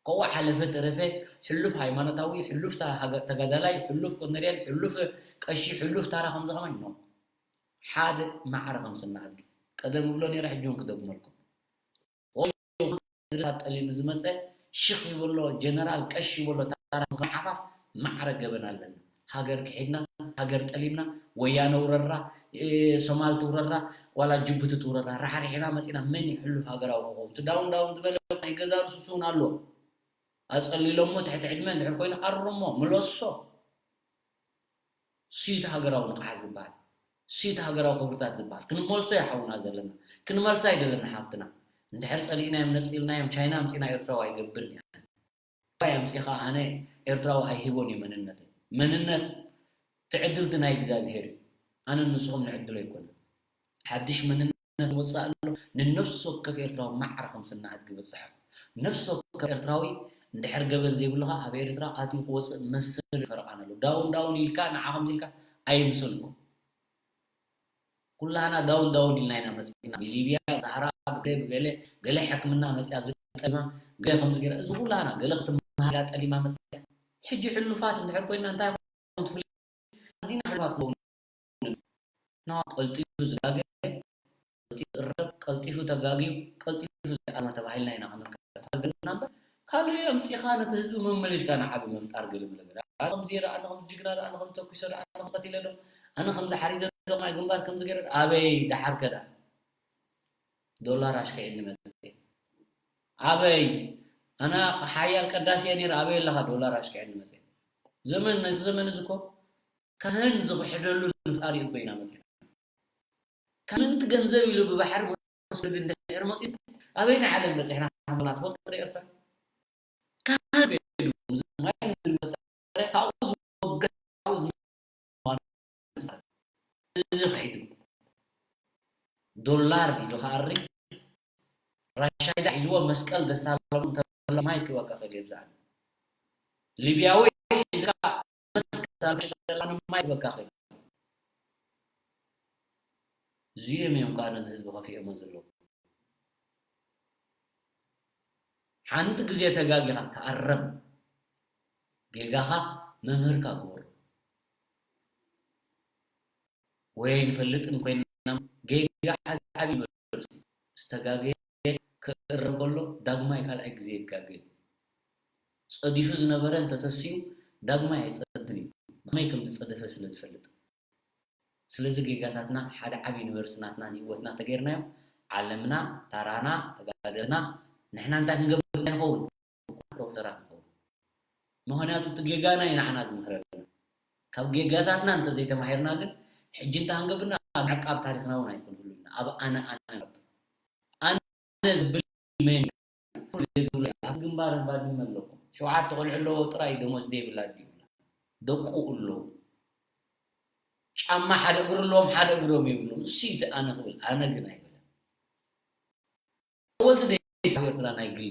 ከኡ ሓለፈ ተረፈ ሕሉፍ ሃይማኖታዊ፣ ሕሉፍ ታ-፣ ሃገ-፣ ተጋዳላይ፣ ሕሉፍ ኮነሬል፣ ሕሉፍ ቀሺ፣ ሕሉፍ ታራ ከምዚ ከማን ነው። ሓደ ማዕረ ከም ስነ ኣድጊ። ቀደም እብሎ ነይረ፣ ሕጂ እውን ክደግመልኩም። ወይ ጠሊሙ ዝመጸ ሽኽ ይበሎ ጀነራል፣ ቀሺ ይበሎ ታራ፣ ሓፋፍ ማዕረ ገበን ኣለና። ሃገር ክሒድና፣ ሃገር ጠሊምና፣ ወያነ ውረራ፣ እ፣ ሶማል ትውረራ፣ ዋላ ጅቡቲ ትውረራ፣ ራሕሪሕና መጺና መን እዩ ሕሉፍ ሃገራዊ ክኸውን? እቲ ዳውን ዳውን ዝበለ ናይ ገዛ ርሱስ እውን ኣሎ። ኣጸሊሎሞ ትሕቲ ዕድመ እንድሕር ኮይኑ ኣርሞ፣ ምለሶ። እሱ እዩ እቲ ሃገራዊ ንቕሓት ዝበሃል። እሱ እዩ እቲ ሃገራዊ ክብርታት ዝበሃል። ክንመልሶ እዩ ሓውና ዘለና። ክንመልሳ ኣይደለና ሓፍትና። እንድሕር ጸሊእናዮም ነጺልናዮም ቻይና ኣምጺና ኤርትራዊ ኣይገብርን እያ። እንታይ ኣምጺኻ ኣነ ኤርትራዊ ኣይህቦን እዩ መንነተይ። መንነት ትዕድልቲ ናይ እግዚኣብሄር እዩ። ኣነ ንስኹም ንዕድሎ ኣይኮነን። ሓድሽ መንነት ይወጽእ ኣሎ። ንነፍሲ ወከፍ ኤርትራዊ ማዕረ ከም ስነ ኣድጊ በጽሖ። ነፍሲ ወከፍ ኤርትራዊ እንድሕር ገበን ዘይብልኻ ኣብ ኤርትራ ኣትዩ ክወጽእ መሰል ፈረቓን ኣሎ። ዳውን ዳውን ኢልካ ንዓ ከምዚ ኢልካ ኣይምሰልኩም። ኩላህና ዳውን ዳውን ኢልና ኢና መጺና። ብሊብያ፣ ብሳህራ፣ ብገለ፣ ብገለ፣ ገለ ሕክምና መጺኣ ኣብዚ ጠሊማ፣ ገለ ከምዚ ገይራ፣ እዚ ኩላህና፣ ገለ ክትመሃር ጠሊማ መጺኣ። ሕጂ ሕሉፋት እንድሕር ኮይንና እንታይ ኮን ትፍል-፣ ኣዚና ሕሉፋት ክኸውን። ና ቀልጢፉ ዝጋገ፣ ቀልጢፉ ዝቕረብ፣ ቀልጢፉ ተጋግዩ፣ ቀልጢፉ ዝኣልማ ተባሂልና ኢና ክንርከብ ዘለና እምበር፣ ካልእ ኣምጺኻ ነቲ ህዝቢ መመሊስካ ንዓቢ ምፍጣር ገለ መለ ገለ። ኣነ ከምዚ እየ ዶ፣ ኣነ ከምዚ ጅግና ዶ፣ ኣነ ከምዚ ተኩሰ ዶ፣ ኣነ ከምዚ ቀቲለ ዶ፣ ኣነ ከምዚ ሓሪደ ዶ፣ ናይ ግንባር ከምዚ ገይረ ዶ፣ ኣበይ ደሓርከ ደኣ? ዶላር ኣሽኪዕኒ መጽየ። ኣበይ ኣነ ሓያል ቀዳሲ እየ ነይረ፣ ኣበይ ኣለኻ ዶላር ኣሽኪዐኒ መፅእ። ዘመን፣ ነዚ ዘመን እዚ እኮ ካህን ዝኽሕደሉ ንፍጣሪ እኮ ኢና መፂና። ካህን እቲ ገንዘብ ኢሉ ብባሕሪ ወስዱ እንድሕር መፂኡ ኣበይና ዓለም በፂሕና ከምና ትፈልጡ ዶ ኤርትራ? ካህን ከይዱ ምስ ማይ እንድንበጠረ ካብኡ ዝወገድ ካብኡ ዝመ-፣ እዚ ከይዱ ዶላር ኢሉ ክኣሪ ራሻይዳ ሒዝዎ መስቀል ደሳለሞን ተሎ ማይ ክበካ ከል የብዛዕኒ። ሊብያዊ ሒዝካ መስቀል ደሳለሞን ማይ ክበካ ከል። እዚኦም እዮም ከዓ ነዚ ህዝቢ ከፊኦሞ ዘለዉ። ሓንቲ ግዜ ተጋጊኻ ተኣረም። ጌጋኻ መምህርካ ግበሮ። ወይ ንፈልጥን ኮይና ጌጋ ሓደ ዓቢ ዩኒቨርሲቲ ዝተጋገየ ክእረም ከሎ ዳግማይ ካልኣይ ግዜ ይጋገ እዩ። ጸዲፉ ዝነበረ እንተተሲኡ ዳግማይ ኣይጸድፍን እዩ። ብኸመይ ከም ዝጸደፈ ስለ ዝፈልጥ። ስለዚ ጌጋታትና ሓደ ዓቢ ዩኒቨርሲቲ ናትና ንህይወትና ተገይርናዮ ዓለምና፣ ታራና፣ ተጋደልና ንሕና እንታይ ክንገብር ንኸውን? ፕሮፌሰራት ንኸውን። ምኽንያቱ እቲ ጌጋና እዩ ንዓና ዝምህረና። ካብ ጌጋታትና እንተዘይተማሂርና ግን ሕጂ እንታይ ክንገብርና ኣብ ዕቃብ ታሪኽና እውን ኣይኮን ህሉና። ኣብ ኣነ ኣነ ንነብር። ኣነ ዝብል መን እዩ? ኩሉ ግዜ ዝብሎ እዩ። ኣብ ግንባር ባድመ ኣለኩም። ሸውዓተ ቆልዑ ኣለዎ ጥራይ ደሞዝ ዘይብላ ኣዲኡ። ደቁ ኣለዉ። ጫማ ሓደ እግሪ ኣለዎም፣ ሓደ እግሮም የብሎም። እሱ እዩ እቲ ኣነ ክብል፣ ኣነ ግን ኣይብልን። ሓወልቲ ደይስ ኣብ ኤርትራ ናይ ግሊ፣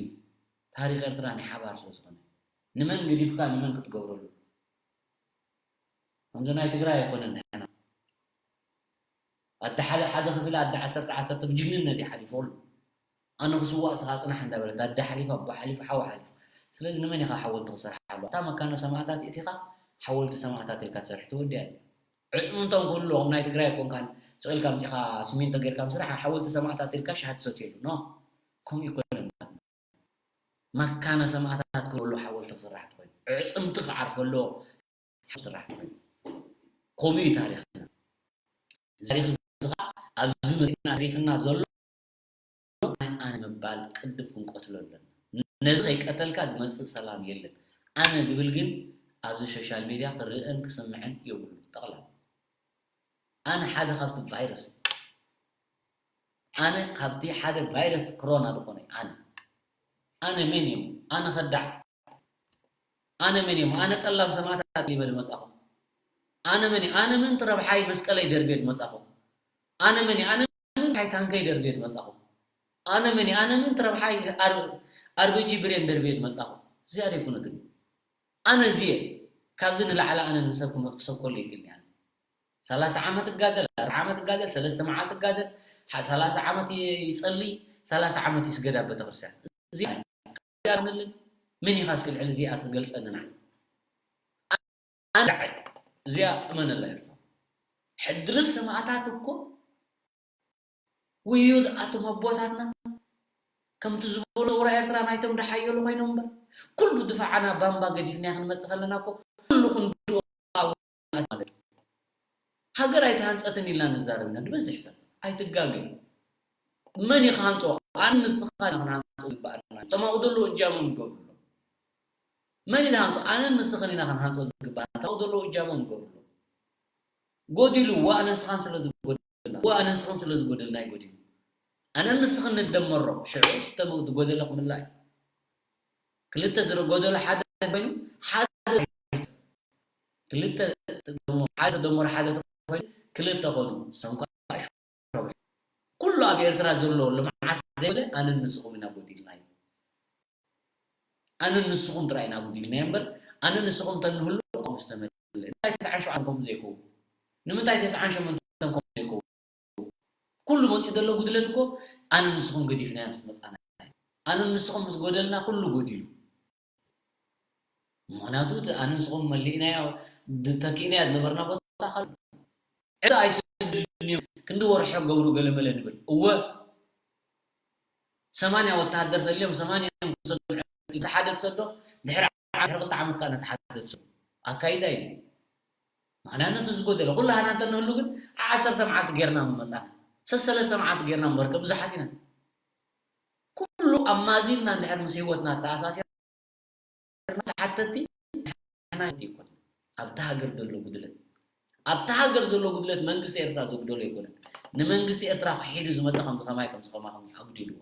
ታሪኽ ኤርትራ ናይ ሓባር ስለ ዝኾነ፣ ንመን ገዲፍካ ንመን ክትገብረሉ? ከምዚ ናይ ትግራይ ኣይኮነን ንሕና። ኣደ ሓደ፣ ሓደ ክፍሊ ኣደ ዓሰርተ፣ ዓሰርተ ብጅግንነት እዩ ሓሊፉ። ኣነ ክስዋእ ስኻ ጽናሕ እንዳበለት ኣደ ሓሊፋ፣ ኣቦ ሓሊፉ፣ ሓው ሓሊፉ። ስለዚ ንመን ኢኻ ሓወልቲ ክሰርሓሉ? እታ መካነ ሰማእታት እቲኻ ሓወልቲ ሰማእታት ኢልካ ትሰርሕ ትወድያ እዚኣ። ዕጽምቶም ክህሉ፣ ከም ናይ ትግራይ ኣይኮንካን፣ ስቕ ኢልካ ኣምጺኻ ሲሚንቶ ጌርካ ምስራሕ፣ ሓወልቲ ሰማእታት ኢልካ ሻሂ ትሰትየሉ። ኖ፣ ከምኡ ኣይኮነን። መካነ ሰማእታት ክህሉ ሓወልቲ ክስራሕ ትኾይኑ። ኣዕጽምቲ ክዓርፈሉ ክስራሕ ትኾይኑ። ከምኡ እዩ ታሪኽና። እዚ ታሪኽ እዚ ኸዓ ኣብዚ መፂና ኣትሪፍና ዘሎ ናይ ኣነ ምባል ቅድም ክንቀትሎ ኣለና። ነዚ ከይቀተልካ ዝመፅእ ሰላም የለን። ኣነ ዝብል ግን ኣብዚ ሶሻል ሚድያ ክርእን ክስምዕን የብሉን። ጠቕላላ ኣነ ሓደ ካብቲ ቫይረስ፣ ኣነ ካብቲ ሓደ ቫይረስ ክሮና ዝኾነ ኣነ፣ ኣነ መን እየ እሞ? ኣነ ከዳዕ ኣነ መን እየ እሞ? ኣነ ጠላም ሰማእታት ደርቢየ ድመፃኹ? ኣነ መን እየ? ኣነ ምእንቲ ረብሓይ መስቀለይ ደርቢየ ድመፃኹ? ኣነ መን እየ? ኣነ ምእንቲ ረብሓይ ታንከይ ደርቢየ ድመፃኹ? ኣነ መን እየ? ኣነ ምእንቲ ረብሓይ ኣር-፣ ኣርቢጂ ብሬን ደርቢየ ድመፃኹ? እዚኣ ደይኮነትን። ኣነ እዚ እየ። ካብዚ ንላዕሊ ኣነ ንሰብ ክመ-፣ ክሰብከሉ ይክእልኒ ኣነ። ሰላሳ ዓመት እጋደል፣ ኣርብዓ ዓመት እጋደል፣ ሰለስተ መዓልቲ እጋደል፣ ሓ-፣ ሰላሳ ዓመት ይ-፣ ይጸሊ፣ ሰላሳ ዓመት ይስገድ ኣብ ቤተክርስትያን። እዚ ኣነ፣ እዚ ኣነ ምን ኢኻ እስኪ ልዕሊ እዚኣ ትገልጸኒ ንዓ? ኣነ እዚኣ እመነላ ኤርትራ። ሕድሪ ሰማእታት እኮ ውዩድ ኣቶም ኣቦታትና ከምቲ ዝበሎ ሰውራ ኤርትራ ናይቶም ድሓየሉ ኮይኖም እምበር፣ ኩሉ ድፋዓና ባምባ ገዲፍናዮ ክንመጽእ ከለና እኮ ኩሉ ክንድኦ ማለት እዩ። ሃገር ኣይተሃንጸትን ኢልና ንዛረብ ኢና፣ ንበዝሕ ሰብ ኣይትጋገ። መን እዩ ክሃንጾ? ኣነ ንስኻ ኢና ክንሃንጾ ዝግበኣና። እቶም ኣብኡ ዘለዉ እጃሞም ይገብሩ ኣለዉ። መን እዩ ዝሃንጾ? ኣነን ንስኽን ኢና ክንሃንጾ ዝግበኣና። እቶም ኣብኡ ዘለዉ እጃሞም ይገብሩ ኣለዉ። ጎዲሉ፣ ዋ ኣነን ንስኻን ስለ ዝጎደልና፣ ዋ ኣነን ንስኽን ስለ ዝጎደልና እዩ ጎዲሉ። ኣነን ንስኽን ንደመሮ፣ ሽዑ እቲ ተመ-፣ ዝጎደለ ክምላእ እዩ። ክልተ ዝረ-፣ ጎደሎ ሓደ ኮይኑ፣ ሓደ ክልተ ተደሞ-፣ ሓደ ተደመሮ ሓደ ተኮይኑ፣ ክልተ ኮኑ። እሶም ከዓ ሽዑ ረብሑ። ኩሉ ኣብ ኤርትራ ዘሎ ልምዓት ዘይኮነ ኣነን ንስኹም ኢና ጎዲልናዮ። ኣነን ንስኹም ጥራይ ኢና ጉዲልናዮ እምበር፣ ኣነን ንስኹም እንተንህሉ ኣብኡ ዝተመልአ። ንምንታይ ተስዓን ሸውዓተን ከምኡ ዘይከውን? ንምንታይ ተስዓን ሸሞንተን ከምኡ ዘይከውን? ኩሉ መፂኡ ዘሎ ጉድለት እኮ ኣነን ንስኹም ገዲፍናዮ ምስ መፃና እዩ። ኣነን ንስኹም ምስ ጎደልና ኩሉ ጎዲሉ። ምኽንያቱ እቲ ኣነን ንስኹም መሊእናዮ፣ ድ-፣ ተኪእናዮ ዝነበርና ቦታ ካልእ። ዕዳ ኣይስደዱን እዮም። ክንዲ ወርሒ ገብሩ ገለመለ ንብል። እወ፣ ሰማንያ ወተሃደር ተልዮም፣ ሰማንያ እዮም ክሰዱ። እቲ ሓደ ትሰዶ፣ ድሕሪ ዓ-፣ ድሕሪ ክልተ ዓመት ከኣ ነቲ ሓደ ትሰዶ። ኣካይዳ እዩ እዚ። ምኽንያቱ ነቲ ዝጎደለ፣ ኩሉ ሃና እንተንህሉ ግን፣ ዓ-፣ ዓሰርተ መዓልቲ ጌርና ምመጻና። ሰሰለስተ መዓልቲ ጌርና ምበርከ ብዙሓት ኢና። ኩሉ ኣማዚንና እንድሕር ምስ ህይወትና ኣተኣሳሲርና፣ ተሓተቲ ንሕና ኣይኮን። ኣብታ ሃገር ዘሎ ጉድለት፣ ኣብታ ሃገር ዘሎ ጉድለት መንግስቲ ኤርትራ ዘጉደሎ ኣይኮነን። ንመንግስቲ ኤርትራ ክሒዱ ዝመጸ ከምዚ ከማይ ከምዚ ከማኹም ኣጉዲልዎ።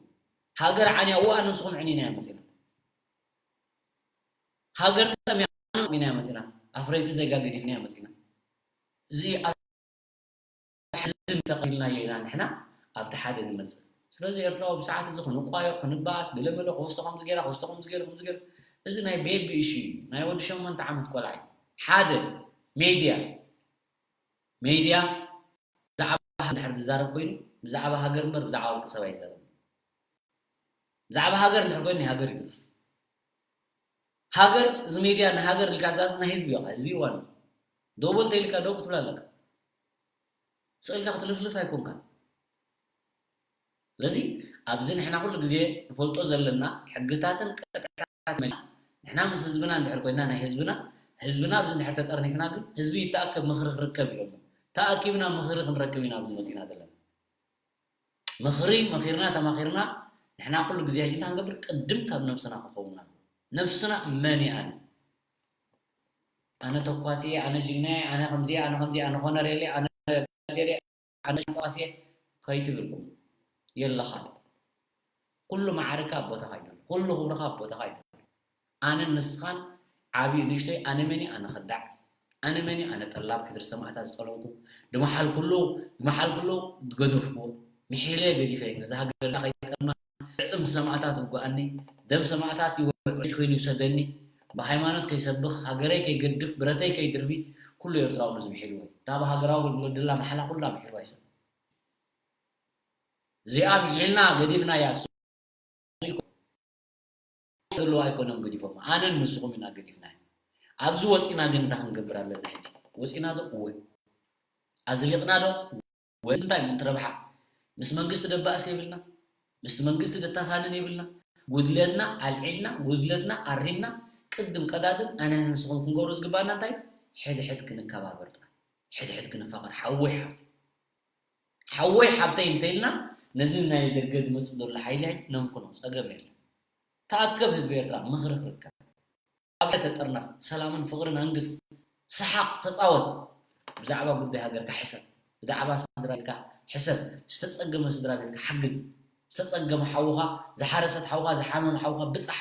ሃገር ዓንያ፣ እዋ ንስኹም ዕኒና እያ መጺና። ሃገር ጠምያ ኢና መጺና። ኣፍረይቲ ዜጋ ገዲፍና እያ መጺና። እዚ ኣብ ሕዝን ተቐቢልናዮ ኢና ንሕና ኣብቲ ሓደ ንመጽእ። ስለዚ ኤርትራዊ ብሰዓት እዚ ክንቋየቕ፣ ክንበኣስ፣ ገለመለ ክወስዶ ከምዚ ገይራ፣ ክወስዶ ከምዚ ገይሩ፣ ከምዚ ገይሩ። እዚ ናይ ቤቢ እሹ እዩ። ናይ ወዲ ሸሞንተ ዓመት ቆልዓ እዩ። ሓደ ሜድያ፣ ሜድያ ብዛዕባ ሃገር እንድሕር ዝዛረብ ኮይኑ፣ ብዛዕባ ሃገር እምበር ብዛዕባ ውልቀ ሰብ ኣይዛረብን። ብዛዕባ ሃገር እንድሕር ኮይኑ ናይ ሃገር ይጥቅስ። ሃገር፣ እዚ ሜድያ ንሃገር ኢልካ ትዛዝም ናይ ህዝቢ እዩ፣ ህዝቢ እዩ ዋና። ደው በል ተይልካ ደው ክትብል ኣለካ። ስቕ ኢልካ ክትልፍልፍ ኣይኮንካን። ስለዚ ኣብዚ ንሕና ኩሉ ግዜ ንፈልጦ ዘለና ሕግታትን ቅጥዕታትን መሊእና፣ ንሕና ምስ ህዝብና እንድሕር ኮይና ናይ ህዝብና፣ ህዝብና ኣብዚ እንድሕር ተጠርኒፍና ግን ህዝቢ ይተኣከብ ምኽሪ ክርከብ ኢሎም። ተኣኪብና ምኽሪ ክንረክብ ኢና ኣብዚ መጺና ዘለና። ምኽሪ መኺርና ተማኺርና ንሕና ኩሉ ግዜ ሕጂ እንታይ ክንገብር ቅድም ካብ ነብስና ክኸውን ኣለዎ። ነብስና መን እያ ኣነ? ኣነ ተኳሲ እየ፣ ኣነ ጅግና እየ፣ ኣነ ከምዚ እየ፣ ኣነ ከምዚ እየ፣ ኣነ ኮነሬል እየ፣ ኣነ ብርጋዴር እየ፣ ኣነ ሻምበል እየ ከይትብል የለኻን። ኩሉ ማዕርካ ኣብ ቦታኻ እዩ ዘሎ። ኩሉ ክብርኻ ኣብ ቦታኻ እዩ ዘሎ። ኣነን ንስኻን ዓብዩ ንእሽተይ ኣነ መን እየ ኣነ ከዳዕ፣ ኣነ መን እየ ኣነ ጠላብ ሕድሪ ሰማእታት ዝጠለምኩ፣ ድመሓልኩሉ ድመሓልኩሉ ዝገደፍኩዎ፣ ምሒለ ገዲፈ ነዛ ሃገር ከይጠልማ፣ ዕፅም ሰማእታት ይውግኣኒ፣ ደም ሰማእታት ይውሕጅ ኮይኑ ይውሰደኒ፣ ብሃይማኖት ከይሰብኽ፣ ሃገረይ ከይገድፍ፣ ብረተይ ከይድርቢ፣ ኩሉ ኤርትራዊ ነዚ ምሒልዎ እዩ። እታ ብሃገራዊ ኣገልግሎት ደላ ማሕላ ኩላ ምሒልዋ ይሰብ። እዚኣ ምሒልና ገዲፍናያ እሱ ዘለዋ ኣይኮነን ገዲፎም፣ ኣነን ንስኹም ኢና ገዲፍናዮ። ኣብዚ ወፂና ግን እንታይ ክንገብር ኣለና ሕጂ? ወፂና ዶ? እወ። ኣዝሊቕና ዶ? እወ። እንታይ ምእንቲ ረብሓ? ምስ መንግስቲ ደባእስ የብልና፣ ምስ መንግስቲ ደታፋንን የብልና። ጉድለትና ኣልዒልና፣ ጉድለትና ኣሪምና፣ ቅድም ቀዳድም ኣነን ንስኹም ክንገብሮ ዝግባኣና እንታይ? ሕድሕድ ክንከባበር ጥራይ፣ ሕድሕድ ክንፋቐር። ሓወይ ሓፍተይ፣ ሓወይ ሓብተይ እንተኢልና ነዚ ናይ ደገ ዝመጽእ ዘሎ ሓይሊ ነምክኖ፣ ጸገም የለን። ተኣከብ ህዝቢ ኤርትራ፣ ምኽሪ ክርከብ። ኣብ ተጠርነፍ፣ ሰላምን ፍቕርን ኣንግስ፣ ሰሓቕ፣ ተጻወት። ብዛዕባ ጉዳይ ሃገርካ ሕሰብ። ብዛዕባ ስድራ ቤትካ ሕሰብ። ዝተጸገመ ስድራ ቤትካ ሓግዝ። ዝተጸገመ ሓውኻ፣ ዝሓረሰት ሓውኻ፣ ዝሓመመ ሓውኻ ብጻሕ።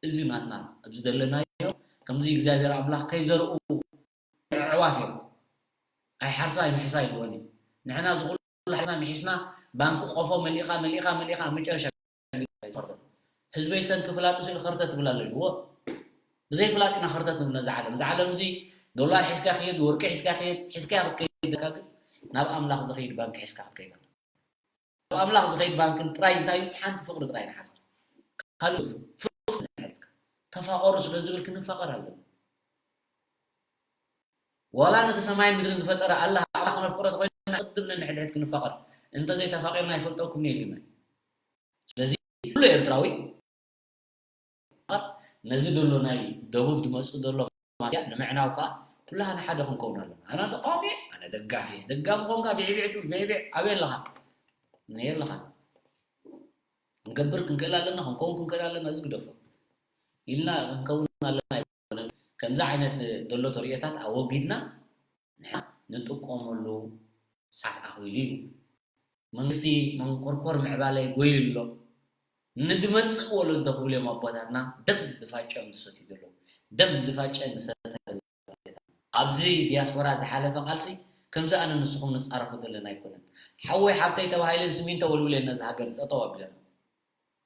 እዚ ናትና ኣብዚ ዘለናዮ ከምዚ እግዚኣብሔር ኣምላኽ ከይዘርኡ ኣዕዋፍ እዮም። ኣይሓርሳ ኣይምሕሳ ይብልወን እዩ። ንሕና እዚ ኩሉ ሓሪስና ምሒስና ባንኪ ቆፎ መሊእኻ መሊእኻ መሊእኻ ኣብ መጨረሻ ከርተት። ህዝበይ ሰንኪ ፍላጥ ሲሉ ከርተት ትብል ኣሎ ኢልዎ። ብዘይ ፍላጥ ኢና ከርተት ንብል ነዛ ዓለም። እዛ ዓለም እዚ ዶላር ሒዝካ ክየድ፣ ወርቂ ሒዝካ ክየድ፣ ሒዝካ ክትከይድ ደካ ግን ናብ ኣምላኽ ዝኸይድ ባንኪ ሒዝካ ክትከይድ ኣለካ። ኣብ ኣምላኽ ዝኸይድ ባንክን ጥራይ እንታይ እዩ? ሓንቲ ፍቕሪ ጥራይ ንሓዝ። ካልእ ፍቕሪ ንሕልካ። ተፋቐሩ ስለ ዝብል ክንፋቐር ኣለና። ዋላ ነቲ ሰማይን ምድርን ዝፈጠረ ኣላህ ኣምላኽ ክነፍቅሮ ተኾይና ቅድም ነንሕድሕድ ክንፋቐር። እንተዘይተፋቒርና ኣይፈልጠኩም ኢልና። ስለዚ ኩሉ ኤርትራዊ ነዚ ዘሎ ናይ ደቡብ ዝመጽእ ዘሎ ማፍያ ንምዕናው ከኣ ኩላህና ሓደ ክንከውን ኣለና። ኣነ ተቃዋሚ እየ፣ ኣነ ደጋፊ እየ። ደጋፊ ኮንካ ብዒቢዕ ትብል፣ ብዒቢዕ ኣበይ ኣለኻ? ነይ ኣለኻ? ክንገብር ክንክእል ኣለና፣ ክንከውን ክንክእል ኣለና፣ እዚ ግደፎ። ኢልና ክንከውን ኣለና ኣይኮነን። ከምዚ ዓይነት ዘሎ ተርእዮታት ኣወጊድና ንሕና ንጥቀመሉ ሰዓት ኣኺሉ እዩ። መንግስቲ መንኮርኮር ምዕባለ ይጎዩ ኣሎ። ንዝመጽእ ወለዶ ክብሉ እዮም ኣቦታትና ደም ድፋጭኦም ዝሰትዩ ዘለዉ። ደም ድፋጭኦም ዝሰተ ዘለዉ። ኣብዚ ዲያስፖራ ዝሓለፈ ቃልሲ ከምዚ ኣነ ንስኹም ንጻረፎ ዘለና ኣይኮነን። ሓወይ ሓብተይ ተባሂለን ስሚንቶ ወልውለን ነዚ ሃገር ጠጠው ኣቢለን።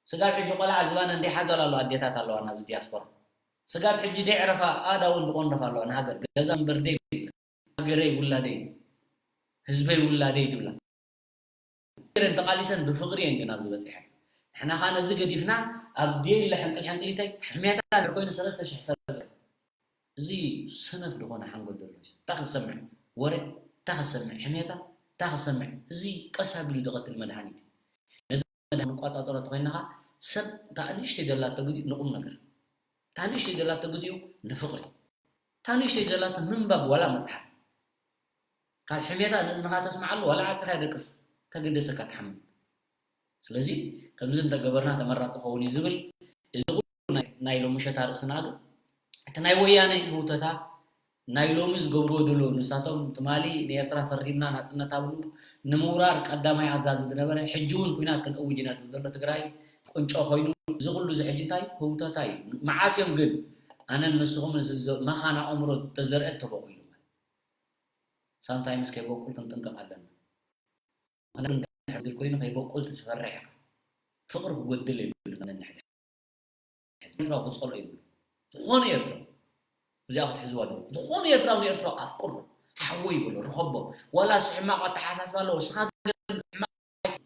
ስጋብ ሕጂ ቆልዓ ዝባነ እንዲሓዘላ ኣለዋ ኣዴታት ኣለዋ ናብዚ ዲያስፖራ። ስጋብ ሕጂ ደይዕረፋ ኣዳ እውን ዝቆንረፋ ኣለዋ ንሃገር። ገዛ እምበር ደይ ሃገረይ ውላደይ ህዝበይ ውላደይ ትብላ። ገረን ተቓሊሰን ብፍቕሪ እየን ግን ኣብዚ በጺሐን። ንሕና ኸኣ ነዚ ገዲፍና ኣብ ዴለ ሕንቅል ሕንቅሊተይ ሕሜታ እንድሕር ኮይኑ ሰለስተ ሽሕ ሰብ እዚ ሰነፍ ዝኾነ ሓንጎል ዘለዎ እዩ። እንታይ ክትሰምዕ? ወረ እንታይ ክትሰምዕ? ሕሜታ እንታይ ክትሰምዕ? እዚ ቀስ ኣቢሉ ዝቐትል መድሃኒት እዩ። ነዚ መድሃኒት ንቋጻጸሮ ተኾይንና ኸኣ ሰብ እታ ንእሽተይ ዘላቶ ግዜ ንቁም ነገር፣ እታ ንእሽተይ ዘላቶ ግዜኡ ንፍቕሪ፣ እታ ንእሽተይ ዘላቶ ምንባብ ዋላ መጽሓፍ። ካብ ሕሜታ ንእዝንኻ ተስምዓሉ ዋላ ዓጺኻ ደቅስ፣ ተገደሰካ ትሓምም። ስለዚ ከምዚ እንተገበርና ተመራፂ ክኸውን እዩ ዝብል። እዚ ኩሉ ናይ ሎሚ ሸታ ርእስና ግን እቲ ናይ ወያነ ህውተታ ናይ ሎሚ ዝገብርዎ ዘለዉ ንሳቶም ትማሊ ንኤርትራ ፈሪምና ናፅነት ኣብሉ ንምውራር ቀዳማይ ኣዛዚ ዝነበረ ሕጂ እውን ኩናት ክንእውጅ ኢና ዝብል ዘሎ ትግራይ ቁንጮ ኮይኑ እዚ ኩሉ እዚ ሕጂ እንታይ ህውተታ እዩ። መዓስ እዮም ግን ኣነን ንስኹም መኻን ኣእምሮ ተዘርአ ተበቑሉ ማለት ሳምታይምስ ከይበቁል ክንጥንቀቕ ኣለና። ምክንያቱ እንድሕር ኮይኑ ከይበቁል ትፈርሕ ኢኻ። ፍቕሪ ክጎድል የብሉ ነንሕድሕድ ኤርትራዊ ክፀልኦ ይብሉ ዝኾነ ኤርትራዊ እዚኣ ክትሕዝዋ ደ ዝኾነ ኤርትራዊ ንኤርትራዊ ኣፍቅሮ ሓወይ ይብሎ ርኸቦ ዋላ እሱ ሕማቕ ኣተሓሳስባ ኣለዎ እስኻ ግን ሕማቕ ኣይት-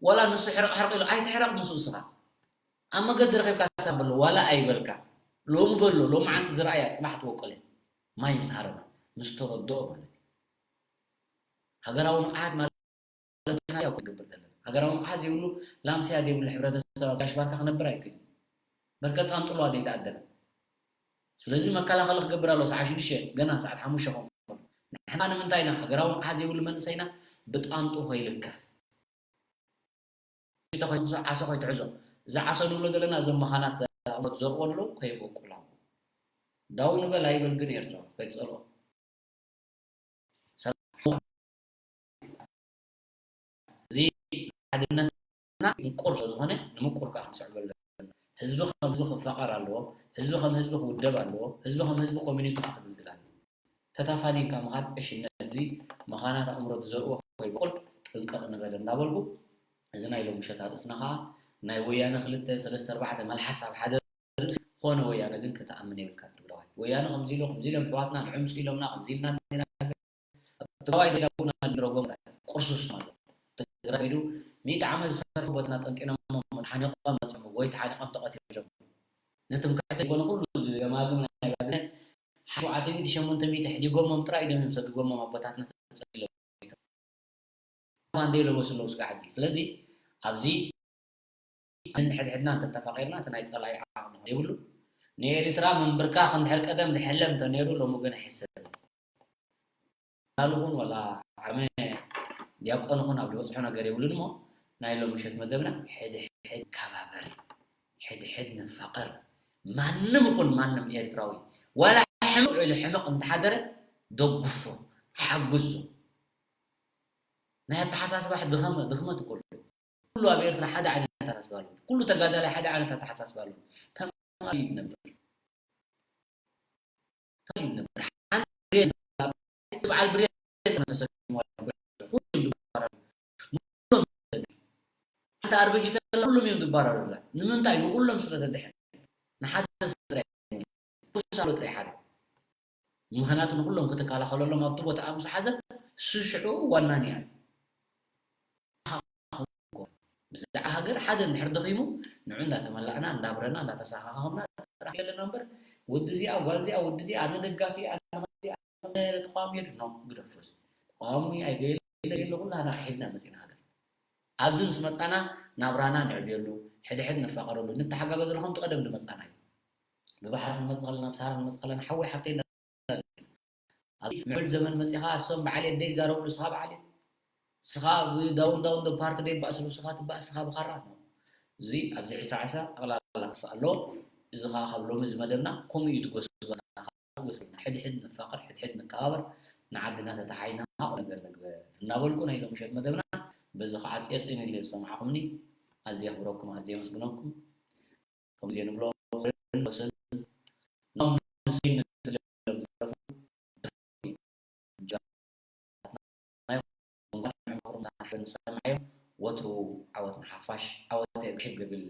ዋላ ንሱ ሕርቕ ሕርቕ ኢሉ ኣይትሕረቕ ንሱ እስኻ ኣብ መገዲ ረኺብካ ሳብ በሎ ዋላ ኣይበልካ ሎሚ በሎ ሎሚ ዓንቲ ዝረኣያ ፅባሕ ትወቀለ ማይ ምስ ሃረማ ምስ ተረድኦ ማለት እዩ ሃገራዊ ንቕሓት ማለት ማለት ኢና ያው ክገብር ዘለና ሃገራዊ ንቕሓት ዘይብሉ ላምስያ ዘይብሉ ሕብረተሰብ ኣብ ጋሽ ባርካ ክነብር ኣይክእል በርከት ኣንጥልዋ ዘይተኣደነ ስለዚ መከላኸሊ ክገብር ኣሎ ሰዓት ሽዱሽተ ገና ሰዓት ሓሙሽተ ከም ንሕና ንምንታይ ኢና ሃገራዊ ንቕሓት ዘይብሉ መንእሰይና ብጣንጡ ከይልከፍ ዓሶ ከይትሕዞ እዚ ዓሶ ንብሎ ዘለና እዞም መኻናት ኣእምሮ ትዘርዎ ኣለዉ ከይበቁላ ዳው ንበል ኣይበል ግን ኤርትራ ከይፀልኦ እዚ ሓድነትና ምቁር ስለዝኾነ ንምቁር ከዓ ክንስዕበሉ ኣለና ህዝቢ ከም ህዝቢ ክፋቐር ኣለዎ ህዝቢ ከም ህዝቢ ክውደብ ኣለዎ ህዝቢ ከም ህዝቢ ኮሚኒቲ ከዓ ክድልድል ኣለዎ ተታፋኒንካ ምኻድ ዕሽነት እዚ መኻናት ኣእምሮ ዝዘርእዎ ከይበቁል ጥንቀቕ ንበል እንዳበልኩ እዚ ናይ ሎሚ ሸታ ርእስና ከዓ ናይ ወያነ ክልተ ሰለስተ ኣርባዕተ መልሓስ ኣብ ሓደ ዝኾነ ወያነ ግን ክትኣምን የብልካ ትግራዋይ ወያነ ከምዚ ኢሎ ከምዚ ኢሎም ኣሕዋትና ንዕምፁ ኢሎምና ከምዚ ኢልና ነይና ኣብ ትግራዋይ ደዳቡና ንረጎም ቁርሱስ ማለት ትግራይ ኢሉ ሚእቲ ዓመት ዝሰርሑ ቦትና ጠንጢኖም ሓኒቆም መፅኦም ወይ ተሓኒቆም ተቐቲሎም ነቶም ክሕተ ይኮነ ኩሉ ገማግም ናይ ባድመ ሸውዓተ ሚእቲ ሸሞንተ ሚእቲ ሕዲጎሞም ጥራይ ኢሎም እዮም ሰዲጎሞም ኣቦታትና ተፀሊሎም ባንዴ ለበሱ ኣለዉ ስጋዕ ሕጂ ስለዚ ኣብዚ ንሕድሕድና እንተተፋቒርና እቲ ናይ ጸላኢ ዓቕሚ የብሉ ንኤሪትራ ምንብርካኽ እንድሕር ቀደም ዝሕለም እንተነይሩ ሎሚ ግን ኣይሕሰብን ላልኹን ወላ ዓመ ዲያቆን ኹን ኣብ ዝበፅሖ ነገር የብሉን እሞ ናይ ሎሚ ምሸት መደብና ሕድሕድ ከባበር ሕድሕድ ንፋቐር ማንም ኹን ማንም ኤርትራዊ ዋላ ሕምቕ ኢሉ ሕምቕ እንተሓደረ ደግፎ ሓግዞ ናይ ኣተሓሳስባ ድኽመ- ድኽመት እኮ ኣሎ። ኩሉ ኣብ ኤርትራ ሓደ ዓይነት ኣተሓሳስባ ኣሎ። ኩሉ ተጋዳላይ ሓደ ዓይነት ኣተሓሳስባ ኣሎ። ተማሪ ይነብር። ተማሪ ይነብር። ሓንቲ ብሬን ኣብ በዓል ብሬን ተሰኪሙ ኩሉ ይባረር። ሓንቲ ኣርበጂ ተላ ኩሎም እዮም ዝባረሩላ። ንምንታይ ንኩሎም ስለ ተድሕን ንሓደ ሰብ ጥራይ ኩሳሎ ጥራይ ሓደ ምኽንያቱ ንኹሎም ክትከላኸለሎም ኣብቲ ቦታኣ ምስ ሓዘ እሱ ሽዑ ዋና ነይሩ። ብዛዕባ ሃገር ሓደ እንድሕር ደኺሙ ንዑ እንዳተመላእና እንዳብረና እንዳተሰኻኸምና ጥራሕ የለና እምበር ወዲ እዚኣ ጓል እዚኣ ወዲ እዚኣ ኣነ ደጋፊ ኣነ ተቃዋሚ የለ ግደፎ ተቃዋሚ ኣይገለ ኩላና ክሒድና መፂና ሃገር ኣብዚ ምስ መፃና ናብራና ንዕብየሉ ሕድሕድ ንፋቐረሉ ንተሓጋገዘሉ ከምቲ ቀደም ዝመፃና እዩ ብባሕሪ ክንመፅእ ከለና ብሳህራ ክንመፅእ ከለና ሓወይ ሓፍተይ ኣብ ምዕብል ዘመን መፂኻ እሶም በዓል የደይ ይዛረብሉ ስኻ በዓል ስኻ ብዳውን ዳውን ዶ ፓርቲ ዶ ይባእስሉ ስኻ ትባእ ስኻ ብኻራ ኣሎ እዚ ኣብዚ ዕስራ ዕስራ ጠቕላላ ክፋእ ኣሎ እዚ ኸዓ ካብ ሎሚ እዚ መደብና ከምኡ እዩ ትጎስጎና ሕድሕድ ንፋቐር ሕድሕድ ንከባበር ንዓድና ተተሓሒዝና ኸዓ ነገር ንግበር እናበልኩ ናይ ሎምሸት መደብና በዚ ኸዓ ፂየፂን ኢለ ዝሰማዕኹምኒ ኣዝየ ኣኽብረኩም ኣዝየ ኣመስግነኩም ከምዚ ንብሎ ክርን ወስን ኖም ንስይን ስለሎም ዝረፉ ወትሩ ዓወት ንሓፋሽ ዓወት የግሒብ ገብል